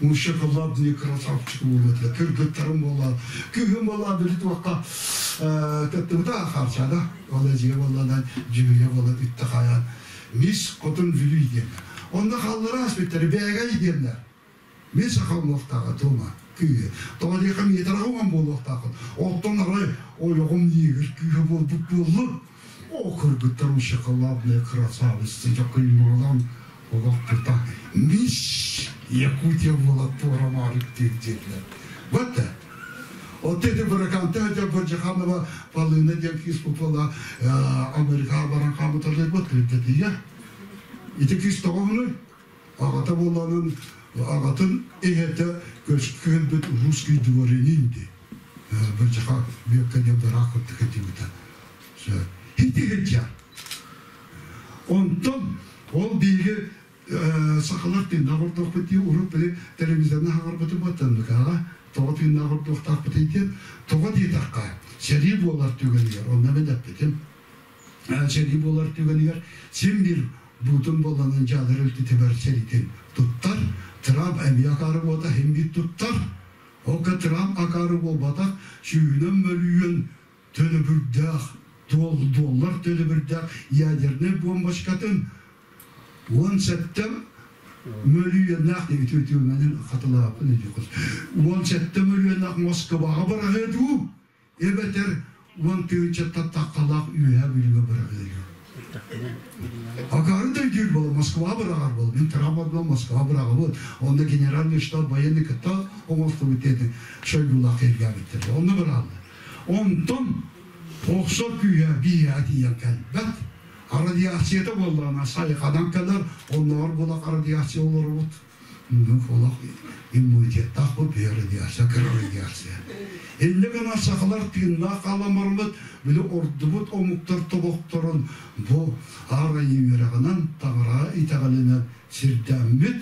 Ну, шоколадный красавчик буолуо кыргыттарым буолла, кыыһым буолла, били туохха кыттыбыта харчада, ол эдьиэ буолла, дьүһүйэ буола үттэ хайан, мисс хотун Бүлүү диэннэр. Онно халлара аспиттары бээгэй диэннэр. Мин саха уҥуохтааҕа туома күүһэ. Тоҕо диэххэ миэтэрэ уҥан буолуохтааххын. Оттон арай ойоҕум ниэгир күүһэ буолбут буоллун. О кыргыттарым шоколадные красавицы дьакыймалан олох тута мисс Якутия буола туорамаарык диир диэтилэр. Вот да. Вот эти быраканты хотя Бырдьаханова Полына диэн кыыс буола Америкаҕа баран хаамыталлар вот кырдатыйа. Ити кыыс тоҕо Аҕата буоллаҕынан аҕатын эһэтэ көскө кэлбит русский дворянин дии. Бырдьаха Бүөккэ диэн быраак курдук этибитэ. Ити сылдьар. Онтон ол биһиги сахалар тыыннаах ордуохпут дии урут били телевизорны хаҥарбытым буоттанныкааҕа тоҕо тыыннаах ордуохтаахпытый диэн тоҕо диэтэххэ сэрии буолар түгэнигэр онно мин эппитим сэрии буолар түгэнигэр син биир буутун буолланан дьаалар өлтүтүгэр сэриитин туттар Трамп эмиэ акаары буота син биир туттар ол Трамп акаары буолбатах сүүнэн мөлүйүөн төлөбүрдээх доллар төлөбүрдээх ядернай бомбочкатын 17 мөлүйүөннээх үтүөтүөмэнин хатылааппын 17 мөлүйүөннээх Москваҕа бараҕыа дуу эбэтэр 10 тыһыынчаттан таххалаах Үөһээ Бүлүүгэ быраҕыа. Акаары да өйдүүр буола Москва быраҕар буола. Мин травмабынан Москва быраҕабыт. Онно генеральный штаб военный кытта оҥостубут диэн Шойгулаах эргээбиттэр. Онно бырааллар. Онтон охсор күүһэ бииһэ тиийэн кэлбэт. Радиацията буоллаҕына сайханан кэлэр, оннооҕор буолах радиация олоробут. Олох иммунитеттаах бу радиация, кыра радиация. Инньэ гынан сахалар тыыннаах хаалан били ордубут омуктар тобохторун бу аар айыы үөрэҕинэн таҥара итэҕэлинэн сирдэммит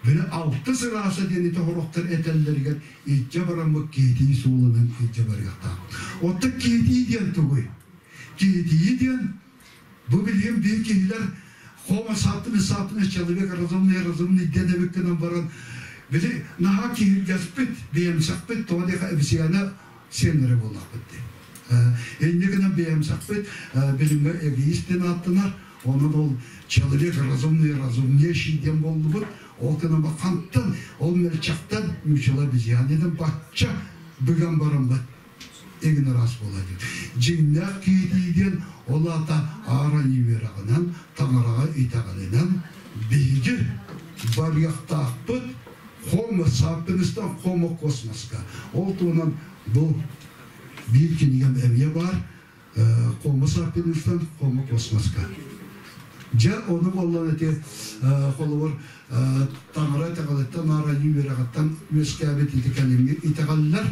били алтыс ырааса диэн ити сорохтор этэллэригэр илдьэ бараммыт киһитии суолунан илдьэ барыахтаах. Оттон киһитии диэн тугуй? Киһитии диэн бу билигин биир киһилэр Homo sapiens sapiens человек разумный разумный диэн эбиккинэн баран били наһаа киһиргэспит, бэйэмсэхпит, тоҕо диэхэ обезьяна сиэннэрэ буоллахпыт дии. Инньэ гынан бэйэмсэхпит билимҥэ эгоист диэн ааттанар, онон ол человек разумный разумнейший диэн буоллубут, ол гынан хантан ол мөлчөхтөн нууччалар обезьянадан бачча быган бараммыт игин араас буолар диэн. Дьиҥнээх киһитии диэн ол аата аара үөрэҕинэн, таҥараҕа итэҕэлинэн биһиги барыахтаахпыт Homo sapiens'тан Homo космоска. Ол туһунан бу биир кинигэм эмиэ баар Homo sapiens'тан Homo космоска. Дьэ, ону буоллан ити холобур таҥара итэҕэлиттэн аара үөрэҕиттэн үөскээбит ити кэлиҥҥи итэҕэллэр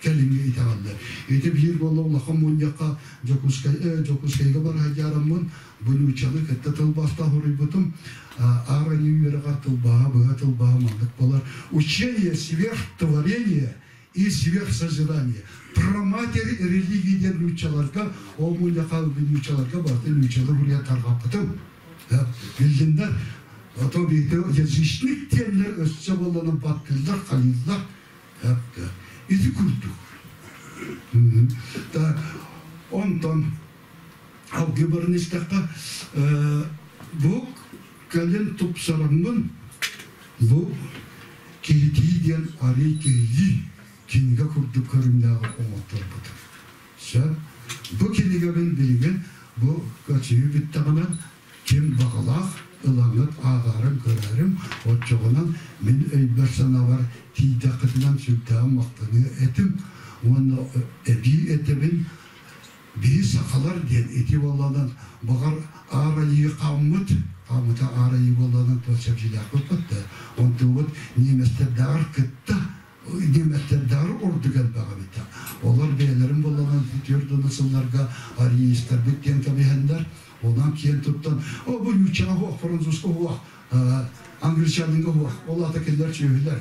кэлиҥҥи итэҕэллэр. Ити биир буолла улахан мунньахха Дьокуускай, Дьокуускайга бара сылдьараммын бу нууччалыы кытта тылбаастаах уруйбутум. Аар айыы үөрэҕэр тылбааһа быһа тылбааһа маннык буолар. Учение сверхтворение и сверхсозидание. Праматерь религии диэн нууччаларга, ол мунньахха нууччаларга барыта нууччалыы суруйан тарҕаппытым. Биллиннэр, а то биирдэ язычник диэннэр өссө буолланан баттыыллар, хайыыллар. Ити курдук. Так, онтон алгыы баран истэххэ, бу кэлин тупсараммын бу киһитии диэн арый киһилии кинигэ курдук көрүҥнээҕи оҥотторбутум. Сөп. Бу кинигэбин билигин бу көчүйүү бүттэҕинэ ким баҕалаах ылаҥҥыт ааҕаарыҥ көрөөрүҥ, оччоҕунан мин өйбөр-санаабар тиийдэххитинэн сүрдээҕин махтаныа этим уонна эбии этэбин биһи сахалар диэн ити буолланан баҕар аар айыы хааммыт хааммыта аар айыы буолланан туох сэбдьилээхпит да онтубут немецтердээҕэр кытта немецтердээҕэр ордук элбэх эбит олор бэйэлэрин буолланан 40 сылларга ариистарбыт диэн кэбиһэннэр онон киэн туттан о бу нууччаҕа хуох французка хуох. Англичанинга хуах. Ол ата кинилэр сүөһүлэр.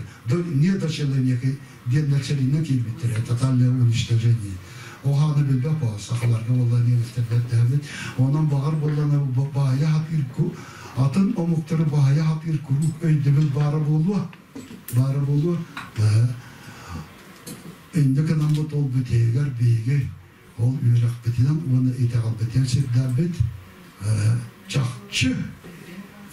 Не до человека диэннэр сэриинэн киирбиттэрэ. Тотальное уничтожение. Оһааны билбэт буол сахаларга буолла немецтердер дэһэбит. Онон баҕар буоллана баайа хатыыр атын омуктары баайа хатыыр куруук өйдөбүл баара буолуо. Баара буолуо. Инде гынан ол бүтейгер биһиги ол үөрэхпитинэн уонна итэҕэлбитинэн сирдээбит чахчы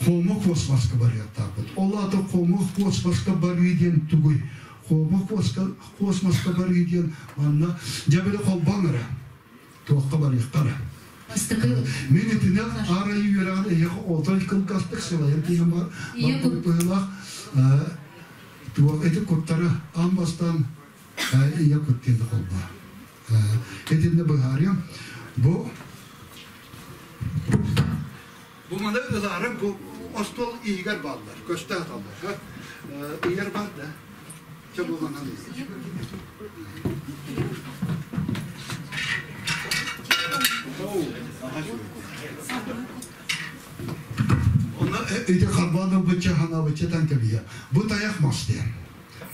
Хомо космоска барыахтаахпыт. Ол аата хомо космоска барыы диэн тугуй? Хомо космоска барыы диэн манна дьэбили холбоҥ эрэ. Туохха барыахтара. Мин итинэн арай үөрэҕин эйиэхэ отой кылгастык сылайан тиийэн бар быһыылаах туох ити куттары аан бастаан ийэ кут диэн холбоо. Итиннэ быһаарыам. Бу Бу маны ылаарым бу остуол иһигэр бааллар, көстө аталлар. Ыйар бар да. Чэ буланан. Онно ити харбаан ылбычча ханаабычча тан кэбиһэ. Бу тайах мас диэн.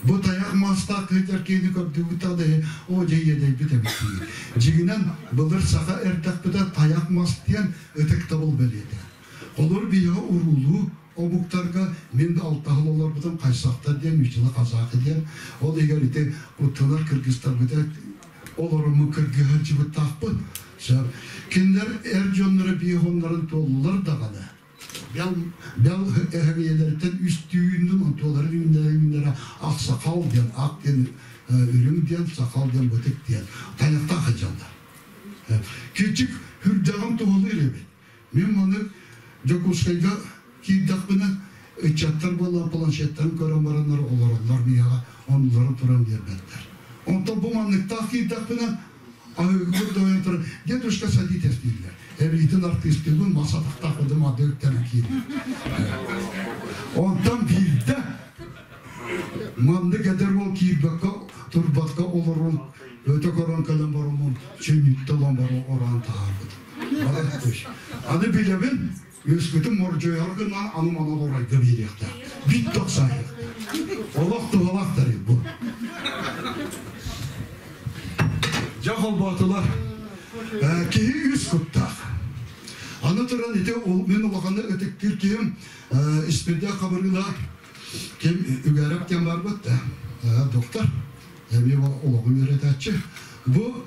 Бу тайах мастаах кыһытар киһини көрдүбүт да оо дьэ иэдэйбит эбит диир. Дьиҥинэн былыр саха эрдэхпитэ тайах мас диэн ытыктабыл бэлиэтэ. Олор биһиэхэ уруулуу омуктарга мин да алтаһыл олорбутум хайсахтар диэн Мичила казахи диэн ол иһигэр ити куттанар кыргызтарбыта олороммун кыргыһа сылдьыбыттаахпын. Кинилэр эр дьонноро биэһоннорун туоллулар даҕаны бэл бэл эһэбиэлэриттэн үстүүннүн онтуоларын үүннэрэ ақ сақал диэн ақ диэн үрүҥ диэн сақал диэн бытык диэн тайахтаах сылдьаллар. Кичик хүрдэҕин туһалыыр эбит. Мин маны Дьокуускайга киирдэхпинэ ыччаттар буолан планшеттарын көрөн бараннар олороллор миэхэ оннуларын туран биэрбэттэр. Онтон бу манныктаах киирдэхпинэ аһыгыбыт дойон туран дедушка садитесь дииллэр. Эбиитин артыыстыыбын мас атахтаах удум ады үктэнэн киирдим. Онтон биирдэ маннык эдэр уол киирбэккэ турбатка олорон өтө көрөн кэлэн бараммын сүнньүттэ ылан баран ороон таһаарбытым. Аны билэбин, үөскүтүн мордьойор гына аны манан орайга биэриэхтээх. Бит тохсаайыахтаах. Олох туһалаах тарый бу. Дьэ холбоотулар. Киһи үс куттаах. Аны туран ити мин улаханы ытыктыыр киһим Испирдэх Хабырыылаах ким үгэреп диэн барбыт да доктор эмиэ олоҕу үөрэтээччи. Бу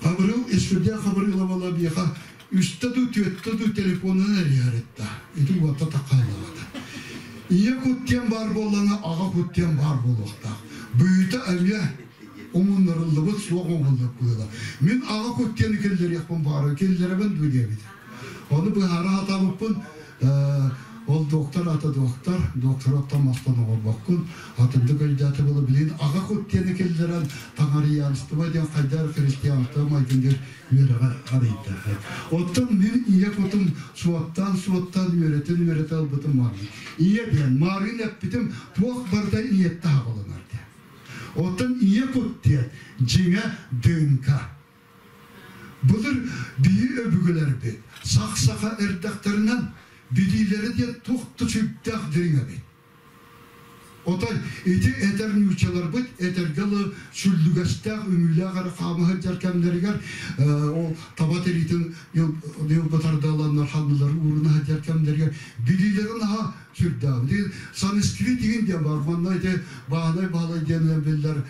Хабырыыл Испирдэх Хабырыылабала биэха үстэ дуу түөттэ дуу телефонунан эрийэр этта. Ити уотта таккааллабата. Ийэ кут диэн баар буоллаҕына аҕа кут диэн баар буолуохтаах. Бүүтэ эмиэ умуннарыллыбыт суох оҥоһуллар быһыылаах. Мин аҕа кут диэни киллэриэхпин баҕарабын, киллэрэбин дуу диэбит. Ону быһаара сатаабыппын ол доктор ата доктор, доктор оттон мастан оҥорбоккун, атыннык өйдөөтө буола билигин аҕа кут диэни киллэрэн таҥарианство диэн хайдах христианство майгын диэн үөрэҕи арыйда. Оттон мин ийэ кутум суоттаан-суоттаан үөрэтэн-үөрэтэ ылбытым маннык. Ийэ диэн маарыын эппитим туох барыта ийэттэ аҕаланар диэн. Оттон ийэ кут диэн дьиҥэ ДНК. Былыр биһи өбүгэлэрбит сах-саха эрдэхтэринэн билиилэрэ диэн туох да сүрдээх дириҥ эбит. Отой ити этэр нууччаларбыт этэргэ дылы сүллүгэстээх үҥүүлээх эрэ хаама сылдьар кэмнэригэр ол таба тириитин ньылбытардаланнар ханнылары ууруна сылдьар кэмнэригэр билиилэрин аһа сүрдээх. Ити санскрит игин диэн бар. Манна ити Баһылай Баһылай диэн биллэр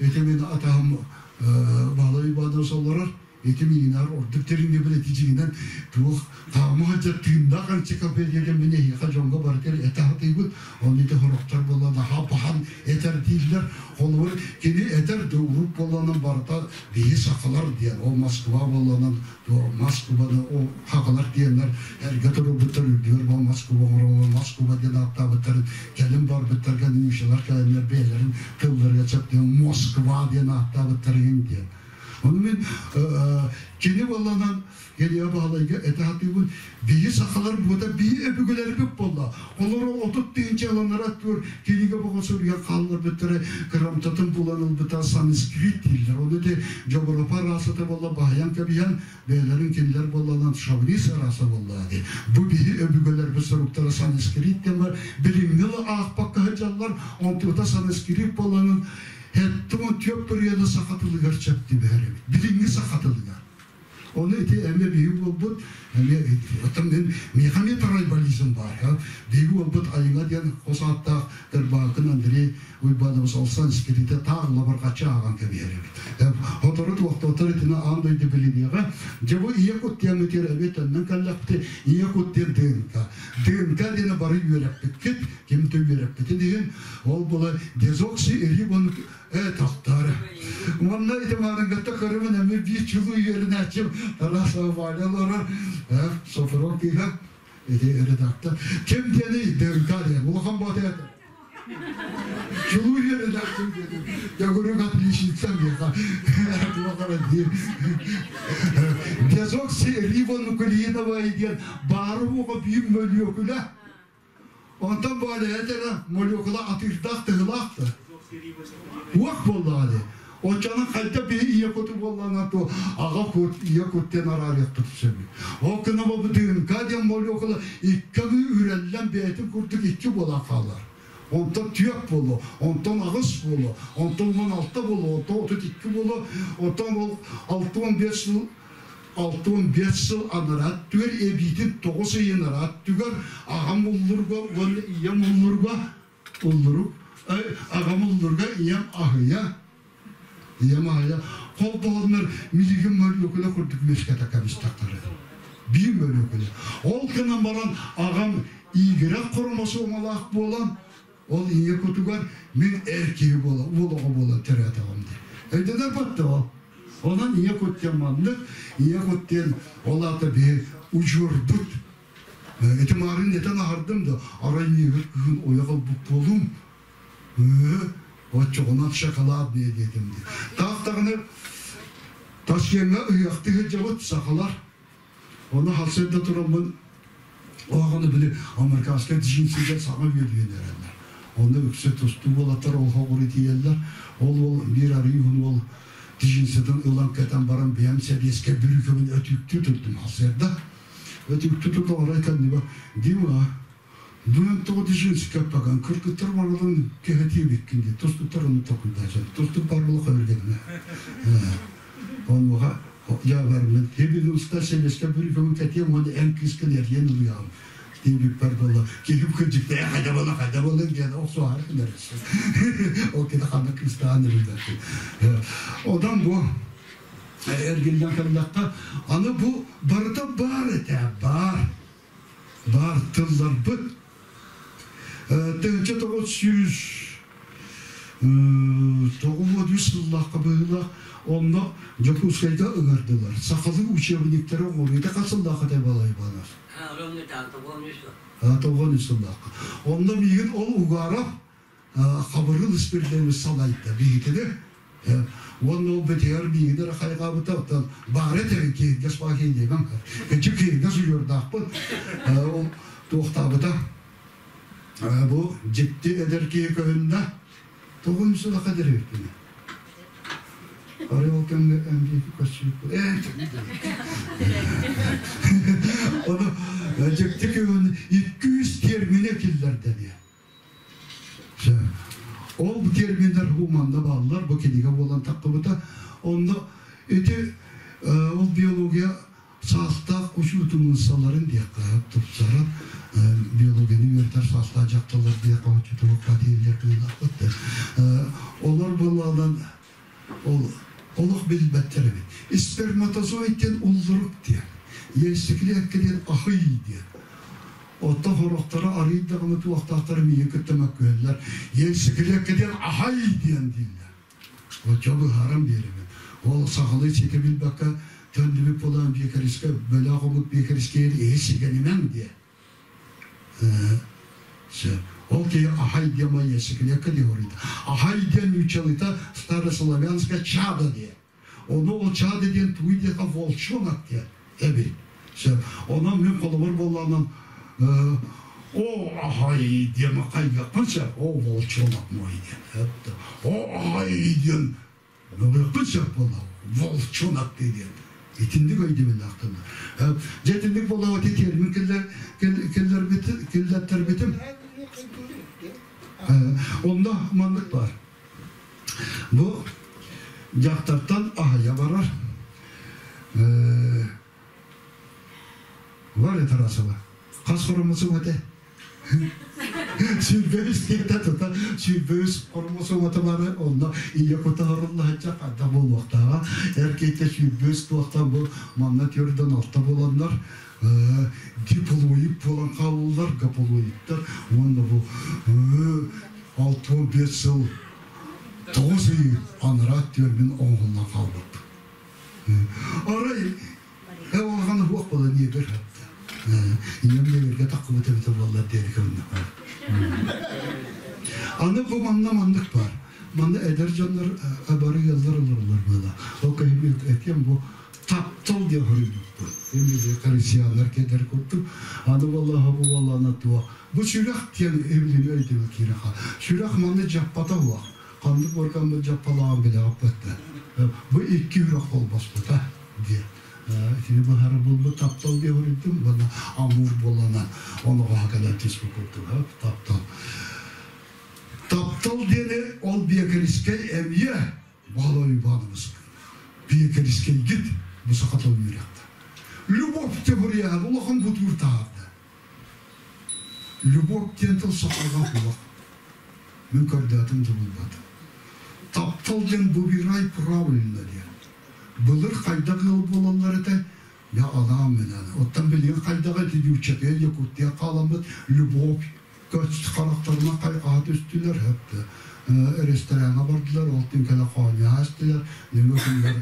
ити мин атаһым Баһылай Иванович олорор. Ити миинаар ордук дириҥҥэ ити дьиҥинэн туох хаама сылдьар тыыннаах энциклопедия диэн мин эһиэхэ дьоҥҥо барытыгар этэ сатыыбын. Онно ити сорохтор буолла наһаа баһан этэр дииллэр. Холобур, кини этэр да урут буолланан барыта биһи сахалар диэн, ол Москва буолланан Москваны ол хахалар диэннэр эргэ турбуттар үрдүгэр бу Москва оҥороллор Москва диэн ааттаабыттарын кэлин барбыттарга нуучалар кэлэннэр бэйэлэрин тылларыгар сөптөөх Москва диэн ааттаабыттар иһин диэн. Ону мин кини буолланан Илья Баһылайга этэ сатыыбын, биһи сахалар буота биһи өбүгэлэрбит буолла. Олору 30 тыһыынча ыланара тур кинигэ боҕо суруйан хаалларбыттара кырамтатын булан ылбыта санскрит дииллэр. Ону те Дьобуропа расата буолла баһыйан кэбиһэн бэйэлэрин кинилэр буолланан шовинист раса буолла ди. Бу биһи өбүгэлэрбит суруктара санскрит диэн бар билиҥҥи аахпакка сылдьаллар, онтута санскрит буолланан хэттуон түөп бырыйаны саха тылыгар чэптибэһэр эбит. Билиҥҥи саха тылыгар. Оны ити эмиэ биһиги буолбут, эмиэ оттон мин миэхэ эмиэ трайбализм баар. Биһиги буолбут Айыҥа диэн хос ааттаах Кырбаакын Андрей Уйбаанабыс Олсан испититэ таах лабырҕаччы ааҕан кэбиһэр эбит. Хотору туохтуоттар итини аан дойду билиниэҕэ. Дьэ бу ийэ кут диэммитигэр эмиэ төннөн кэллэхпит ийэ кут диэн ДНК. ДНК диэни бары үөрэппиккит, ким да үөрэппитин иһин, ол була дезокси рибон Ээ, тохтоор. Уонна ити маарыҥҥатта көрөмүн эмиэ биир чулуу үөрэнээччим Тарасова Валя олорор, Софрон кыыһа, ити редактор. Ким диэний? ДНК диэн. Улахан боот этэ. Чулуу үөрэнээччим диэтим. Төгүрүк отличница миэхэ. Туох эрэ диир. Дезоксирибонуклеиновая диэн баары уоҕа биир мөлүөкүлэ. Онтон бу эрэ молекула атыырдаах тыһылаах да. Уох буоллаҕа дии. Оччонон хайда биһи ийэ куту буоллаҕына то аҕа кут, ийэ кут диэн араарыахпыт сөбүй. Ол гына бу ДНК диэн молекула икки аҥыы үрэллэн бэйэтин курдук икки буолан хаалар. Онтон түөрт буолуо, онтон аҕыс буолуо, онтон 16 буолуо, онтон 32 буолуо, онтон ол 65 сыл 65 сыл анараа өттүгэр эбиитин 9 ый анараа өттүгэр аҕам уллурга уонна ийэм уллурга уллурук аҕам уллурга ийэм аһыйа ийэм аһыйа холбоһоннор милигин мөлүөкүлэ курдук үөскэтэ кэбистэхтэрэ биир мөлүөкүлэ ол гынан баран аҕам иигирэх хромосомалаах буолан ол ийэ кутугар мин эр киһи буола уол оҕо буолан төрөөтөҕүм дии өйдөнөр батта ол Онон ийэ кут диэн маннык, ийэ кут диэн ол аата биһи удьуорбут. Ити маарын этэн аһардым да, арай миигин кыһын ойох ылбыт буолуум. Оччоҕунан шоколадные диэтим дии. Таах даҕаны Ташкеҥҥа ыһыахтыы сылдьабыт сахалар. Ону харсыарда тураммын оҕону били американскай джинсигэ саҥа үөдүйэн эрэллэр. Онно үксэ тустуу уолаттар ол хоҕуру тиийэллэр. Ол уол биир арыы уһун уол джинсытын ылан кэтэн баран бэйэм сэбиэскэй бүрүүкэбин өтүүктүү турдум харсыарда. Өтүүктүү турда орой кэннибэ Дима Бүгүн тоҕо джинсы кэппэкэн кыргыттар барылын кэһэтии эбиккин дии тустуктар ону толкуйдааччы тустук бар буола хөргенне онуоха дьаабармын хебин уста сэбиэскэ бүрүкөҥүн кэтиэм уонна эн кыыскын эрийэн ылыаҕым диэбиппэр буолла киһим кырдьыкта э хайда буолла хайда буолла диэн охсуһаары гынар ол кини ханна кыыстаан эриллэрти одан бу эргиллэн кэллэххэ аны бу барыта баар этэ баар баар тылларбыт 1993 сыллаахха быһыылаах онно Дьокуускайга ыҥырдылар. Сахалыы учебниктары оҥоруута хас сыллаахха этэ Балай Иванов? 93 сыллаахха. Онно миигин ол Угаров Хабырыыл Испирдиэбис салайда биһигини. Уонна ол бэтигэр миигин эрэ хайҕаабыта, оттон баара этэрин киһиргэс баҕа диэмэм. Кыччык киһиргэс уйуордаахпын. Ол туохтаабыта. Бу дьикти эдэр киһи көһүннэ. Тоҕун сылаха дэрибиппин. Арай ол кэмҥэ МВП көссүүппүт. Ону дьикти көһүн 200 термине киллэрдэ диye. Ол терминнэр бу манна бааллар, бу кинигэ буолан таххыбыта. Онно ити ол биология саастаах учуутунуссаларын диэххэ тупсаран биологияны үөрэтэр саастаах дьахталлар диэххэ оччотугар дииллэр кыылаахпыт. Олор буоллаҕынан ол олох билбэттэр эбит. Сперматозоид диэн уллурук диэн, яйцеклетка диэн ахый диэн. Оттон сорохторо арыый даҕаны туохтаахтар миигин кытта мөккүһэллэр. Яйцеклетка диэн ахай диэн дииллэр. Оччо быһааран биэрэбин. Ол сахалыы ситэ билбэккэ төннүбүт буолан биэкэрискэ бөлөх омук биэкэрискэйэр иһи сигэнимэҥ диэн. Ол киһи ахай диэн яйцеклетка диэн хоруйда. Ахай диэн нууччалыыта старославянская чада диэн. Ону ол чаады диэн тугуй диэхэ волчонок диэн эбит. Сөп. Онон мин холобур буоллаҕынан о аһай диэн хайыахпын сөп. О волчонок мой диэн. О аһай диэн Мөҕүөхпүн сөп буолла. Волчонок диэн. Итинник өйдөбүллээхтэр. Дьэ итинник буолла ити термин киллэрбитим. Онно маннык баар. Бу дьахтартан аһайа барар. Варя Тарасова. Хас хоромусуҥ этэ? Сүүрбэ үс диэтэ тута 23 хромосомата бары онно ийэ кута хоруллаһычча хайдах буолуохтааҕа эр киһитэ 23 туохтан бу манна түөрдэн алта буоланнар диплоид буолан хааллылар гаплоидтар уонна бу 65 сыл 9 ый анараа түөрмүн оҥоһуллан хаалбыт. Арай улахан уһуох буолан ийэбэр хатта. Ийэм ийэбэргэ таххыбыт эбитэ буоллар диэри кымнаха. Аны бу манна маннык бар. Манна эдэр дьоннор бары ыаллар олороллор буола. Ол киһи этиэм бу таптал диэн хоруйбуппун. Эмиэ христианнар кэтэр курдук. Аны буоллаха бу буоллаана туох. Бу сүрэх диэн эбилини өйдөбүл киирэ Сүрэх манна дьаппата уох. Ханнык органмыт дьаппалааҕын билэҕиппэт да. Бу икки үрэх холбоспута диэн. Итини быһара булбут таптал диэн хоруйдум уонна амур буолана оноҕоһо кэлэн түспүт курдук таптал. Таптал диэни ол биэкэрискэй эмиэ Баһылай Уйбаанабыс биэкэрискэйгит бу саха тылын үөрэхтэ. Любовь теорияһа улахан бутуур таһаарда. Любовь диэн тыл сахаҕа суох. Мин көрдөөтүм да булбатым. Таптал диэн выбирай правильно диэн. Былыр хайдах ыал буолаллар этэ, я анаан менен. Оттон билигин хайдах эти дьүүччэтигэр Якутия хааламмыт любовь көс харахтарынан хайҕаһа түстүлэр, хөптө. Рестораҥҥа бардылар, ол түҥкэлэ хоонньоһо истилэр, нөҥүө күнүгэр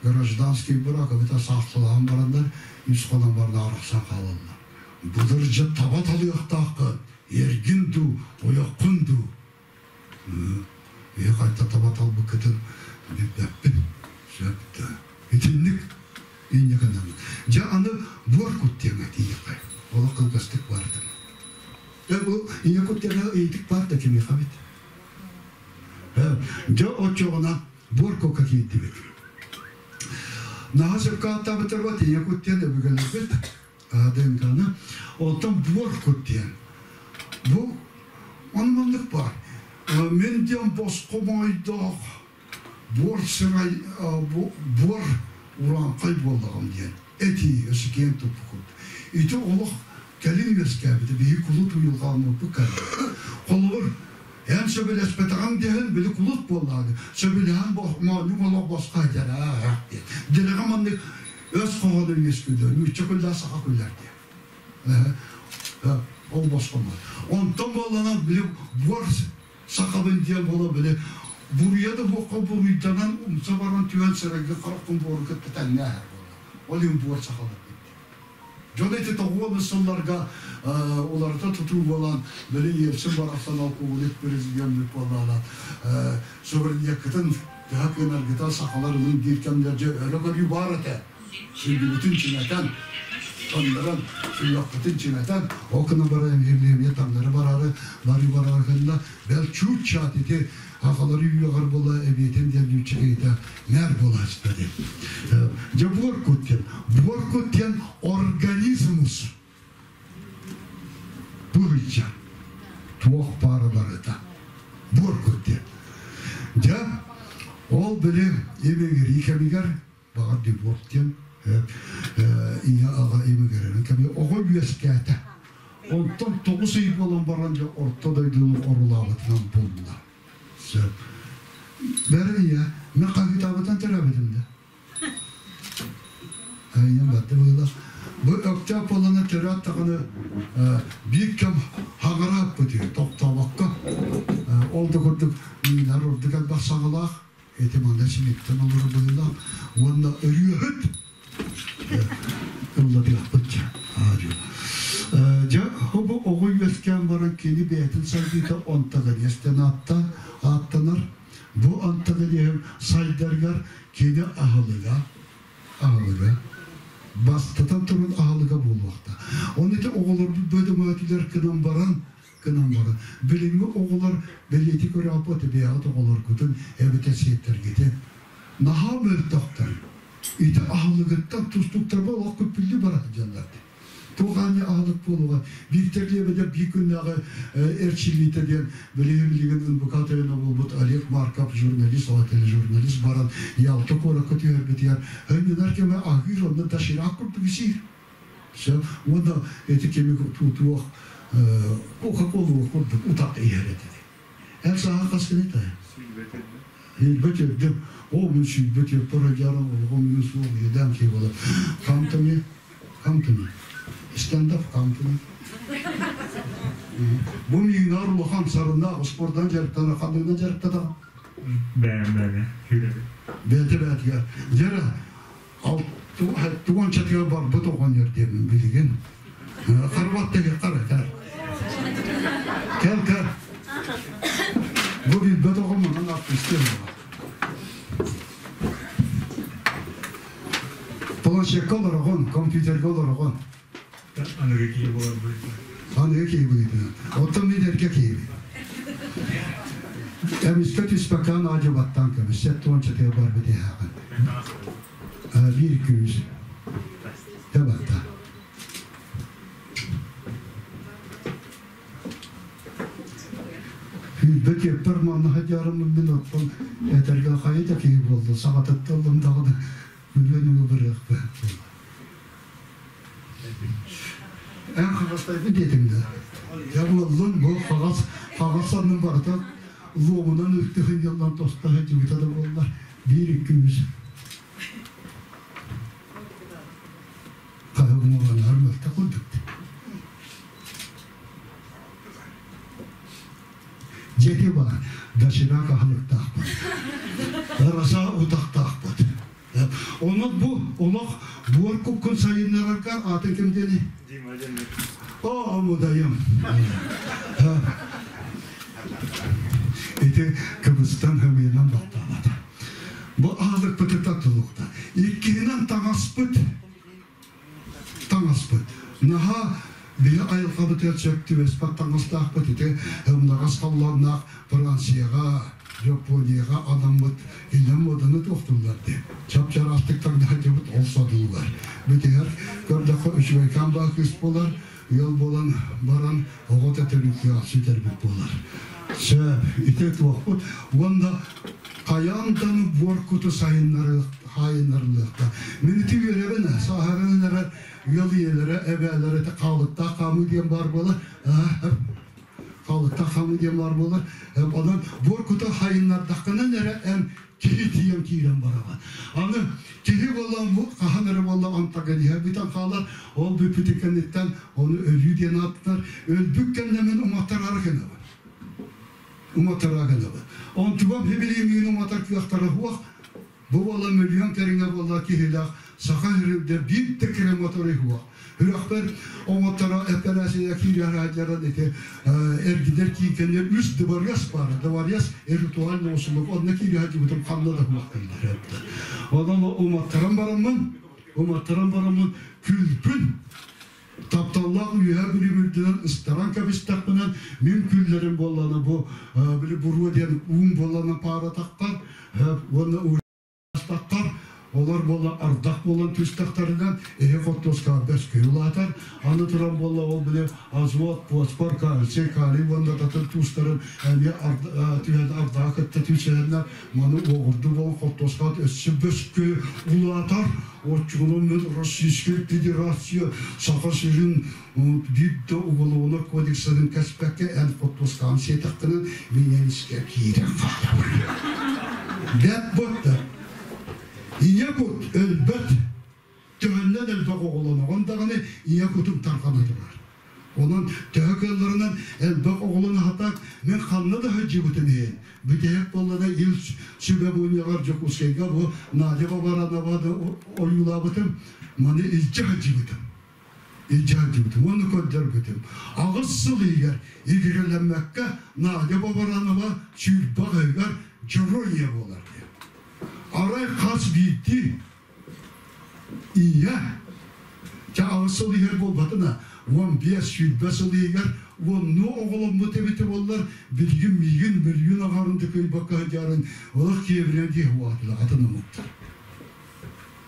гражданский брак эбэтэр саахсалаһан бараннар үс хонон баран арахсан хаалаллар. Былырдьа таба талыахтааххын, эргин дуу, ойоххун дуу. Ийэ хайта таба талбыккытын билбэппин. Сөп да. Итинник инньэ гынан. Дьэ аны буор кут диэҥэ тиийэххэ. Олох кылгастык бардым. Дьэ бу ийэ кут диэҥэ ыйытык баар да кимиэхэ эбит. Дьэ оччоҕуна буор кукка киирдибит. Наһаа сөпкө ааттаабыттар вот ийэ кут диэн өбүгэлэрбит ДНК-ны. Оттон буор кут диэн. Бу ону маннык баар. Мин диэн босхо моойдоох буор сырай буор урааҥхай буоллаҕым диэн этии өссө киэҥ туппукут. Ити олох кэлин үөскээбитэ биһи кулут уйулҕааммыппыт кэллэ. Холобур, эн сөбүлэспэтэҕиҥ диэн били кулут буоллаҕа сөбүлэһэн моонньук олох босхо дьэрээх диэн. Дэлэҕэ маннык өс хоһооно үөскүүллэр, нуучча күллээх саха күллэр диэн. Ол босхо Онтон буолланан били буор сахабын диэн буола били буруйа да буохха буруйданан умса баран түһэн сырайга харахпын буору кытта тэҥҥэ аһар буолла. Ол иһин буор сахалар Дьон ити тоҕуон сылларга уларыта тутуу буолан, били Ельцин барахсан алкоголик президенмит буоллаҕына, суверенитеккытын төһө кыанаргыта сахалар ылын диир кэмнэргэ өрө көрүү баар этэ. Сүргүбүтүн чиҥэтэн, таҥнаран, сүһүөхпүтүн чиҥэтэн, ол гынан баран эмиэ таҥнары бараары, барыы бараары гынна, бэл чуут-чаат ити Акалары үөҕэр буола эбиэтин диэн нуучча киһитэ мэр буолааччыта диэн. Дьэ буор кут диэн. Буор кут диэн организмус. Быһыйча. Туох баара барыта. Буор кут диэн. Дьэ, ол били имигирии кэмигэр баҕар деборт диэн ийэ аҕа имигирэрин кэмигэр оҕо үөскээтэ. Онтон 9 ый буолан баран дьэ орто дойдуну орулаабытынан булла. Сөп. Бэрэ ийэ, мен хаһыытаабытан төрөөбүтүм да. Ийэм барды быһыылаах. Бу Өктөөп буолана төрөөт даҕаны биир кэм хаҥарааппыт үһү, тохтообокко. Ол да курдук миинэр ордук элбэх саҥалаах, ити манна симиттэн олорор быһыылаах уонна ырыаһыт ыллатыахпыт дьэ бу оҕо үөскээн баран кини бэйэтин сайдыыта онтогенез диэн ааттанар бу онтогенез. Маладьыаһым сайдарыгар кини аһылыга, аһылыга, бастатан туран аһылыга буолуохтаах. Оны ити оҕолорбут бөдөҥөөтүлэр гынан баран, гынан баран, билиҥҥи оҕолор бэлиэтии көрөөппөт бэйэҕит оҕолоргутун эбэтэр сиэттэргитин наһаа мөлтөхтөр. Ити аһылыгыттан тустууктарга олох күппүллүү бара сылдьаллар. Туох аанньа аһылык буолуоҕа. Виктор Лебедев биир күннээҕи эрчиллиитэ диэн билигин билигин НБК тойоно буолбут Олег Марков журналист, ол тележурналист баран Ялта куоракка түһэрбитигэр ынньанар кэмэ аһыыр онно доширак курдук сиир. Все. Уонна ити кеми туох Кока-Кола курдук утах иһэр этэ. Эн саха хас кини Сүүрбэ төрдүм. О, мин 24 ажарым, олоҕум мин суох иэдээн киһи буолар. Come to me, come to me. Stand up, come to me. Бу миигинээр улахан сарыннаах спордан дьарыктана, ханныгынан дьарыктатаҕын? Бэйэм бэйэме, сүүрэбин. Бэйэтэ бэйэтигэр. Дьэрэ, тугунчатыгар барбыт оҕонньор диэмин билигин. Харбат тегехтар кэр. Кэл кэр. Бу билбэт оҕом онон артистыам буолар. Планшекка олороҕун, компьютерга олороҕун. Аныгы киһи буолар Аныгы киһи быһыытынан. Оттон мин эргэ киһибин. Эмискэ түспэккэ аадьыбаттан көмүс, 74 барбыт иһээҕин. Биир күүс. Табатта. Күүрбэт үөппэр манна садьаарыммын мин оттон этэргэ хайа да киһи буолла, саҕатытта ыллым даҕаны күлүөн ылбырыахпын. Эн хаҕастайбын диэтиҥ да. Дьэ буоллун, бу хаҕас, хаҕас санным барыта луомунан үлтү сынньаллан тоста сылдьыбыта да буоллар, биир икки үс. Хаһыҥыланар мөлтөх курдук. Дьиэти бар, доширак аһылыктаахпыт. Раса утахтаахпыт. Онон бу олох буор куккун сайыннараргар атын ким диэни? Дима диэн. О, омудайым. Ити кыбыстан хымыйынан баттаабата. Бу аһылыкпытыттан тулукта. Иккиһинэн таҥаспыт таҥаспыт. Наһаа биһи айылҕабытыгар сөп түбэспэт таҥастаахпыт ити ымнаҕас халлааннаах Францияҕа, Японияҕа анаммыт илэ муоданы туохтууллар дии. Чап-чараастык таҥнаһадьыбыт ол содуллар. Бүтүһэр көрдөххө үчүгэйкээн баа кыыс буолар, ыал буолан баран оҕо төтөлүккэ сүтэрбит буолар. Сөп, ити туохпут. Уонна хайаан даҕаны буор куту сайыннарыллыахта. Мин ити үөрэбин, сааһыран эрэр ыал ийэлэрэ, эбээлэрэ ити хаалыктаах хаамыы диэн баар буолар. Хаалыктаах хаамыы диэн баар буолар. Онон буор куту хайыннардаххынан эрэ эн киһи тиийэн киирэн бараҕын. Аны киһи буолан бу хаһан эрэ буолла антагониһа бүтэн хаалар. Ол бүппүтүн кэнниттэн ону өлүү диэн ааттанар. Өлбүт кэннэ мин уматтарары гынабын. Уматтарары гынабын. Онтугам хибилиин уматар кыахтара суох. Бу буола мөлүйүөн кэриҥэ буолла киһилээх саха сиригэр биир да крематорий суох. Үрэхпэр оҥотторо эпэрээсийэ киирэр аадьаран ити эргидэр киикэннэр үс дыбарыас баара. Дыбарыас ритуальный услуг. Онно киирэ сылдьыбытым ханна да суох дииллэр. Онон уматтаран бараммын, уматтаран бараммын күлбүн тапталлаах үөһэ бүлүмүрдүнэн ыстаран кэбистэхпинэн мин күллэрим буоллаҕына бу били буруо диэн уум буоллаҕына пааратахпар уонна астахпар олор буолла ардах буолан түстэхтэринэн эһи хортуоскаҕа бэс улаатар аны туран буолла ол били азот фосфор кальций калий уонна татын туустарын эмиэ түһэн ардаҕа кытта түсэһэннэр маны уоҕурду буолан хортуоскаҕа өссө бөскө улаатар оччугунан мен Российская Федерация Саха сирин биир да уголовнай кодексатын кэспэккэ эн хортуоскаҕын сиэтэххинэ мин эн искэ киирэн хаалабын. Бэт ботта. Ийэ кут өлбөт. Төһөннөн элбэх оҕолоноҕун даҕаны ийэ кутум тарҕана турар. Онон төһө кыалларынан элбэх оҕолон аһатар мин ханна да сылдьыбытым иһин бүтэһик буоллана Ил Сүбэ мунньаҕар Дьокуускайга бу Надя Бабаранова да ойуулаабытым маны илдьэ сылдьыбытым. Илдьэ сылдьыбытым уонна көрдөрбүтүм. 8 сыл иһигэр игирэлэммэккэ Надя Бабаранова 20 ыйыгар дьоруой ийэ буолар диэн. Арай хас биирдии ийэ чэ аҕыс сыл иһэр буолбатына 15-20 сыл иһигэр уоннуу оҕоломмут эбитэ буоллар билигин миигин мөлүйүөн аҕарын да кыайбакка сылдьарын олох киэбирэн дии уһаатылар атын омуктар.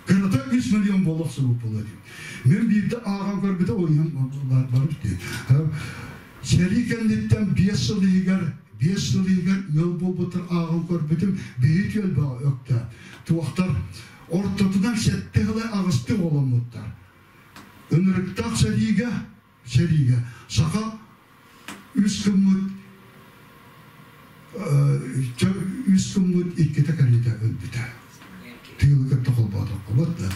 Кырата 3 миллион буола охсубут буолуо диэн. Мин биирдэ ааҕан көрбүтэ ол иһин барбыт дии. Сэрии кэнниттэн 5 сыл иһигэр 5 сыл иһигэр ыал буолбуттар ааҕан көрбүтүм биһи түөлбэҕэ өктө. Туохтар ортотунан сэттэ сылы аҕыстыы оҕоломмуттар. Ынырыктаах сэриигэ сэриигэ саха үс гыммыт үс гыммыт иккитэ кэриэтэ өлбүтэ. Тыылы кытта холбоотоххо да.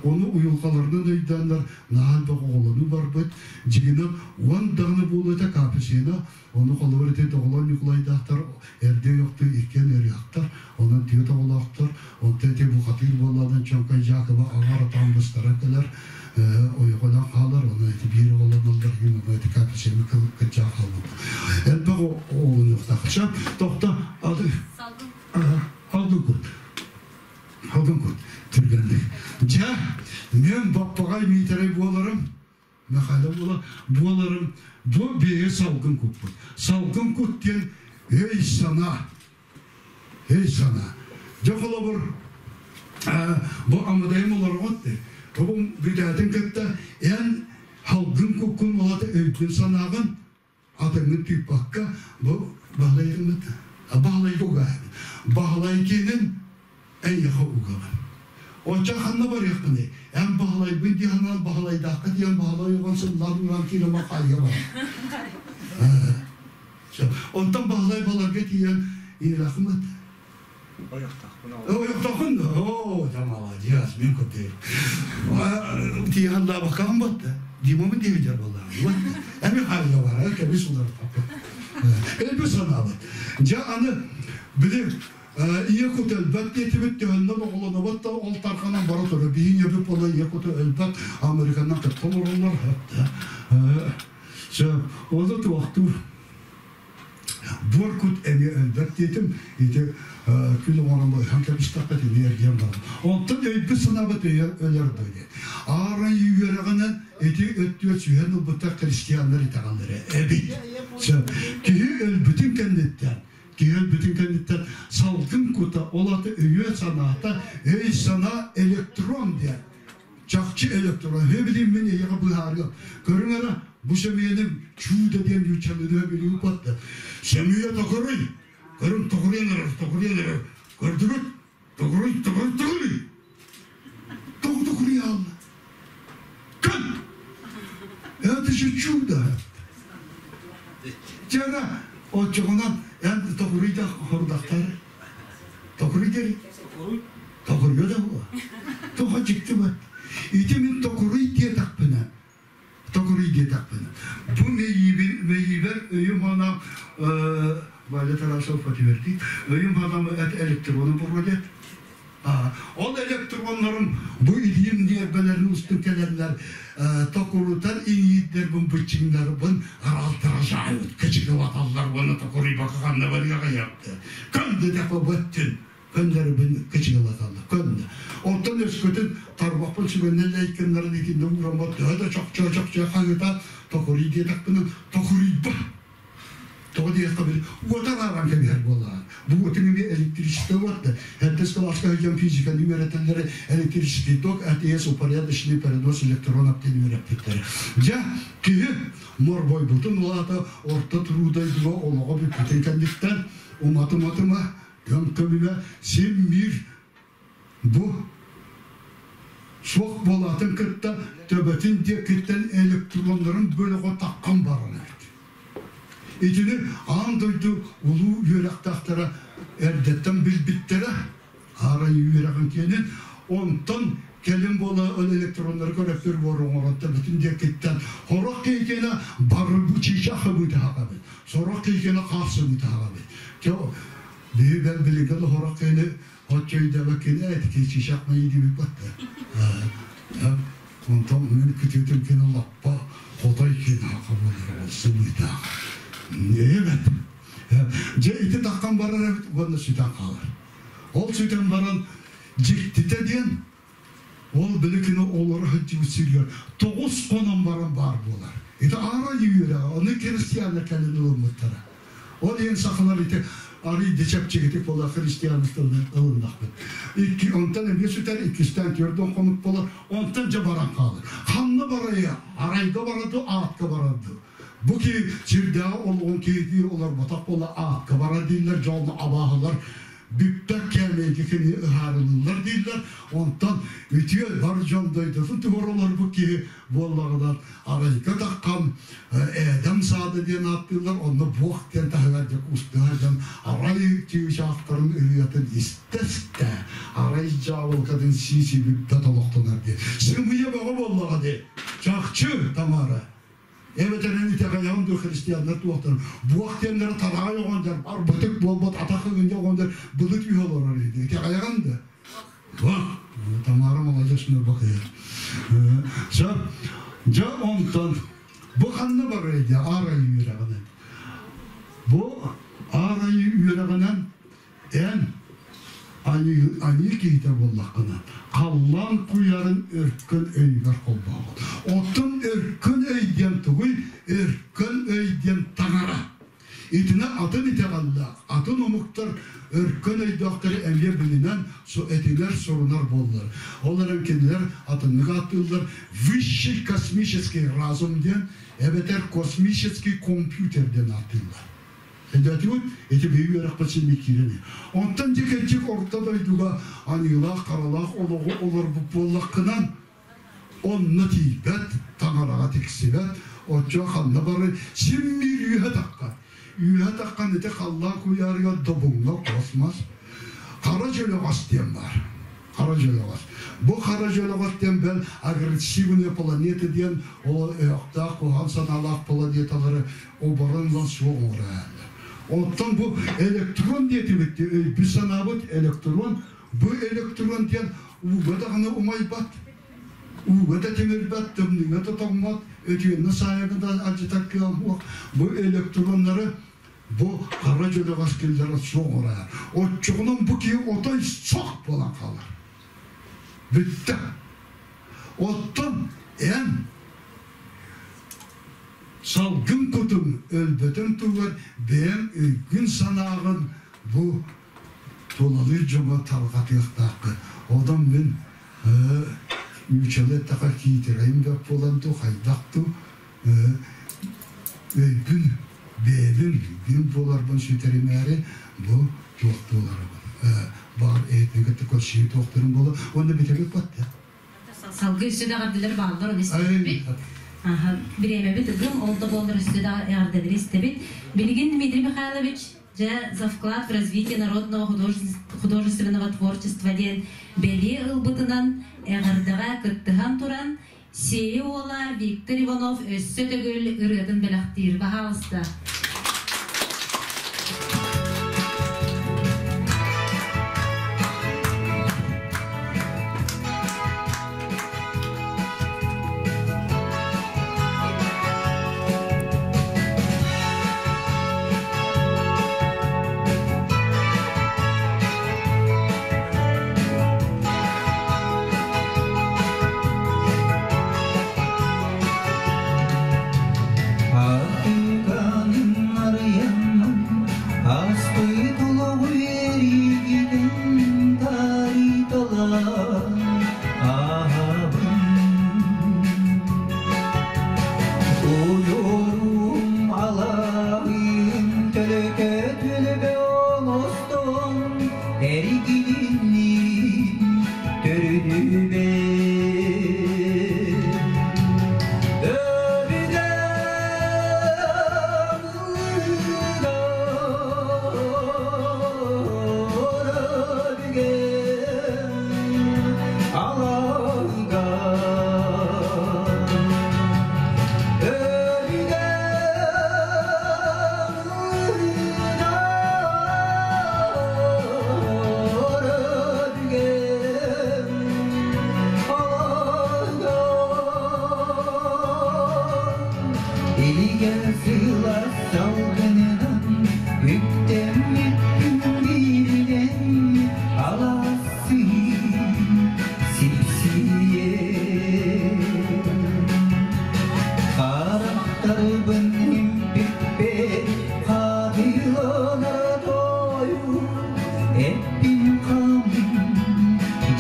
Ону уйулҕаларынан өйдөөннөр наһаа элбэх оҕолонуу барбыт. Дьиҥинэн уон даҕаны буолуо этэ Капусина. Ону холобур ити Доҕолон Ньукулайдаахтар эрдэ ойохтуу иккиэн ыарыһахтар. Онон түөрт оҕолоохтор. Онтон ити бухатыыр буоллаҕынан Чоҥкой Дьаакыба аҥаар атаҕын быстаран кэлэр. Ойоҕолоон хаалар. Ону ити биир оҕолоноллор иһин ону ити Капусина кырдьаҕа хаалбыт. Элбэх оҕолонуохтаах. Тохто Алгын кут. Алгын кут. Түргэнник. Дьэ, мен баппаҕай Миитэрэй буоларым, Михайло буола буоларым бу биһиги салгын куппут. Салгын кут диэн өй-санаа. Өй-санаа. Дьэ холобур, бу амыдайым олорҕот бу бүтээтин кытта эн салгын куккун олата өйгүн санааҕын атыҥҥын тыыппакка бу Баһылайгыммыт Баһылайга угаһын Баһылай киэнин эйиэхэ угаҕын Оччо ханна барыахпыный эн Баһылайбын дии санаан Баһылайдаахха тиийэн Баһылай оҕон сыллаан ууран киирэн хайга бар Онтон Баһылай баларга тиийэн иирахмат Ойохтохун оо да молодец мен көтөр тиихан лаабаккаҕын батта Димамын диэбитэр буоллаҕын эми хайга бара кэбис улар элбэ санаабыт дьэ аны били ийэ кут өлбөт диэтибит төһөннөн оҕолонобот да ол тарханан бара турар биһи ийэбит буола ийэ куту өлбөт Американнан кытта олороллор ол туохтуур Буор кут эмиэ өлбөт диэтим, ити күн оҥорон быһан кэбистэххэ итини эргийэн баран. Онтон өйбүт-санаабыт өлөр дуо диэн. Аарай үөрэҕинэн ити өттүгэр сүһэн ылбыттар христианнар итэҕэллэрэ эбит. Киһи өлбүтүн кэнниттэн киһи өлбүтүн кэнниттэн салгын кута, ол аты өйө-санаата, өй-санаа электрон диэн чахчы электрон. Билим мин эйиэхэ быһаарыам. Көрүҥ эрэ, бу сөмүйэним чудо диэн нууччалыыга билии упатта. Сөмүйэ токуруй! Көрүҥ токуруйан эрэр, токуруйан эрэр. Көрдүгүт? Токуруй, токуруй, токуруй! Тоҕу токуруй аалла? Көн! Это же чудо! Дьэ, оччоҕунан эн токуруйда хорудахтар. Токуруй дири? Токуруйа да буо. Тоҕо дьикти бат. Ити мин токуруй диэтэхпинэ, токуруй диэтэхпинэ, бу мэйиибэр өйүм санаам Валя Тарасов подтвердит, өйүм санаам это электроны буруодет. Ол электроннарым бу илиим ньиэрбэлэрин устун кэлэннэр токурутар иҥиирдэрбин быччыҥнарбын раздражают, кычыгылаталлар уонна токуруйбакка ханна барыаҕа япты. Көн дэтэхэ бөттүн көннөрүбүн кычыгылаталлар. Көннө. Оттон өскөтүн тарбахпын сүгэннэн лэйкэннэрин итиннэ уураммат төһө да чохчоо-чохчоо хаһыта токуруй диэтэхпинэ токуруйба. Тоҕо диэххэ били уота арааран кэбиһэр буоллаҕа. Бу уотуҥ эмиэ электричество уот да. Эрдэс кылааска сылдьан физиканы үөрэтэллэрэ электрический ток АТС упорядоченный перенос электронов диэн үөрэппиттэрэ. Дьэ, киһи морбойбутун улаата орто туруу дойдуга олоҕо бүппүтүн кэнниттэн уматыма-тыма көм-көмүмэ син биир бу суох буолаатын кытта төбөтүн диэкиттэн электроннарын бөлөҕө таххан баран эбит. Итини аан дойду улуу үөрэхтээхтэрэ эрдэттэн билбиттэрэ, аарай үөрэҕин киэнин, онтон кэлин буола ол электроннары көрөппүр буор оҥорон төбөтүн диэкиттэн сорох киһикиэнэ бары бу чыычаах быытаһаҕабыт, сорох киһикиэнэ хаас быытаһаҕабыт. Биһи бэл билигин сорох киһини Оччо өйдөөбөккүн ээ, кичишэх мэйиидибит батта. Онтон мин күтүөтүм кини лаппа хотой киэн хака буолар ол сымыытаах. Эбэт. Дьэ ити таххан барар эбит уонна сүтэн хаалар. Ол сүтэн баран дьиктитэ диэн ол били кини олоро сылдьыбыт сиригэр тоҕус хонон баран баар буолар. Ити аара үөрэҕэ, ону христианнар кэлин ылыммыттара. Ол иһин сахалар ити арый да чэпчэкитик буолар христианствоны ылыннахпыт. Икки, онтон эмиэ сүтэр, иккистээн түөрт хонук буолар, онтон дьэ баран хаалар. Ханна барайа, арайга барарды, аатка барарды. Бу ки сирдээҕи олоҕун киһитии олорботох буола аатка барар дииллэр, дьолно абааһылар бүппэт кээмэйгэ кини ыһаарылыыллар дииллэр. Онтон үтүө бар дьон дойдутун тугар олорбут киһи буоллаҕынан арайга таххан Эдем саада диэн ааттыыллар, онно буох диэн таһыгар дьэ кустуһар дьон арай чыычаахтарын ырыатын истэ-истэ арай дьаабылкатын сии-сии бүппэт олохтонор диэн. Сымыйа бөҕө буоллаҕа дии. Чахчы, Тамара. Эбэтэр эн итэҕэйэҕин дуо христианнар туохтарын буох диэннэрэ тараҕай оҕонньор барбытык буолбат атах ыгынньа оҕонньор былыт үһэ олорор иһит итэҕэйэҕин да Туох Тамара молодец бакыйар сөп дьэ онтон бу ханна барар дии аар айыы үөрэҕинэн бу аар айыы үөрэҕинэн Эн аньыы киһитэ буоллаххына, халлаан куйаарын өркөн өйүгэр холбообут. Оттон өркөн өй диэн тугуй? Өркөн өй диэн таҥара. Итинэ атын итэҕэллээх, атын омуктар өркөн өйдөөхтөрү эмиэ билинэн этилэр, сурунар буоллар. Ол эрэн кинилэр атыннык ааттыыллар высший космический разум диэн эбэтэр космический компьютер диэн ааттыыллар. Өйдөөтүгүт? Ити биһиги үөрэхпит синник киирэн иһэр. Онтон дьэ кэрчик орто дойдуга аныылаах-харалаах олоҕу олорбут буоллаххынан, онно тиийбэт, таҥараҕа тиксибэт, оччо ханна бары син биир үөһэ таххан. Үөһэ таххан ити халлаан куйаарыгар добуҥҥа космос, хара дьөлөҕөс диэн баар. Хара дьөлөҕөс. Бу хара дьөлөҕөс диэн бэл агрессивная планета диэн ол өөхтөөх куһаҕан санаалаах планеталары оборон ылан суох оҥорор. Оттон бу электрон диэтибит өйбүт санаабыт электрон, бу электрон диэн ууга даҕаны умайбат, ууга да тимирбэт, тымныыга да тоҥмот, өтүөннэ саайарга да алдьатар кыаҕа суох. Бу электроннары бу хара дьөлөҕөс киллэрэ суох оҥорор. Оччоҕунан бу киһи отой сох буолан хаалар. Бүттэ. Оттон эн Салгын кутуҥ өлбөтүн туһугар бэйэҥ өйгүн-санааҕын бу тулалыыр дьоҥҥо тарҕатыахтааххын. Онон мин нууччалыы эттэххэ киитэрэйим да буолан дуу, хайдах дуу өйбүн, бэйэбин мин буоларбын сүтэримээри бу туохтууларыбын. Баҕар эһэтин кытта көрсүһүү туохтарын буола уонна бүтэбит батта. Салгыы өссө да эҕэрдэлэр бааллар, оны истибиппит. Бириэмэбит ыгым, ол да буоллар өссө да эҕэрдэлэри истэбит. Билигин Дмитрий Михайлович дьэ за вклад в развитие народного художественного творчества диэн бэлиэ ылбытынан эҕэрдэҕэ кыттыһан туран Сиэйэ уола Виктор Иванов өссө төгүл ырыатын бэлэхтиир. Баһаалыста. Ааспыт олоҕу эриигитин таарыйталаан ааһабын. Уйуорум алааһын төлөкө түлүбэ оҥостон эригиннии төрүнүбэ. Эппин хамын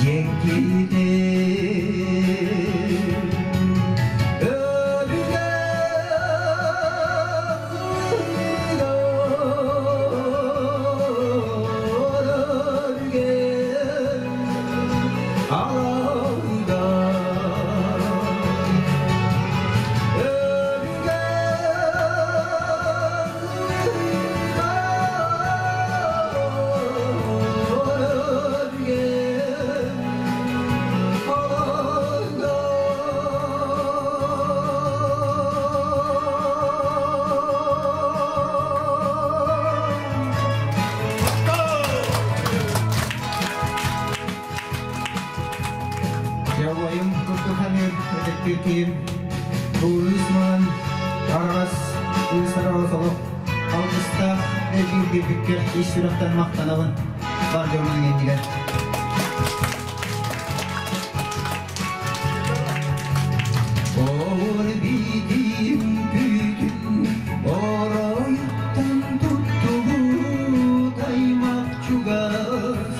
дьэҥкирдэ Явайым курдуханыр өтөктүүр Буурус маан арас уйсараа солох алгыстаах өйгүн биирбиккэр ис сүрэхтэн махтанабын бар дьоммун иннигэр. Ор биитим күүтүн оройуттан туттубут аймак чугас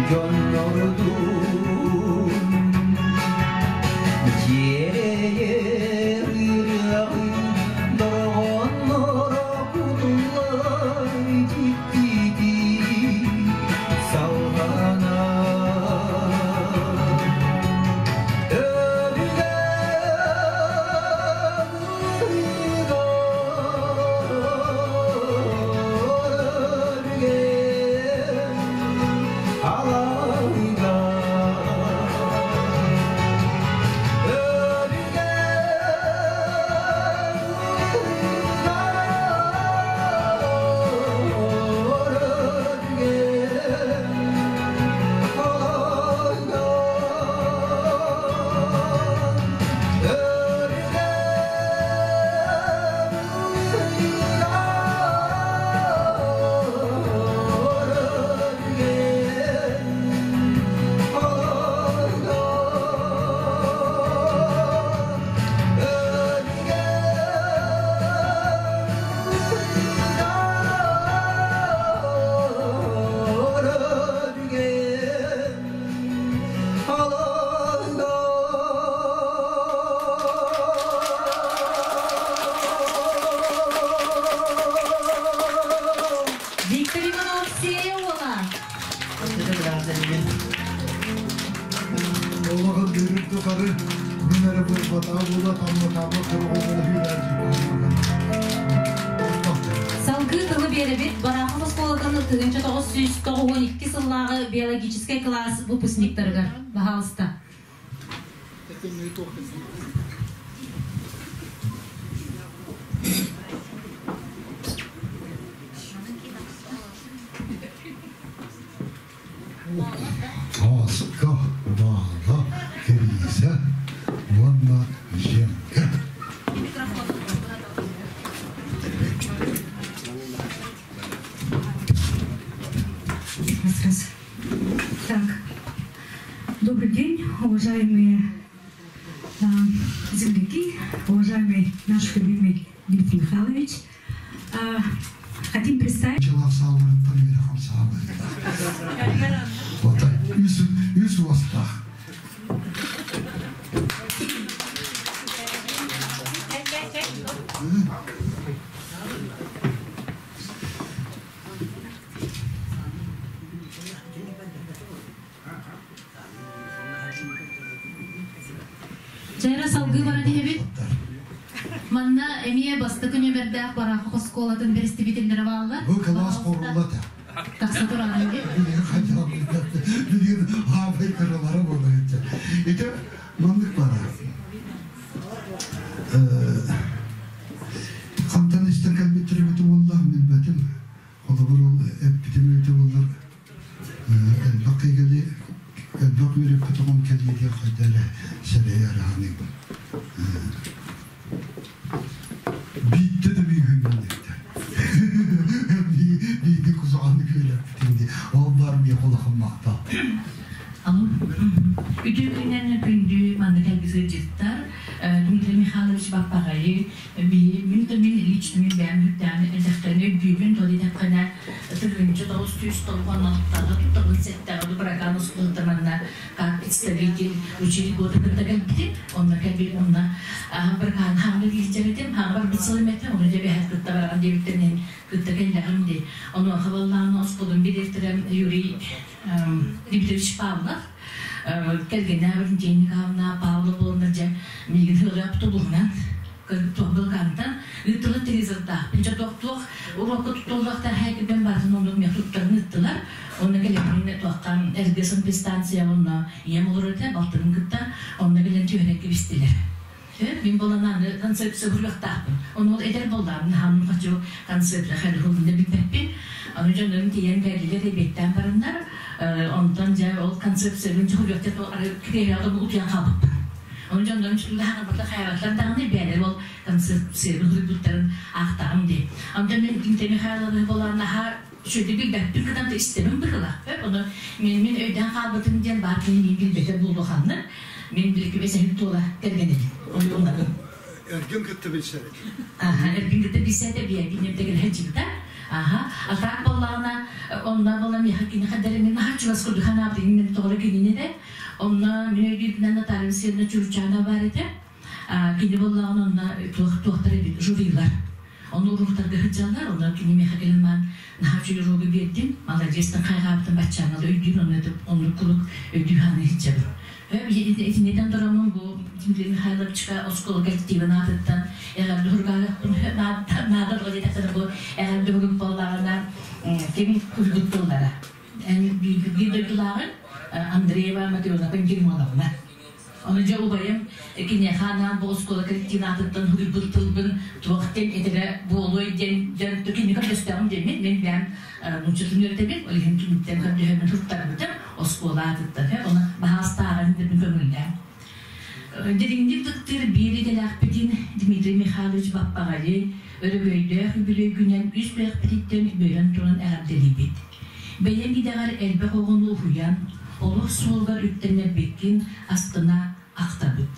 дьоннордуун Дьиэрэйэр ырыаҕын дорҕоонноро кутуллар дьиктитии салҕанар. Виктор Иванов Сеула. Олоҕун бүрүн тухары мин эрэ буолбатаҕа буола тамматааҕы кыргызы Салгыы тылы биэрэбит Барахов оскуолатын 1992 сыллааҕы биологическай класс выпускниктарыгар. Баһаалыста. Аска, Вала, Кириза, уонна Женка. Раз, раз. Так, добрый день, уважаемые э, земляки, уважаемый наш любимый Дмитрий Михайлович. Э, хотим представить... Чылах сааларыттан үөрэх саалары. Ота үс үс уостаах. Чайра салгыы баран иһэбит. Манна эмиэ бастакы нөмердээх Барахов оскуолатын бэрэстэбиитэллэрэ бааллар. Бу класс хоруллата. Тахса туран Билигин хаабай кыралара буолар. Ити маннык бара. Хантан истэн кэлбиттэр эбитэ буолла, билбэтим. Холобур ол эппитим эбитэ буоллар элбэх кэйгэли элбэх үөрэппит оҕом кэлиэ хайда эрэ сэрэйэр аһаныыбын. Биитте да бийгүннэттэр. Бииди кусаҕаны күөлэппитим дии. Ол бар миэхэ улахан махтал. Алло. Үтүө күннэн күндү манна кэлбит сылдьыттар Дмитрий Михайлович Баппаҕайы мин да мин лично мин бэйэм үрдээн элэхтэни өйдүүбүн то диэтэххинэ тыһыынча тоҕус сүүс толкон алтаҕа 67-ҕэ Дубракан оскуолата манна как представитель учитель года кытта кэлбитим. Онно кэлбит онно Быракаан хаҥна киирдэр этим, хаҥа барбыт сылым этэ, ону дьэ бэһэр кытта бараҕын диэбиттэринэн кытта кэллэҕим дии. Онуоха буоллаҕына оскуолам директора Юрий Дмитриевич Павлов кэргэнэ Валентина Николаевна Павлова буоланнар дьэ миигин ыалый автобуһунан Былкантан ыыттылар телевизордаахпын дьэ туох-туох уруокка туттуллуохтаах хэкирбэн барытын оннук миэхэ туттаран ыыттылар. Онно кэлэммин туохха эргэ санэпидстанция онно ийэм олорор этэ балтыбын кытта онно кэлэн түһэрэн кэбистилэр. Мин буолан аны концепция суруйуохтаахпын. Ону ол эдэр буоллаҕым наһаа хочу концепция хайдах билбэппин. Аны дьоннорум тиийэн кэллилэр эбиэттээн бараннар онтон дьэ ол концепциябын суруйуохтан кириэһэҕэ утуйан хаалбыппын. Ону дьоннорум чутулаһаҕарбата хайаабаттар даҕаны бэйэлэрэ ол концепцияны суруйбуттарын аахтаҕым дии. Онтон мин Дмитрий Михайлович буолан наһаа үчүгэйдик билбэппин кытан да истэбин быһыылаах. Ону мин өйдөөн хаалбытым диэн баар киһи мин билбэтэ буолуоханнык. Мин биликибэ сэһин туола кэргэнэбин. Ойууннабын. Эргин кытта билсэр этим. Аха, эргин кытта билсэр этэ, биэргин эмтэ кэлэ Аха, а так буоллаҕына, онно буолан миэхэ кини хадары мин наһаа чугас курдук ханаабытын мин тоҕо кинини да. Онно мин өйдүүрбүнэн Наталья Васильевна Чурчанова баар этэ. Кини буоллаҕына онно туох туохтар эбит жюрилар. Ону уруктарга сылдьаллар, онно кини миэхэ кэлэн маан наһаа үчүгэй уруогу биэрдим, маладьыастан хайҕаабытын баччааҥҥа да өйдүүр, онно оннук куруук өйдүү хааны сылдьабын. Итиннитэн тураммын бу Дмитрий Михайловичка оскуола коллективын аатыттан эҕэрдэ уругаалаппын наада дуо диэтэхтэрэ бу эҕэрдэ урук буоллаҕына ким курдук тыллара. Биир дойдулааҕын Андреева Матрена Пантелеймоновна. Ону дьэ убайым киниэхэ анаан бу оскуола коллективын аатыттан суруйбут тылбын туох диэн этэрэ буолуой диэн дьон кинини көрдөстөҕүм диэммин мин бэйэм нууччатын үөрэтэбин, ол иһин киниттэн көрдөһөммүн туттарбытым оскуола аатыттан ону баһаастааҕын диэн көҥүллээн. Дириҥник ытыктыыр биир идэлээхпитин Дмитрий Михайлович Баппаҕайы өрөгөйдөөх үбүлүөйгүнэн үс бэйэхпититтэн үөрэн туран эҕэрдэлиибит. Бэйэҥ идэҕэр элбэх оҕону уһуйан, олох суолугар үктэннэрбиккин астына ахтабыт.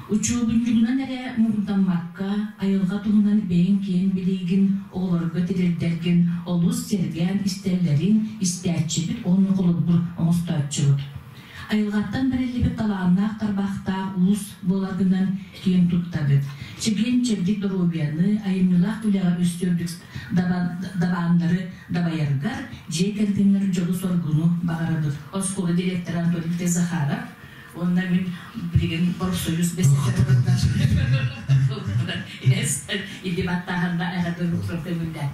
Учуобунньугунан эрэ муҥурдаммакка, айылҕа туһунан бэйэҥ киэҥ билиигин оҕолорго тириэрдэргин олус сэргээн истэллэрин истээччибит уонна холобур оҥостооччубут. Айылҕаттан бэриллибит талааннаах тарбахтаах уус буоларгынан киэн туттабыт. Чэгиэн-чэбдик доруобуйаны, айымньылаах үлэҕэ үстүөрдүк дабааннары дабайаргар, дьиэ кэргэннэр дьолу-соргуну баҕарабыт. Оскуола директора Анатолий Захаров уонна мин билигин профсоюз бэсэдэрбытынан илди баттааһынна эҕэрдэ көҥүллээн.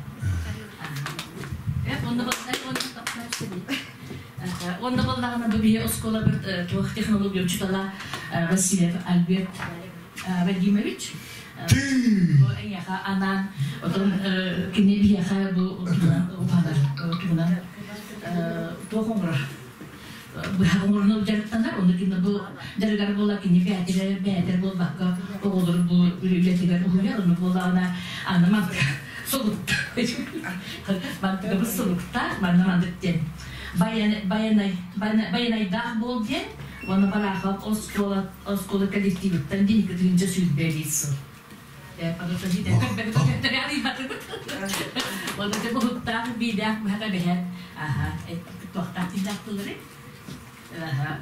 Онно буоллаҕына бу биһи оскуолабыт туох технология учуутала Васильев Альберт Вадимович бу эйиэхэ анаан отон кини биһиэхэ бу туһунан туһунан туох оҥорор быһах оҥорунан дьарыктанар ону кини бу дьарыгар буола кини бээтирэ бээтэр буолбакка оҕолору бу үлэтигэр уһуйар ону буоллаҕына аны мантыка сулукта мантыкабыт сулуктаах манна маннык диэн байанайдаах буол диэн уонна Барахов оскуола оскуола коллективыттан диэн 2 тыһыынча 25 сыл. Онно буһуттаах биилээх быһака бэһэр аха туохтаах тиилээх тыллары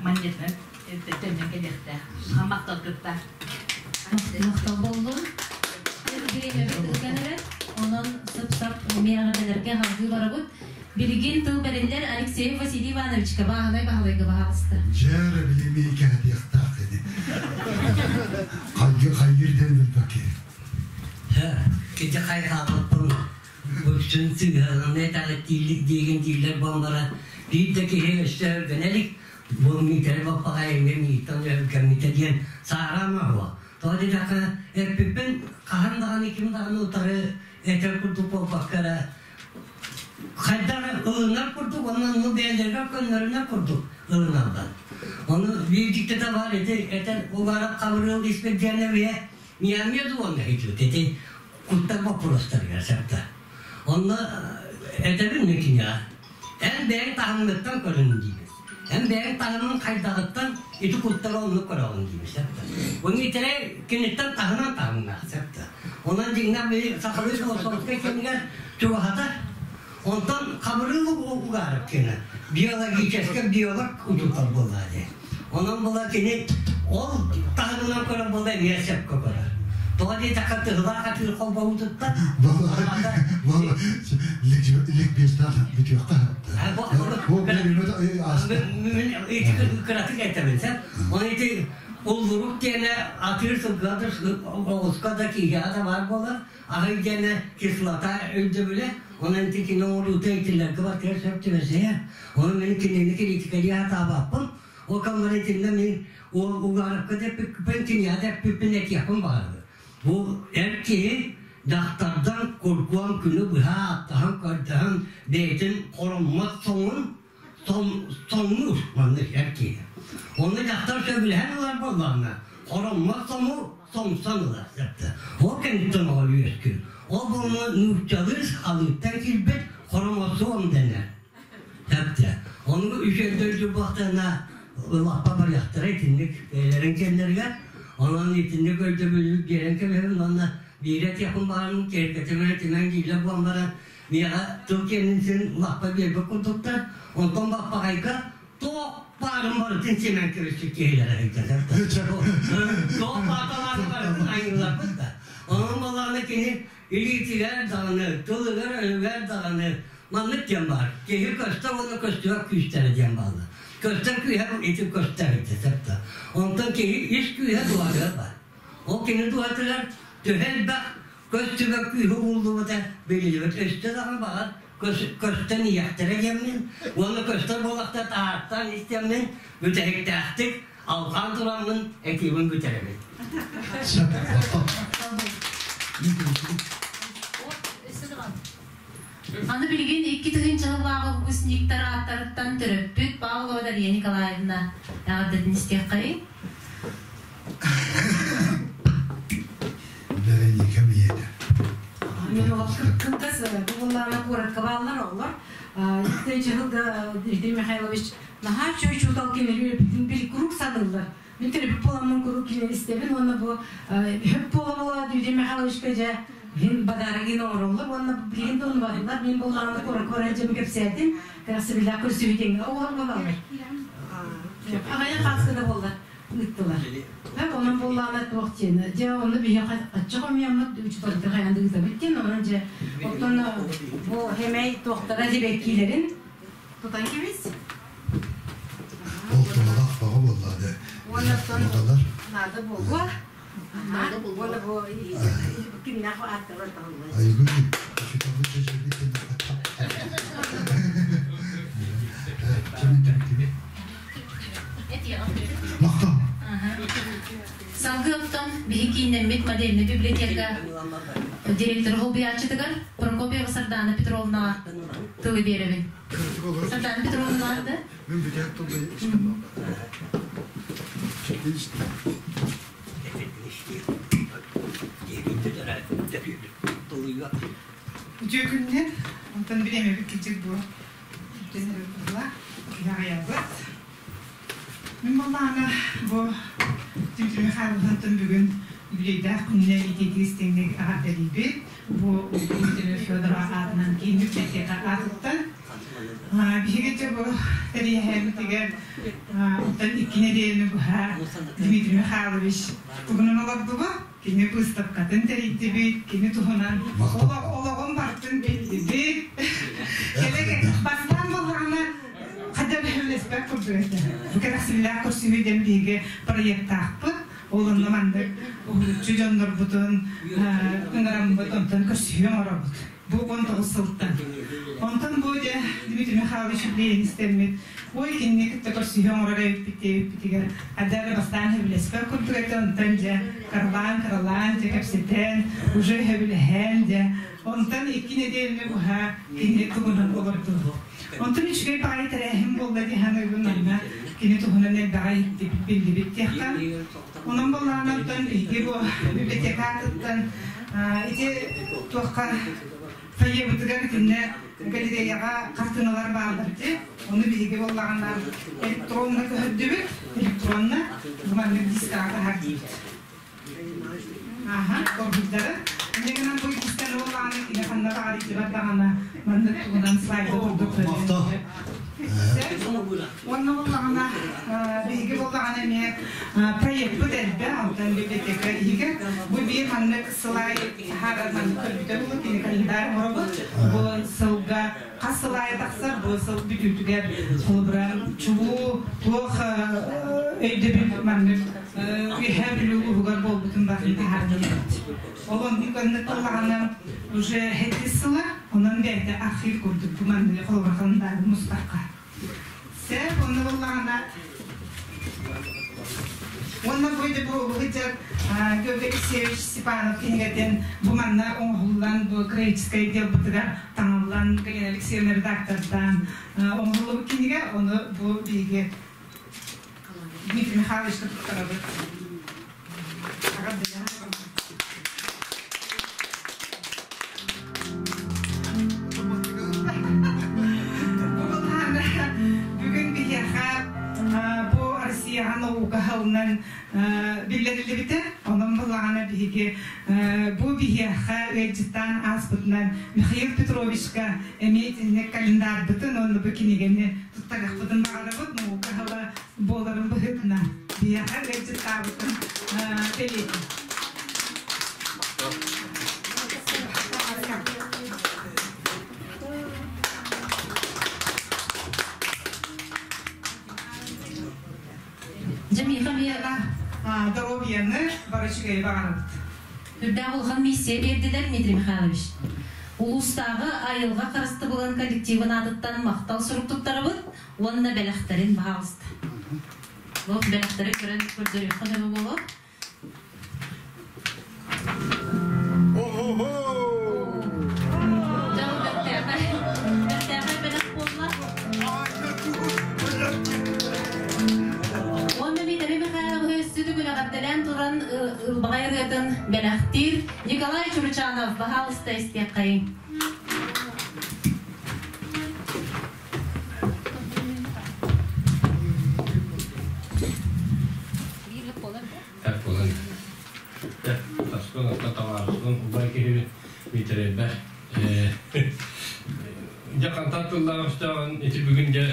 манньытынан төннөн кэлиэхтээх махтал кытта Махтал боллун. Онон сып-сап миэҕэрдэлэргэ хаҥыы барабыт. Билигин тыл бэриллэр Алексеев Василий Ивановичка бааһынай баһылайга баһаалыста. Дьээрэ билими кэһэтиэхтээх ини. Хайгы хайгыр диэн билбэкки. Кити хайҕаабыппын үксүн сыыһараны этэҕиттииллик диигин дииллэр буолан биир да киһи өссө өргөнө илик бу Миитэрэ Баппаҕайыҥҥа мииттэн өргөммүтэ диэн саараама уһуо. Тоҕо диэтэххэ эппиппин хаһан даҕаны ким даҕаны утары этэр курдук буолбакка эрэ хайдах ылынар курдук уонна ону бэйэлэригэр көннөрүнэр курдук ылыналлар. Ону биир дьиктитэ баар ити этэр Угаров Хабырыыл Испирдиэнэ бэйэ Миамия дуонна итибит ити куттар боппуруостарыгар септа. Онно этэбин мин киниэхэ эн бэйэҥ таһымҥыттан көрүн диибин. Эн бэйэҥ таһымыҥ хайдаҕыттан ити куттары оннук көрөҕүн диибин септа. Ону итирэ киниттэн таһынан таһымнаах септа. Онон дьиҥнээх били сахалыы философскай кэмигэр чугаһатар. Онтон Хабырыыл Угаров кини биологическай биолог учуутал буолла дии. Онон була кини ол таһымынан көрөн буолла эмиэ сөпкө көрөр. Тоҕо диэтэххэ тыһылаах атыыр холбоһуутуттан Валла ликбезтаах бүтүөххэ кыратык этэбин сен. Оны ити уллурук диэне атыыр сылгыга да оҕуска да киһиэхэ да баар буолар. Аһый диэне кислота өйдөбүлэ. Онон ити кини оҥоруута итилэргэ бартыгар сөп түбэсиһэ. Оны мин кинини критикалии сатаабаппын. Ол каммар итиннэ мин Угаровка дэппиппин, киниэхэ дэппиппин этиэхпин баҕарабын. Бу эр киһи дьахтардан кургуон күнү быһа ааттаһан көрдөһөн бэйэтин хороммот соҥун соҥнуур маннык эр киһи. Ону дьахтар сөбүлэһэн ылар буоллаҕына хороммот соҥу сомсон ылар сөптө. Ол кэнниттэн оҕо үөскүүр. Ол буолума нууччалыы халыыттан киирбит хромосом дэнэр. Сөптө. Ону үчүгэйдик дьулбахтарына лаппа барыахтара итинник бэйэлэрин кэмнэригэр. Онон итинник өйдөбүлү биэрэн кэбиһэбин уонна биирэ этиэхпин баҕарабын киэргэтимэн тимэн киилэ буолан баран миэхэ тыл киэнин син лаппа биэрбит курдуктар. Онтон баппаҕайга туох баарын барытын симэн кэбиспит киһилэрэ сылдьар. Туох бааталаарын барытын айыыларбыт да. Онон буоллаҕына кини илиитигэр даҕаны, тылыгар-өһүгэр даҕаны маннык диэн баар. Киһи көстөр уонна көстүбэт күүстэрэ диэн бааллар. Көстөр күүһэ ити көстөр сөп да. Онтон киһи ис күүһэ дууһатыгар баар. Ол кини дууһатыгар төһө элбэх көстүбэт күүһү ууллубута биллибэт. Өстө даҕаны баҕар көстөн иһиэхтэрэ диэммин уонна көстөр буолахта таһаартаан истэммин бүтэһиктээхтик алҕаан тураммын этиибин бүтэрэбин. Аны билигин 2000 сыллааҕы выпускниктар ааттарыттан төрөппүт Павлова Дария Николаевна эҕэрдэтин истиэххэйиҥ. Вероника ийэтэ. Мен олох кылгас бу буллаана куоракка бааллар оҕолор. Икки Дмитрий Михайлович наһаа үчүгэй учуутал кинилэр үөрбүтүн били куруук саныыллар. Мин төрөппүт буоламмын куруук кинилэри истэбин уонна бу хөп буола-буола Дмитрий Михайловичка дьэ мин подарогын оҥороллор уонна билигин да оннубатылар. Мин буллаҕына куоракка баран дьэ кэпсээтим. Кэрэхсэбиллээх көрсүһүү оҕолор буолаллар. Аҕайах хааскада буоллар ыыттылар. Онон буоллаҕына туох диэн, дьэ онно биһиэхэ хачча хомуйаммыт учууталга хайаан да ыытабыт диэн, онон дьэ оттон бу хэмэй туохтара дибэккиилэрин тутан кэбис. Ол туһалаах баҕа буолла да. Уонна наада буолуо. Уонна бу кимнээх ааттара таһыллар. Айгүл учууталбыт чэчирбит Махтал. Салгыы оттон биһи кииннэммит модельный библиотека директор холбуйааччытыгар Прокопьева Сардана Петровнаҕа тылы биэрэбин. Сардана Петровна да? Мен бүтээт тылды истем Үтүө күннэр. Онтон бириэмэбит кичик бу Киһи Мин буоллаҕына бу Дмитрий Михайловтан бүгүн юбилейдаах күнүнэн итиитии истиҥник эҕэрдэлиибит. Бу Дмитрий Федорова аатынан киин библиотека аатыттан. Биһиги дьэ бу тэрийэһэбитигэр оттон икки нэдиэлэни быһа Дмитрий Михайлович тугунан олордубут. Кини быыстапкатын тэрийдибит, кини туһунан олоҕун барытын биллибит. Кэлэ бастаан буоллаҕына хадьа бэһэлэспэт курдук этэ. Бу кэрэхсэбиллээх көрсүһүү диэн биһиги проектаахпыт. Ол онно маннык уһулуччу дьоннорбутун ыҥыраммыт, онтон көрсүһүү оҥоробут. Бу 19 сылтан. Онтон бу дьэ Дмитрий Михайлович Ленин истэммит, ой кинини кытта көрсүһүү оҥорор эбиппит диэбиппитигэр, адьа бастаан сөбүлэспэт курдук этэ, онтон дьэ кыралаан-кыралаан дьэ кэпсэтэн, уже сөбүлэһэн дьэ, онтон икки нэдиэлэни быһа кини туһунан олордубут. Онтон үчүгэй баҕайы тэрээһин буолла дии саныыбын, онно кини туһунан элбэҕи иһиттибит, биллибит диэххэ. Онон буоллаҕына оттон биһиги бу библиотека аатыттан ити туохха фойебытыгар итиннэ галереяҕа хартыыналар бааллар дии. Ону биһиги буоллаҕына электронно көһөрдүбүт, электронно маннык дискаҕа таһаардыбыт. Аха, оргуйдары. Иннегинен бу иккистен оллааны кини ханна баҕарыйдыбар даҕаны маннык тугунан слайда курдук. Онно боллаҕына биһиги боллаҕына эмиэ проекпыт элбэх, алтан библиотека иһигэр. Бу биир маннык сылай таһаарар маннык көрбүтэ буолуо, кини календарь оҥоробут. Бу сылга хас сыл аайы тахсар, бу сыл бүтүүтүгэр холобура чулуу туох өйдөбүл маннык үөһээ Бүлүү улууһугар буолбутун барытын таһааран иһэбит. Ол оннук оннук буоллаҕына уже хэттис сыла, онон бэйэтэ архив курдук бу маннык холобура календарь мустахха. Сеп, онно буоллаҕына Уонна бу бу быһыдьар Георгий Алексеевич Степанов кинигэтин бу манна оҥоһуллан бу краеведческай отделбытыгар таҥыллан Галина Алексеевна редактордаан оҥоһуллубут кинигэ, ону бу биһиги Дмитрий Михайловичка туттарабыт. Бүгүн биһиэхэ бу Россияҕа наука сылынан биллэриллибитэ. Онон буллаҕына биһиги бу биһиэхэ ыалдьыттаан ааспытынан Михаил Петровичка эмиэ итинник календарбытын уонна бу кинигэни туттарыахпытын баҕарабыт наука сыла буоларын быһыытынан биһиэхэ ыалдьыттаабытын бэлиэтиир. Дьэ, миэхэ доруобуйаны бары үчүгэйи баҕарабыт. Үрдээх улахан миссия биэрдилэр Дмитрий Михайлович. Улуустааҕы айылҕа харыстыбылын коллективын аатыттан махтал сурук туттарабыт уонна бэлэхтэрин баһаалыста. Бу бэлэхтэри көрөн көрдөрүөххэ сөбө буолуо. Бэртээхэй бэлэх буолла. Уонна Миитэрэй Михайловы сүтүгүн эҕэрдэлээн туран ылбаҕай ырыатын бэлэхтиир Николай Чуручанов баһаалыста истиэххэйиҥ. Так буолан таспын отто табаарыспын убай киһибин Миитэрэйбэр дьэ хантан тыллаах өстөөҕүн ити бүгүн дьэ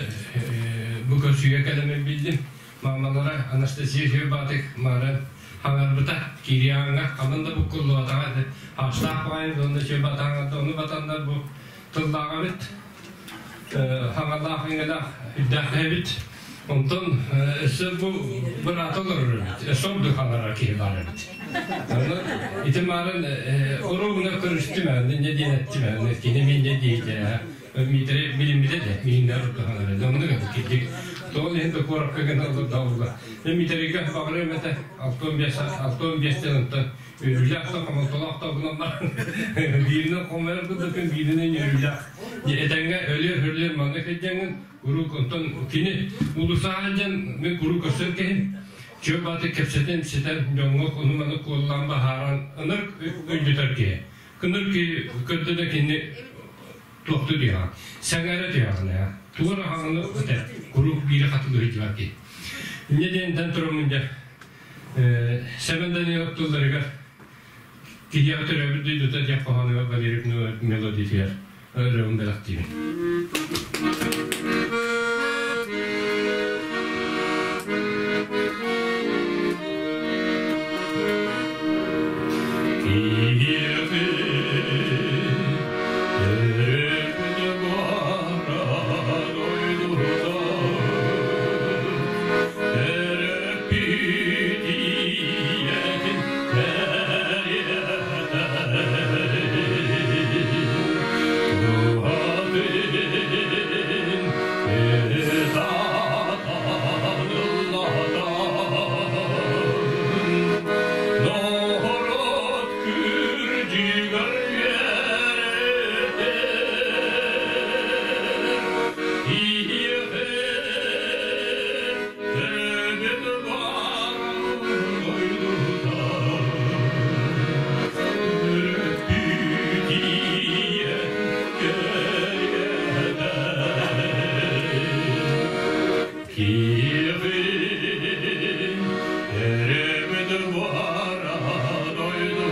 бу көрсүүгэ кэлэмин биллим. Маамалара Анастасия Феобатик маарын хаҥарбыта киириаҥҥа ханан да буккуллубатаҕа этэ. Хаастаах баҕайы уонна Феобатаҥарда ону батаннар бу тыллааҕа эбит хаҥалаах иҥэлээх үрдээх эбит. Онтон өссө бу быраата олорор эбит. Өссө ордук хаҥарар киһи баар эбит. Аны ити маарын оруобуна көрүстүм не диэн эттим кини мин не диэйдэ Миитэрэй билиммитэ да мииннэр ордук хаҥарар. Оннук эбит кирдик. Тоҕо иһин да куоракка гына олордоҕулла. Миитэрэйгэ баҕарыам этэ 65 65 онтон Үөрүүлээх да хомолтолоох да гынан баран бииринэн хомойор курдуккун бииринэн үөрүүлээх. Этэҥҥэ өлүөр-өлүөр манна кэлдьэҥҥин куруук онтон кини уулуссаҕа сылдьан мин куруук көрсөр киһим чүө бааты кэпсэтэн ситэн дьоҥҥо ону-маны куоллаан баһааран ынырык өйдөтөр киһи. Кыныр киһи көрдө да кини туохту диэҕэ сэҥээрэ диэҕэ туора хаҥаны этэ куруук биири хатылыы сылдьыбат киһи. Инньэ диэн тураммын дьэ Сэмэн Данилов тылларыгар киһиэхэ төрөөбүт дойдута диэн хоһоонугар Валерий мелодиятыгар ырыабын бэлэхтиибин. Киһиэхэ төрөөбүт баран дойдута Киевин, эребит бара дойдута.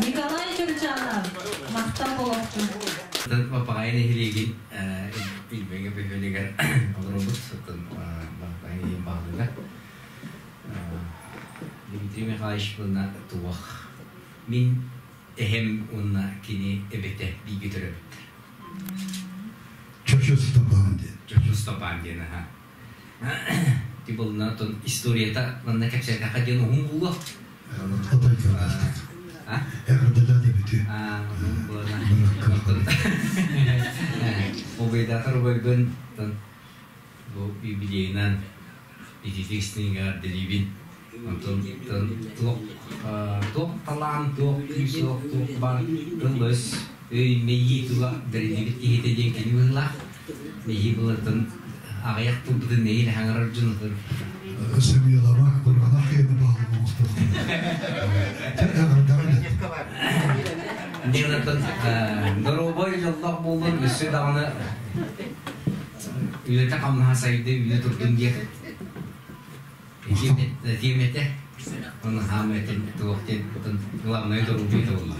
Николай Чурчанов, махтал болоохтун. Бапаҕай нэһилиэгин Илбэҥэ бөһүөлэгэр олоробут. Оттон Бапаҕай нэһилиэгин баһылыга Дмитрий Михайлович уонна туох мин эһэм уонна кини эбэтэ бииргэ төрөөбүттэр. Чочу Стопан диэн. Чочу Стопан диэн аха. Ти булна тон историята манна кэпсээтэххэ диэн уһун буолуо. Отой кылгастык. Эҕэрдэлээ дебити. Убайдаатар убайбын бу юбилейынан ититик истиҥҥэ эҕэрдэлиибин. Онтон туох туох талаан, туох күүс суох, туох бар тыл-өс, өй, мэйии тула бэриллибит киһитэ диэн кини быһыылаах. Мэйии булартан аҕыйах тылбытын нэһиилэ хаҥарар дьон Сымыйалаба, кураанах киһини баалык оҥостуох. Диэн доруобай дьоллоох буоллун, өссө даҕаны үлэтэ-хамнаһа сайда үүнэ турдун диэх. Этиэм этэ. Оны хаама этин туох диэн главное доруобуйата буолла.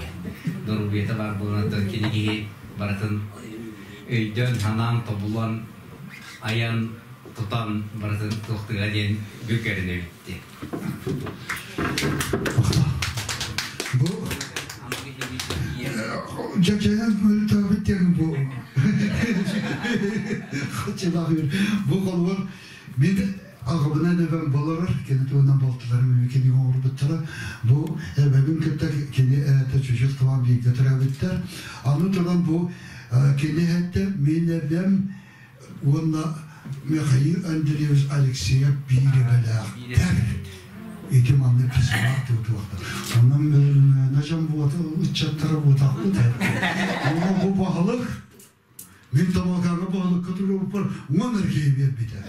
Доруобуйата баар буолан кини киһи барытын өйдөөн, санаан, тобулан, айан, тутан барытын туохтуга диэн бүк эрэнэбитти. Бу дьэдьэнэн мөлтөөбүт диэн бу бу холбор мин аҕабынан эбэм болорор, кини туһунан балтыларым эми кини оҥорбуттара. Бу эбэбин кытта кини эһэтэ Чучус Туман бииргэ төрөөбүттэр. Аны туран бу кини эһэтэ мин эбэм уонна Михаил Андреевич Алексеев биир эбэлээхтэр. Ити маннык письмалаах тутуохтар. Онон мөлмөнө дьон буота ыччаттара буотахпыт. Онон бу баһылык Мин Тамалкааҥҥа баһылыкка туруорбуппар уон эркиһи биэрбитэ.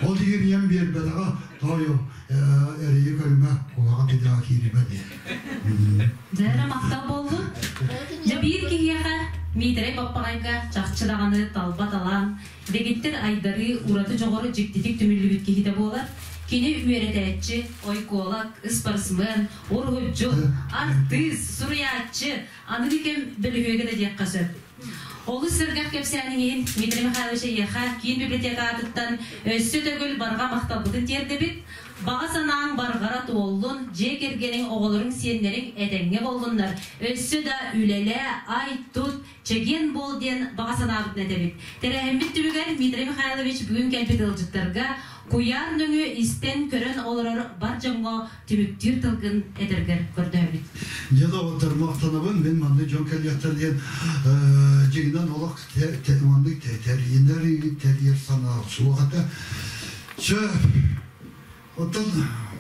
Ол иһин ийэм биэрбэтэҕэ, тоойо эрэйи көрүмэ, куһаҕан идэҕэ кииримэ диэн. Дьэ махтал буоллун. Дьэ биир киһиэхэ Миитэрэй Баппаҕайга чахчы даҕаны талба талаан, дэгиттэр айдарыы ураты дьоҕуру дьиктитик түмүллүбүт киһитэ буолар. Кини үөрэтээччи, ойкуолак, ыспарсмыан, уруһуйдьут, артыыс, суруйааччы, аныгы кэм бөлүһүөгэ да диэххэ сөп. Олус сэргэх кэпсээниҥ иһин Дмитрий Михайлович эйиэхэ киин библиотека аатыттан өссө төгүл барҕа махталбытын тиэрдэбит. Баҕа санааҥ барҕара туоллун, дьиэ кэргэниҥ, оҕолоруҥ, сиэннэриҥ этэҥҥэ буоллуннар, өссө да үлэлээ, ай-тут, чэгиэн буол диэн баҕа санаабытын этэбит. Тэрээһиммит түмүгэр Дмитрий Михайлович бүгүн кэлбит ыалдьыттарга куйаар нөҥүө истэн-көрөн олорор бар дьоҥҥо түмүктүүр тылгын этэргэр көрдөһөбүт. Дьэ доҕоттор, махтанабын. Мин маннык дьон кэлиэхтэр диэн дьиҥинэн олох маннык тэрийинэр тэрийэр санаа суох этэ. Чэ, оттон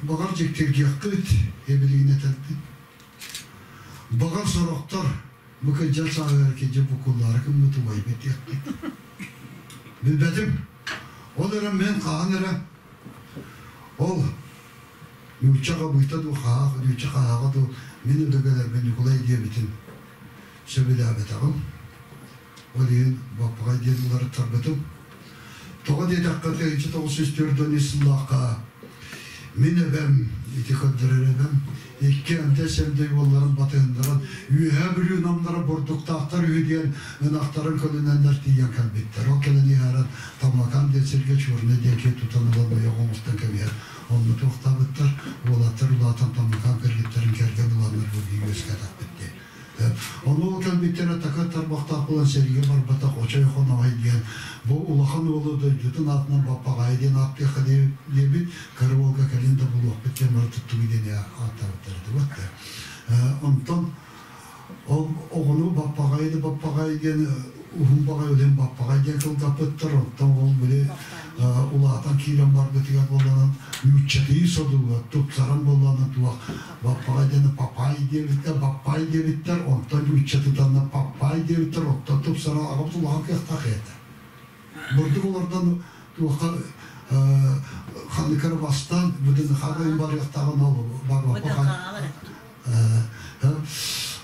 баҕар дьиктиргиэххит, эбилигин этэрбин. Баҕар сорохтор бу кырдьар сааһыгар киһи буккуллаары гыммыт убайбыт диэхпит. Билбэтим. Ол эрэн мен хаһан эрэ ол нуучча хабыыта дуу, хаһаах, нуучча хаһааҕа дуу мин өбүгэлэрбин Ньукулай диэбитин сөбүлээбэтэҕим. Ол иһин Баппаҕай диэн уларыттарбытым. Тоҕо диэтэххэ, 1943 сыллаахха мин эбэм, ити көрдөрөр эбэм, икки эмдэй-сэмдэй уолларын батыһыннаран Үөһээ Бүлүү намнара бурдуктаахтар үһү диэн ынахтарын көлүнэннэр тиийэн кэлбиттэр. Ол кэлэн иһээрэн Тамлакан диэн сиргэ Черный диэн киһи тутан ылан ойох оҥостон кэбиһэр. Онно туохтаабыттар, уолаттар улаатан Тамлакан кыргыттарын кэргэн ыланнар бу биир үөскээтэхпит дии. Ону ол кэлбиттэрэ такыр тарбахтаах буолан сэриигэ барбатах Очой Хоноҕой диэн бу улахан уолу дойдутун аатынан Баппаҕаайы диэн ааттыахха диэбит, кыра уолга кэлин да булуохпут диэн бары туттугу диэн ааттаабыттар этэ вот. Онтон ол оҕону Баппаҕайы да Баппаҕай диэн уһун баҕайы үлэн Баппаҕай диэн кылгаппыттар, оттон ол били улаатан киирэн барбытыгар буолланан нууччатыы содула тупсаран буолланан туох Баппаҕай диэни папай диэбиттэр, баппай диэбиттэр, онтон нууччатытанна паппай диэбиттэр, оттон тупсара аҕабыт улахан кыахтаах этэ. Бурдук олордон туохха ханныкара бастаан ВДНХ-га барыахтааҕын ол барбаппа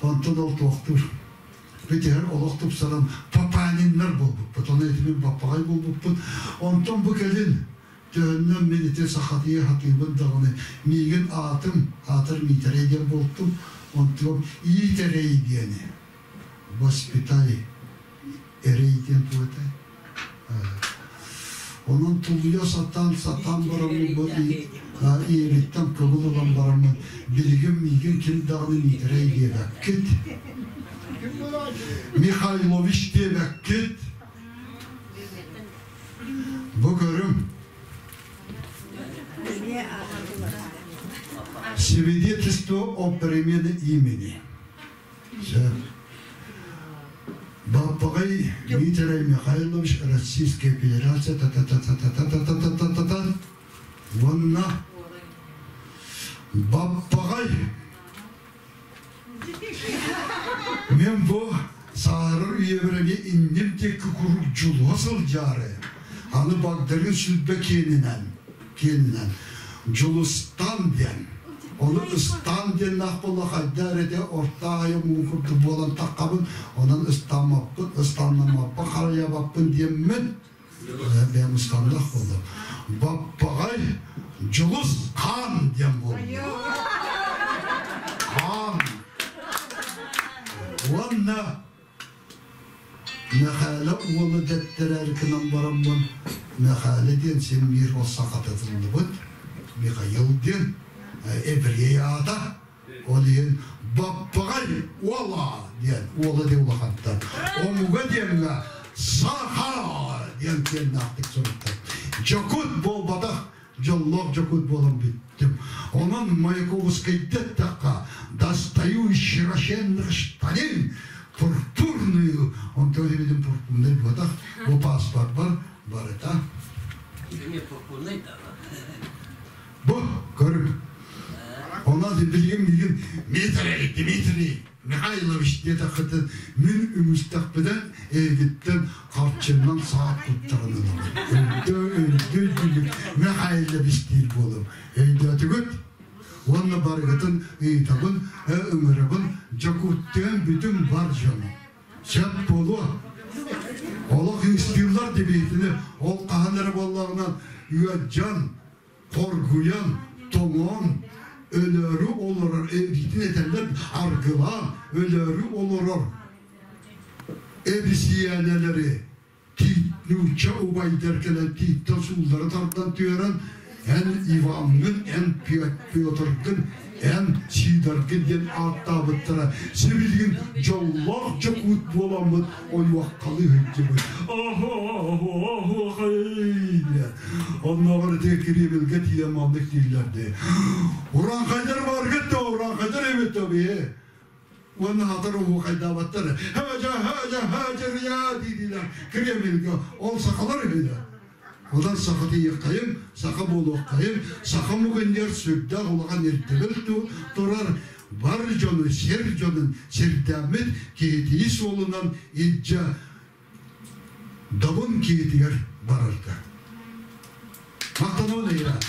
онтон ол туохтуур бүтэр олох тупсаран папаниннар буолбуппут, ону этимин баппаҕай буолбуппут. Онтон бу кэлин Төһөннөн мин ити сахатыйа сатыыбын даҕаны, миигин аатым, аатар Миитэрэй диэн буолтум, онтугум Иитэрэй диэни, воспитай, эрэй диэн туох этэй? Онон тулуйа сатаан, сатаан бараммын бу ийэбиттэн көҥүл ылан бараммын, билигин миигин ким даҕаны Миитэрэй диэбэккит, Михайлович диэбэккит, Бу көрүҥ Свидетельство о перемене имени. Баппаҕай Дмитрий Михайлович Российская Федерация та-та-та-та-та-та-та-та-та-та уонна Баппаҕай Мен бу саарар үйэбэр инним диэки куруук дьулуһа сылдьаары, аны Багдарыын Сүлбэ киэнинэн, киэнинэн Дьулустан диэн, ону ыстаан диэннээх буолла хайда эрэ орто аайы муҥ курдук буолан таххабын, онон ыстааммаппын, ыстааннаммаппын, харайабаппын диэммин бэйэм ыстааннаах буоллум. Баппаҕай Дьулус Хаан диэн буолла. Хаан. Уонна Мэхээлэ уола дэттэрээр гынан бараммын Мэхээлэ диэн син биир ол сахатытыллыбыт Михаил диэн еврей аата. Ол иһин Баппаҕай уола диэн уола диэн улахантан омуга диэҥҥэ саха диэн киэннээхтик суруктар. Дьокут буолбатах дьоллоох дьокут буолан бүттүм. Онон Маяковскайда эттэххэ достаю из широченных штанин пурпурную, онтон видим пурпурный буотах, бу паспорт бар барыта. Бу көрүҥ. Онон билигин миигин Дмитрий, Дмитрий Михайлович диэтэххитин мин үҥүстэхпинэн эйигиттэн харчыннан саат туттаран ылабын. Өйдөө, өйдөө диигин Михайлович диир буолуом. Өйдөөтүгүт? Уонна барыгытын ыйытабын, ыҥырабын, Дьокууттуйан бүтүн бар дьону. Сөп буолуо. Олох ыыстыыллар дибиитини ол хаһан эрэ буоллаҕына ыадьан, хоргуйан, тоҥон, өлөөрү олорор эбиитин этэллэр аргылаан өлөөрү олорор эбисийээнэлэри тиит нуучча убайдар кэлэн тииттэн сууллары тардан түһэрэн. Эн Иваҥҥын, эн Петргын, эн Сидоргын диэн ааттаабыттара. Сибилигин дьоллоох дьокуут буоламмыт ойуоххалыы сылдьыбыт. Оннооҕор ити Кремльгэ тиийэн маннык дииллэр дии. Урааҥхайдар баргыт да, урааҥхайдар эбит да бии. Уонна хатар оһуохайдаабаттар. Хажа, хажа, хажа, дииллэр Кремльгэ. Ол сахалар үһүлэр. Онон сахатыйыаххайым, саха буолуоххайым, саха омугунньар сүрдээх улахан ирдэбил турар бар дьону, сир дьонун сирдэммит киһитии суолунан илдьэ добун киһитигэр барарга. Махтанабын эйиэхэ.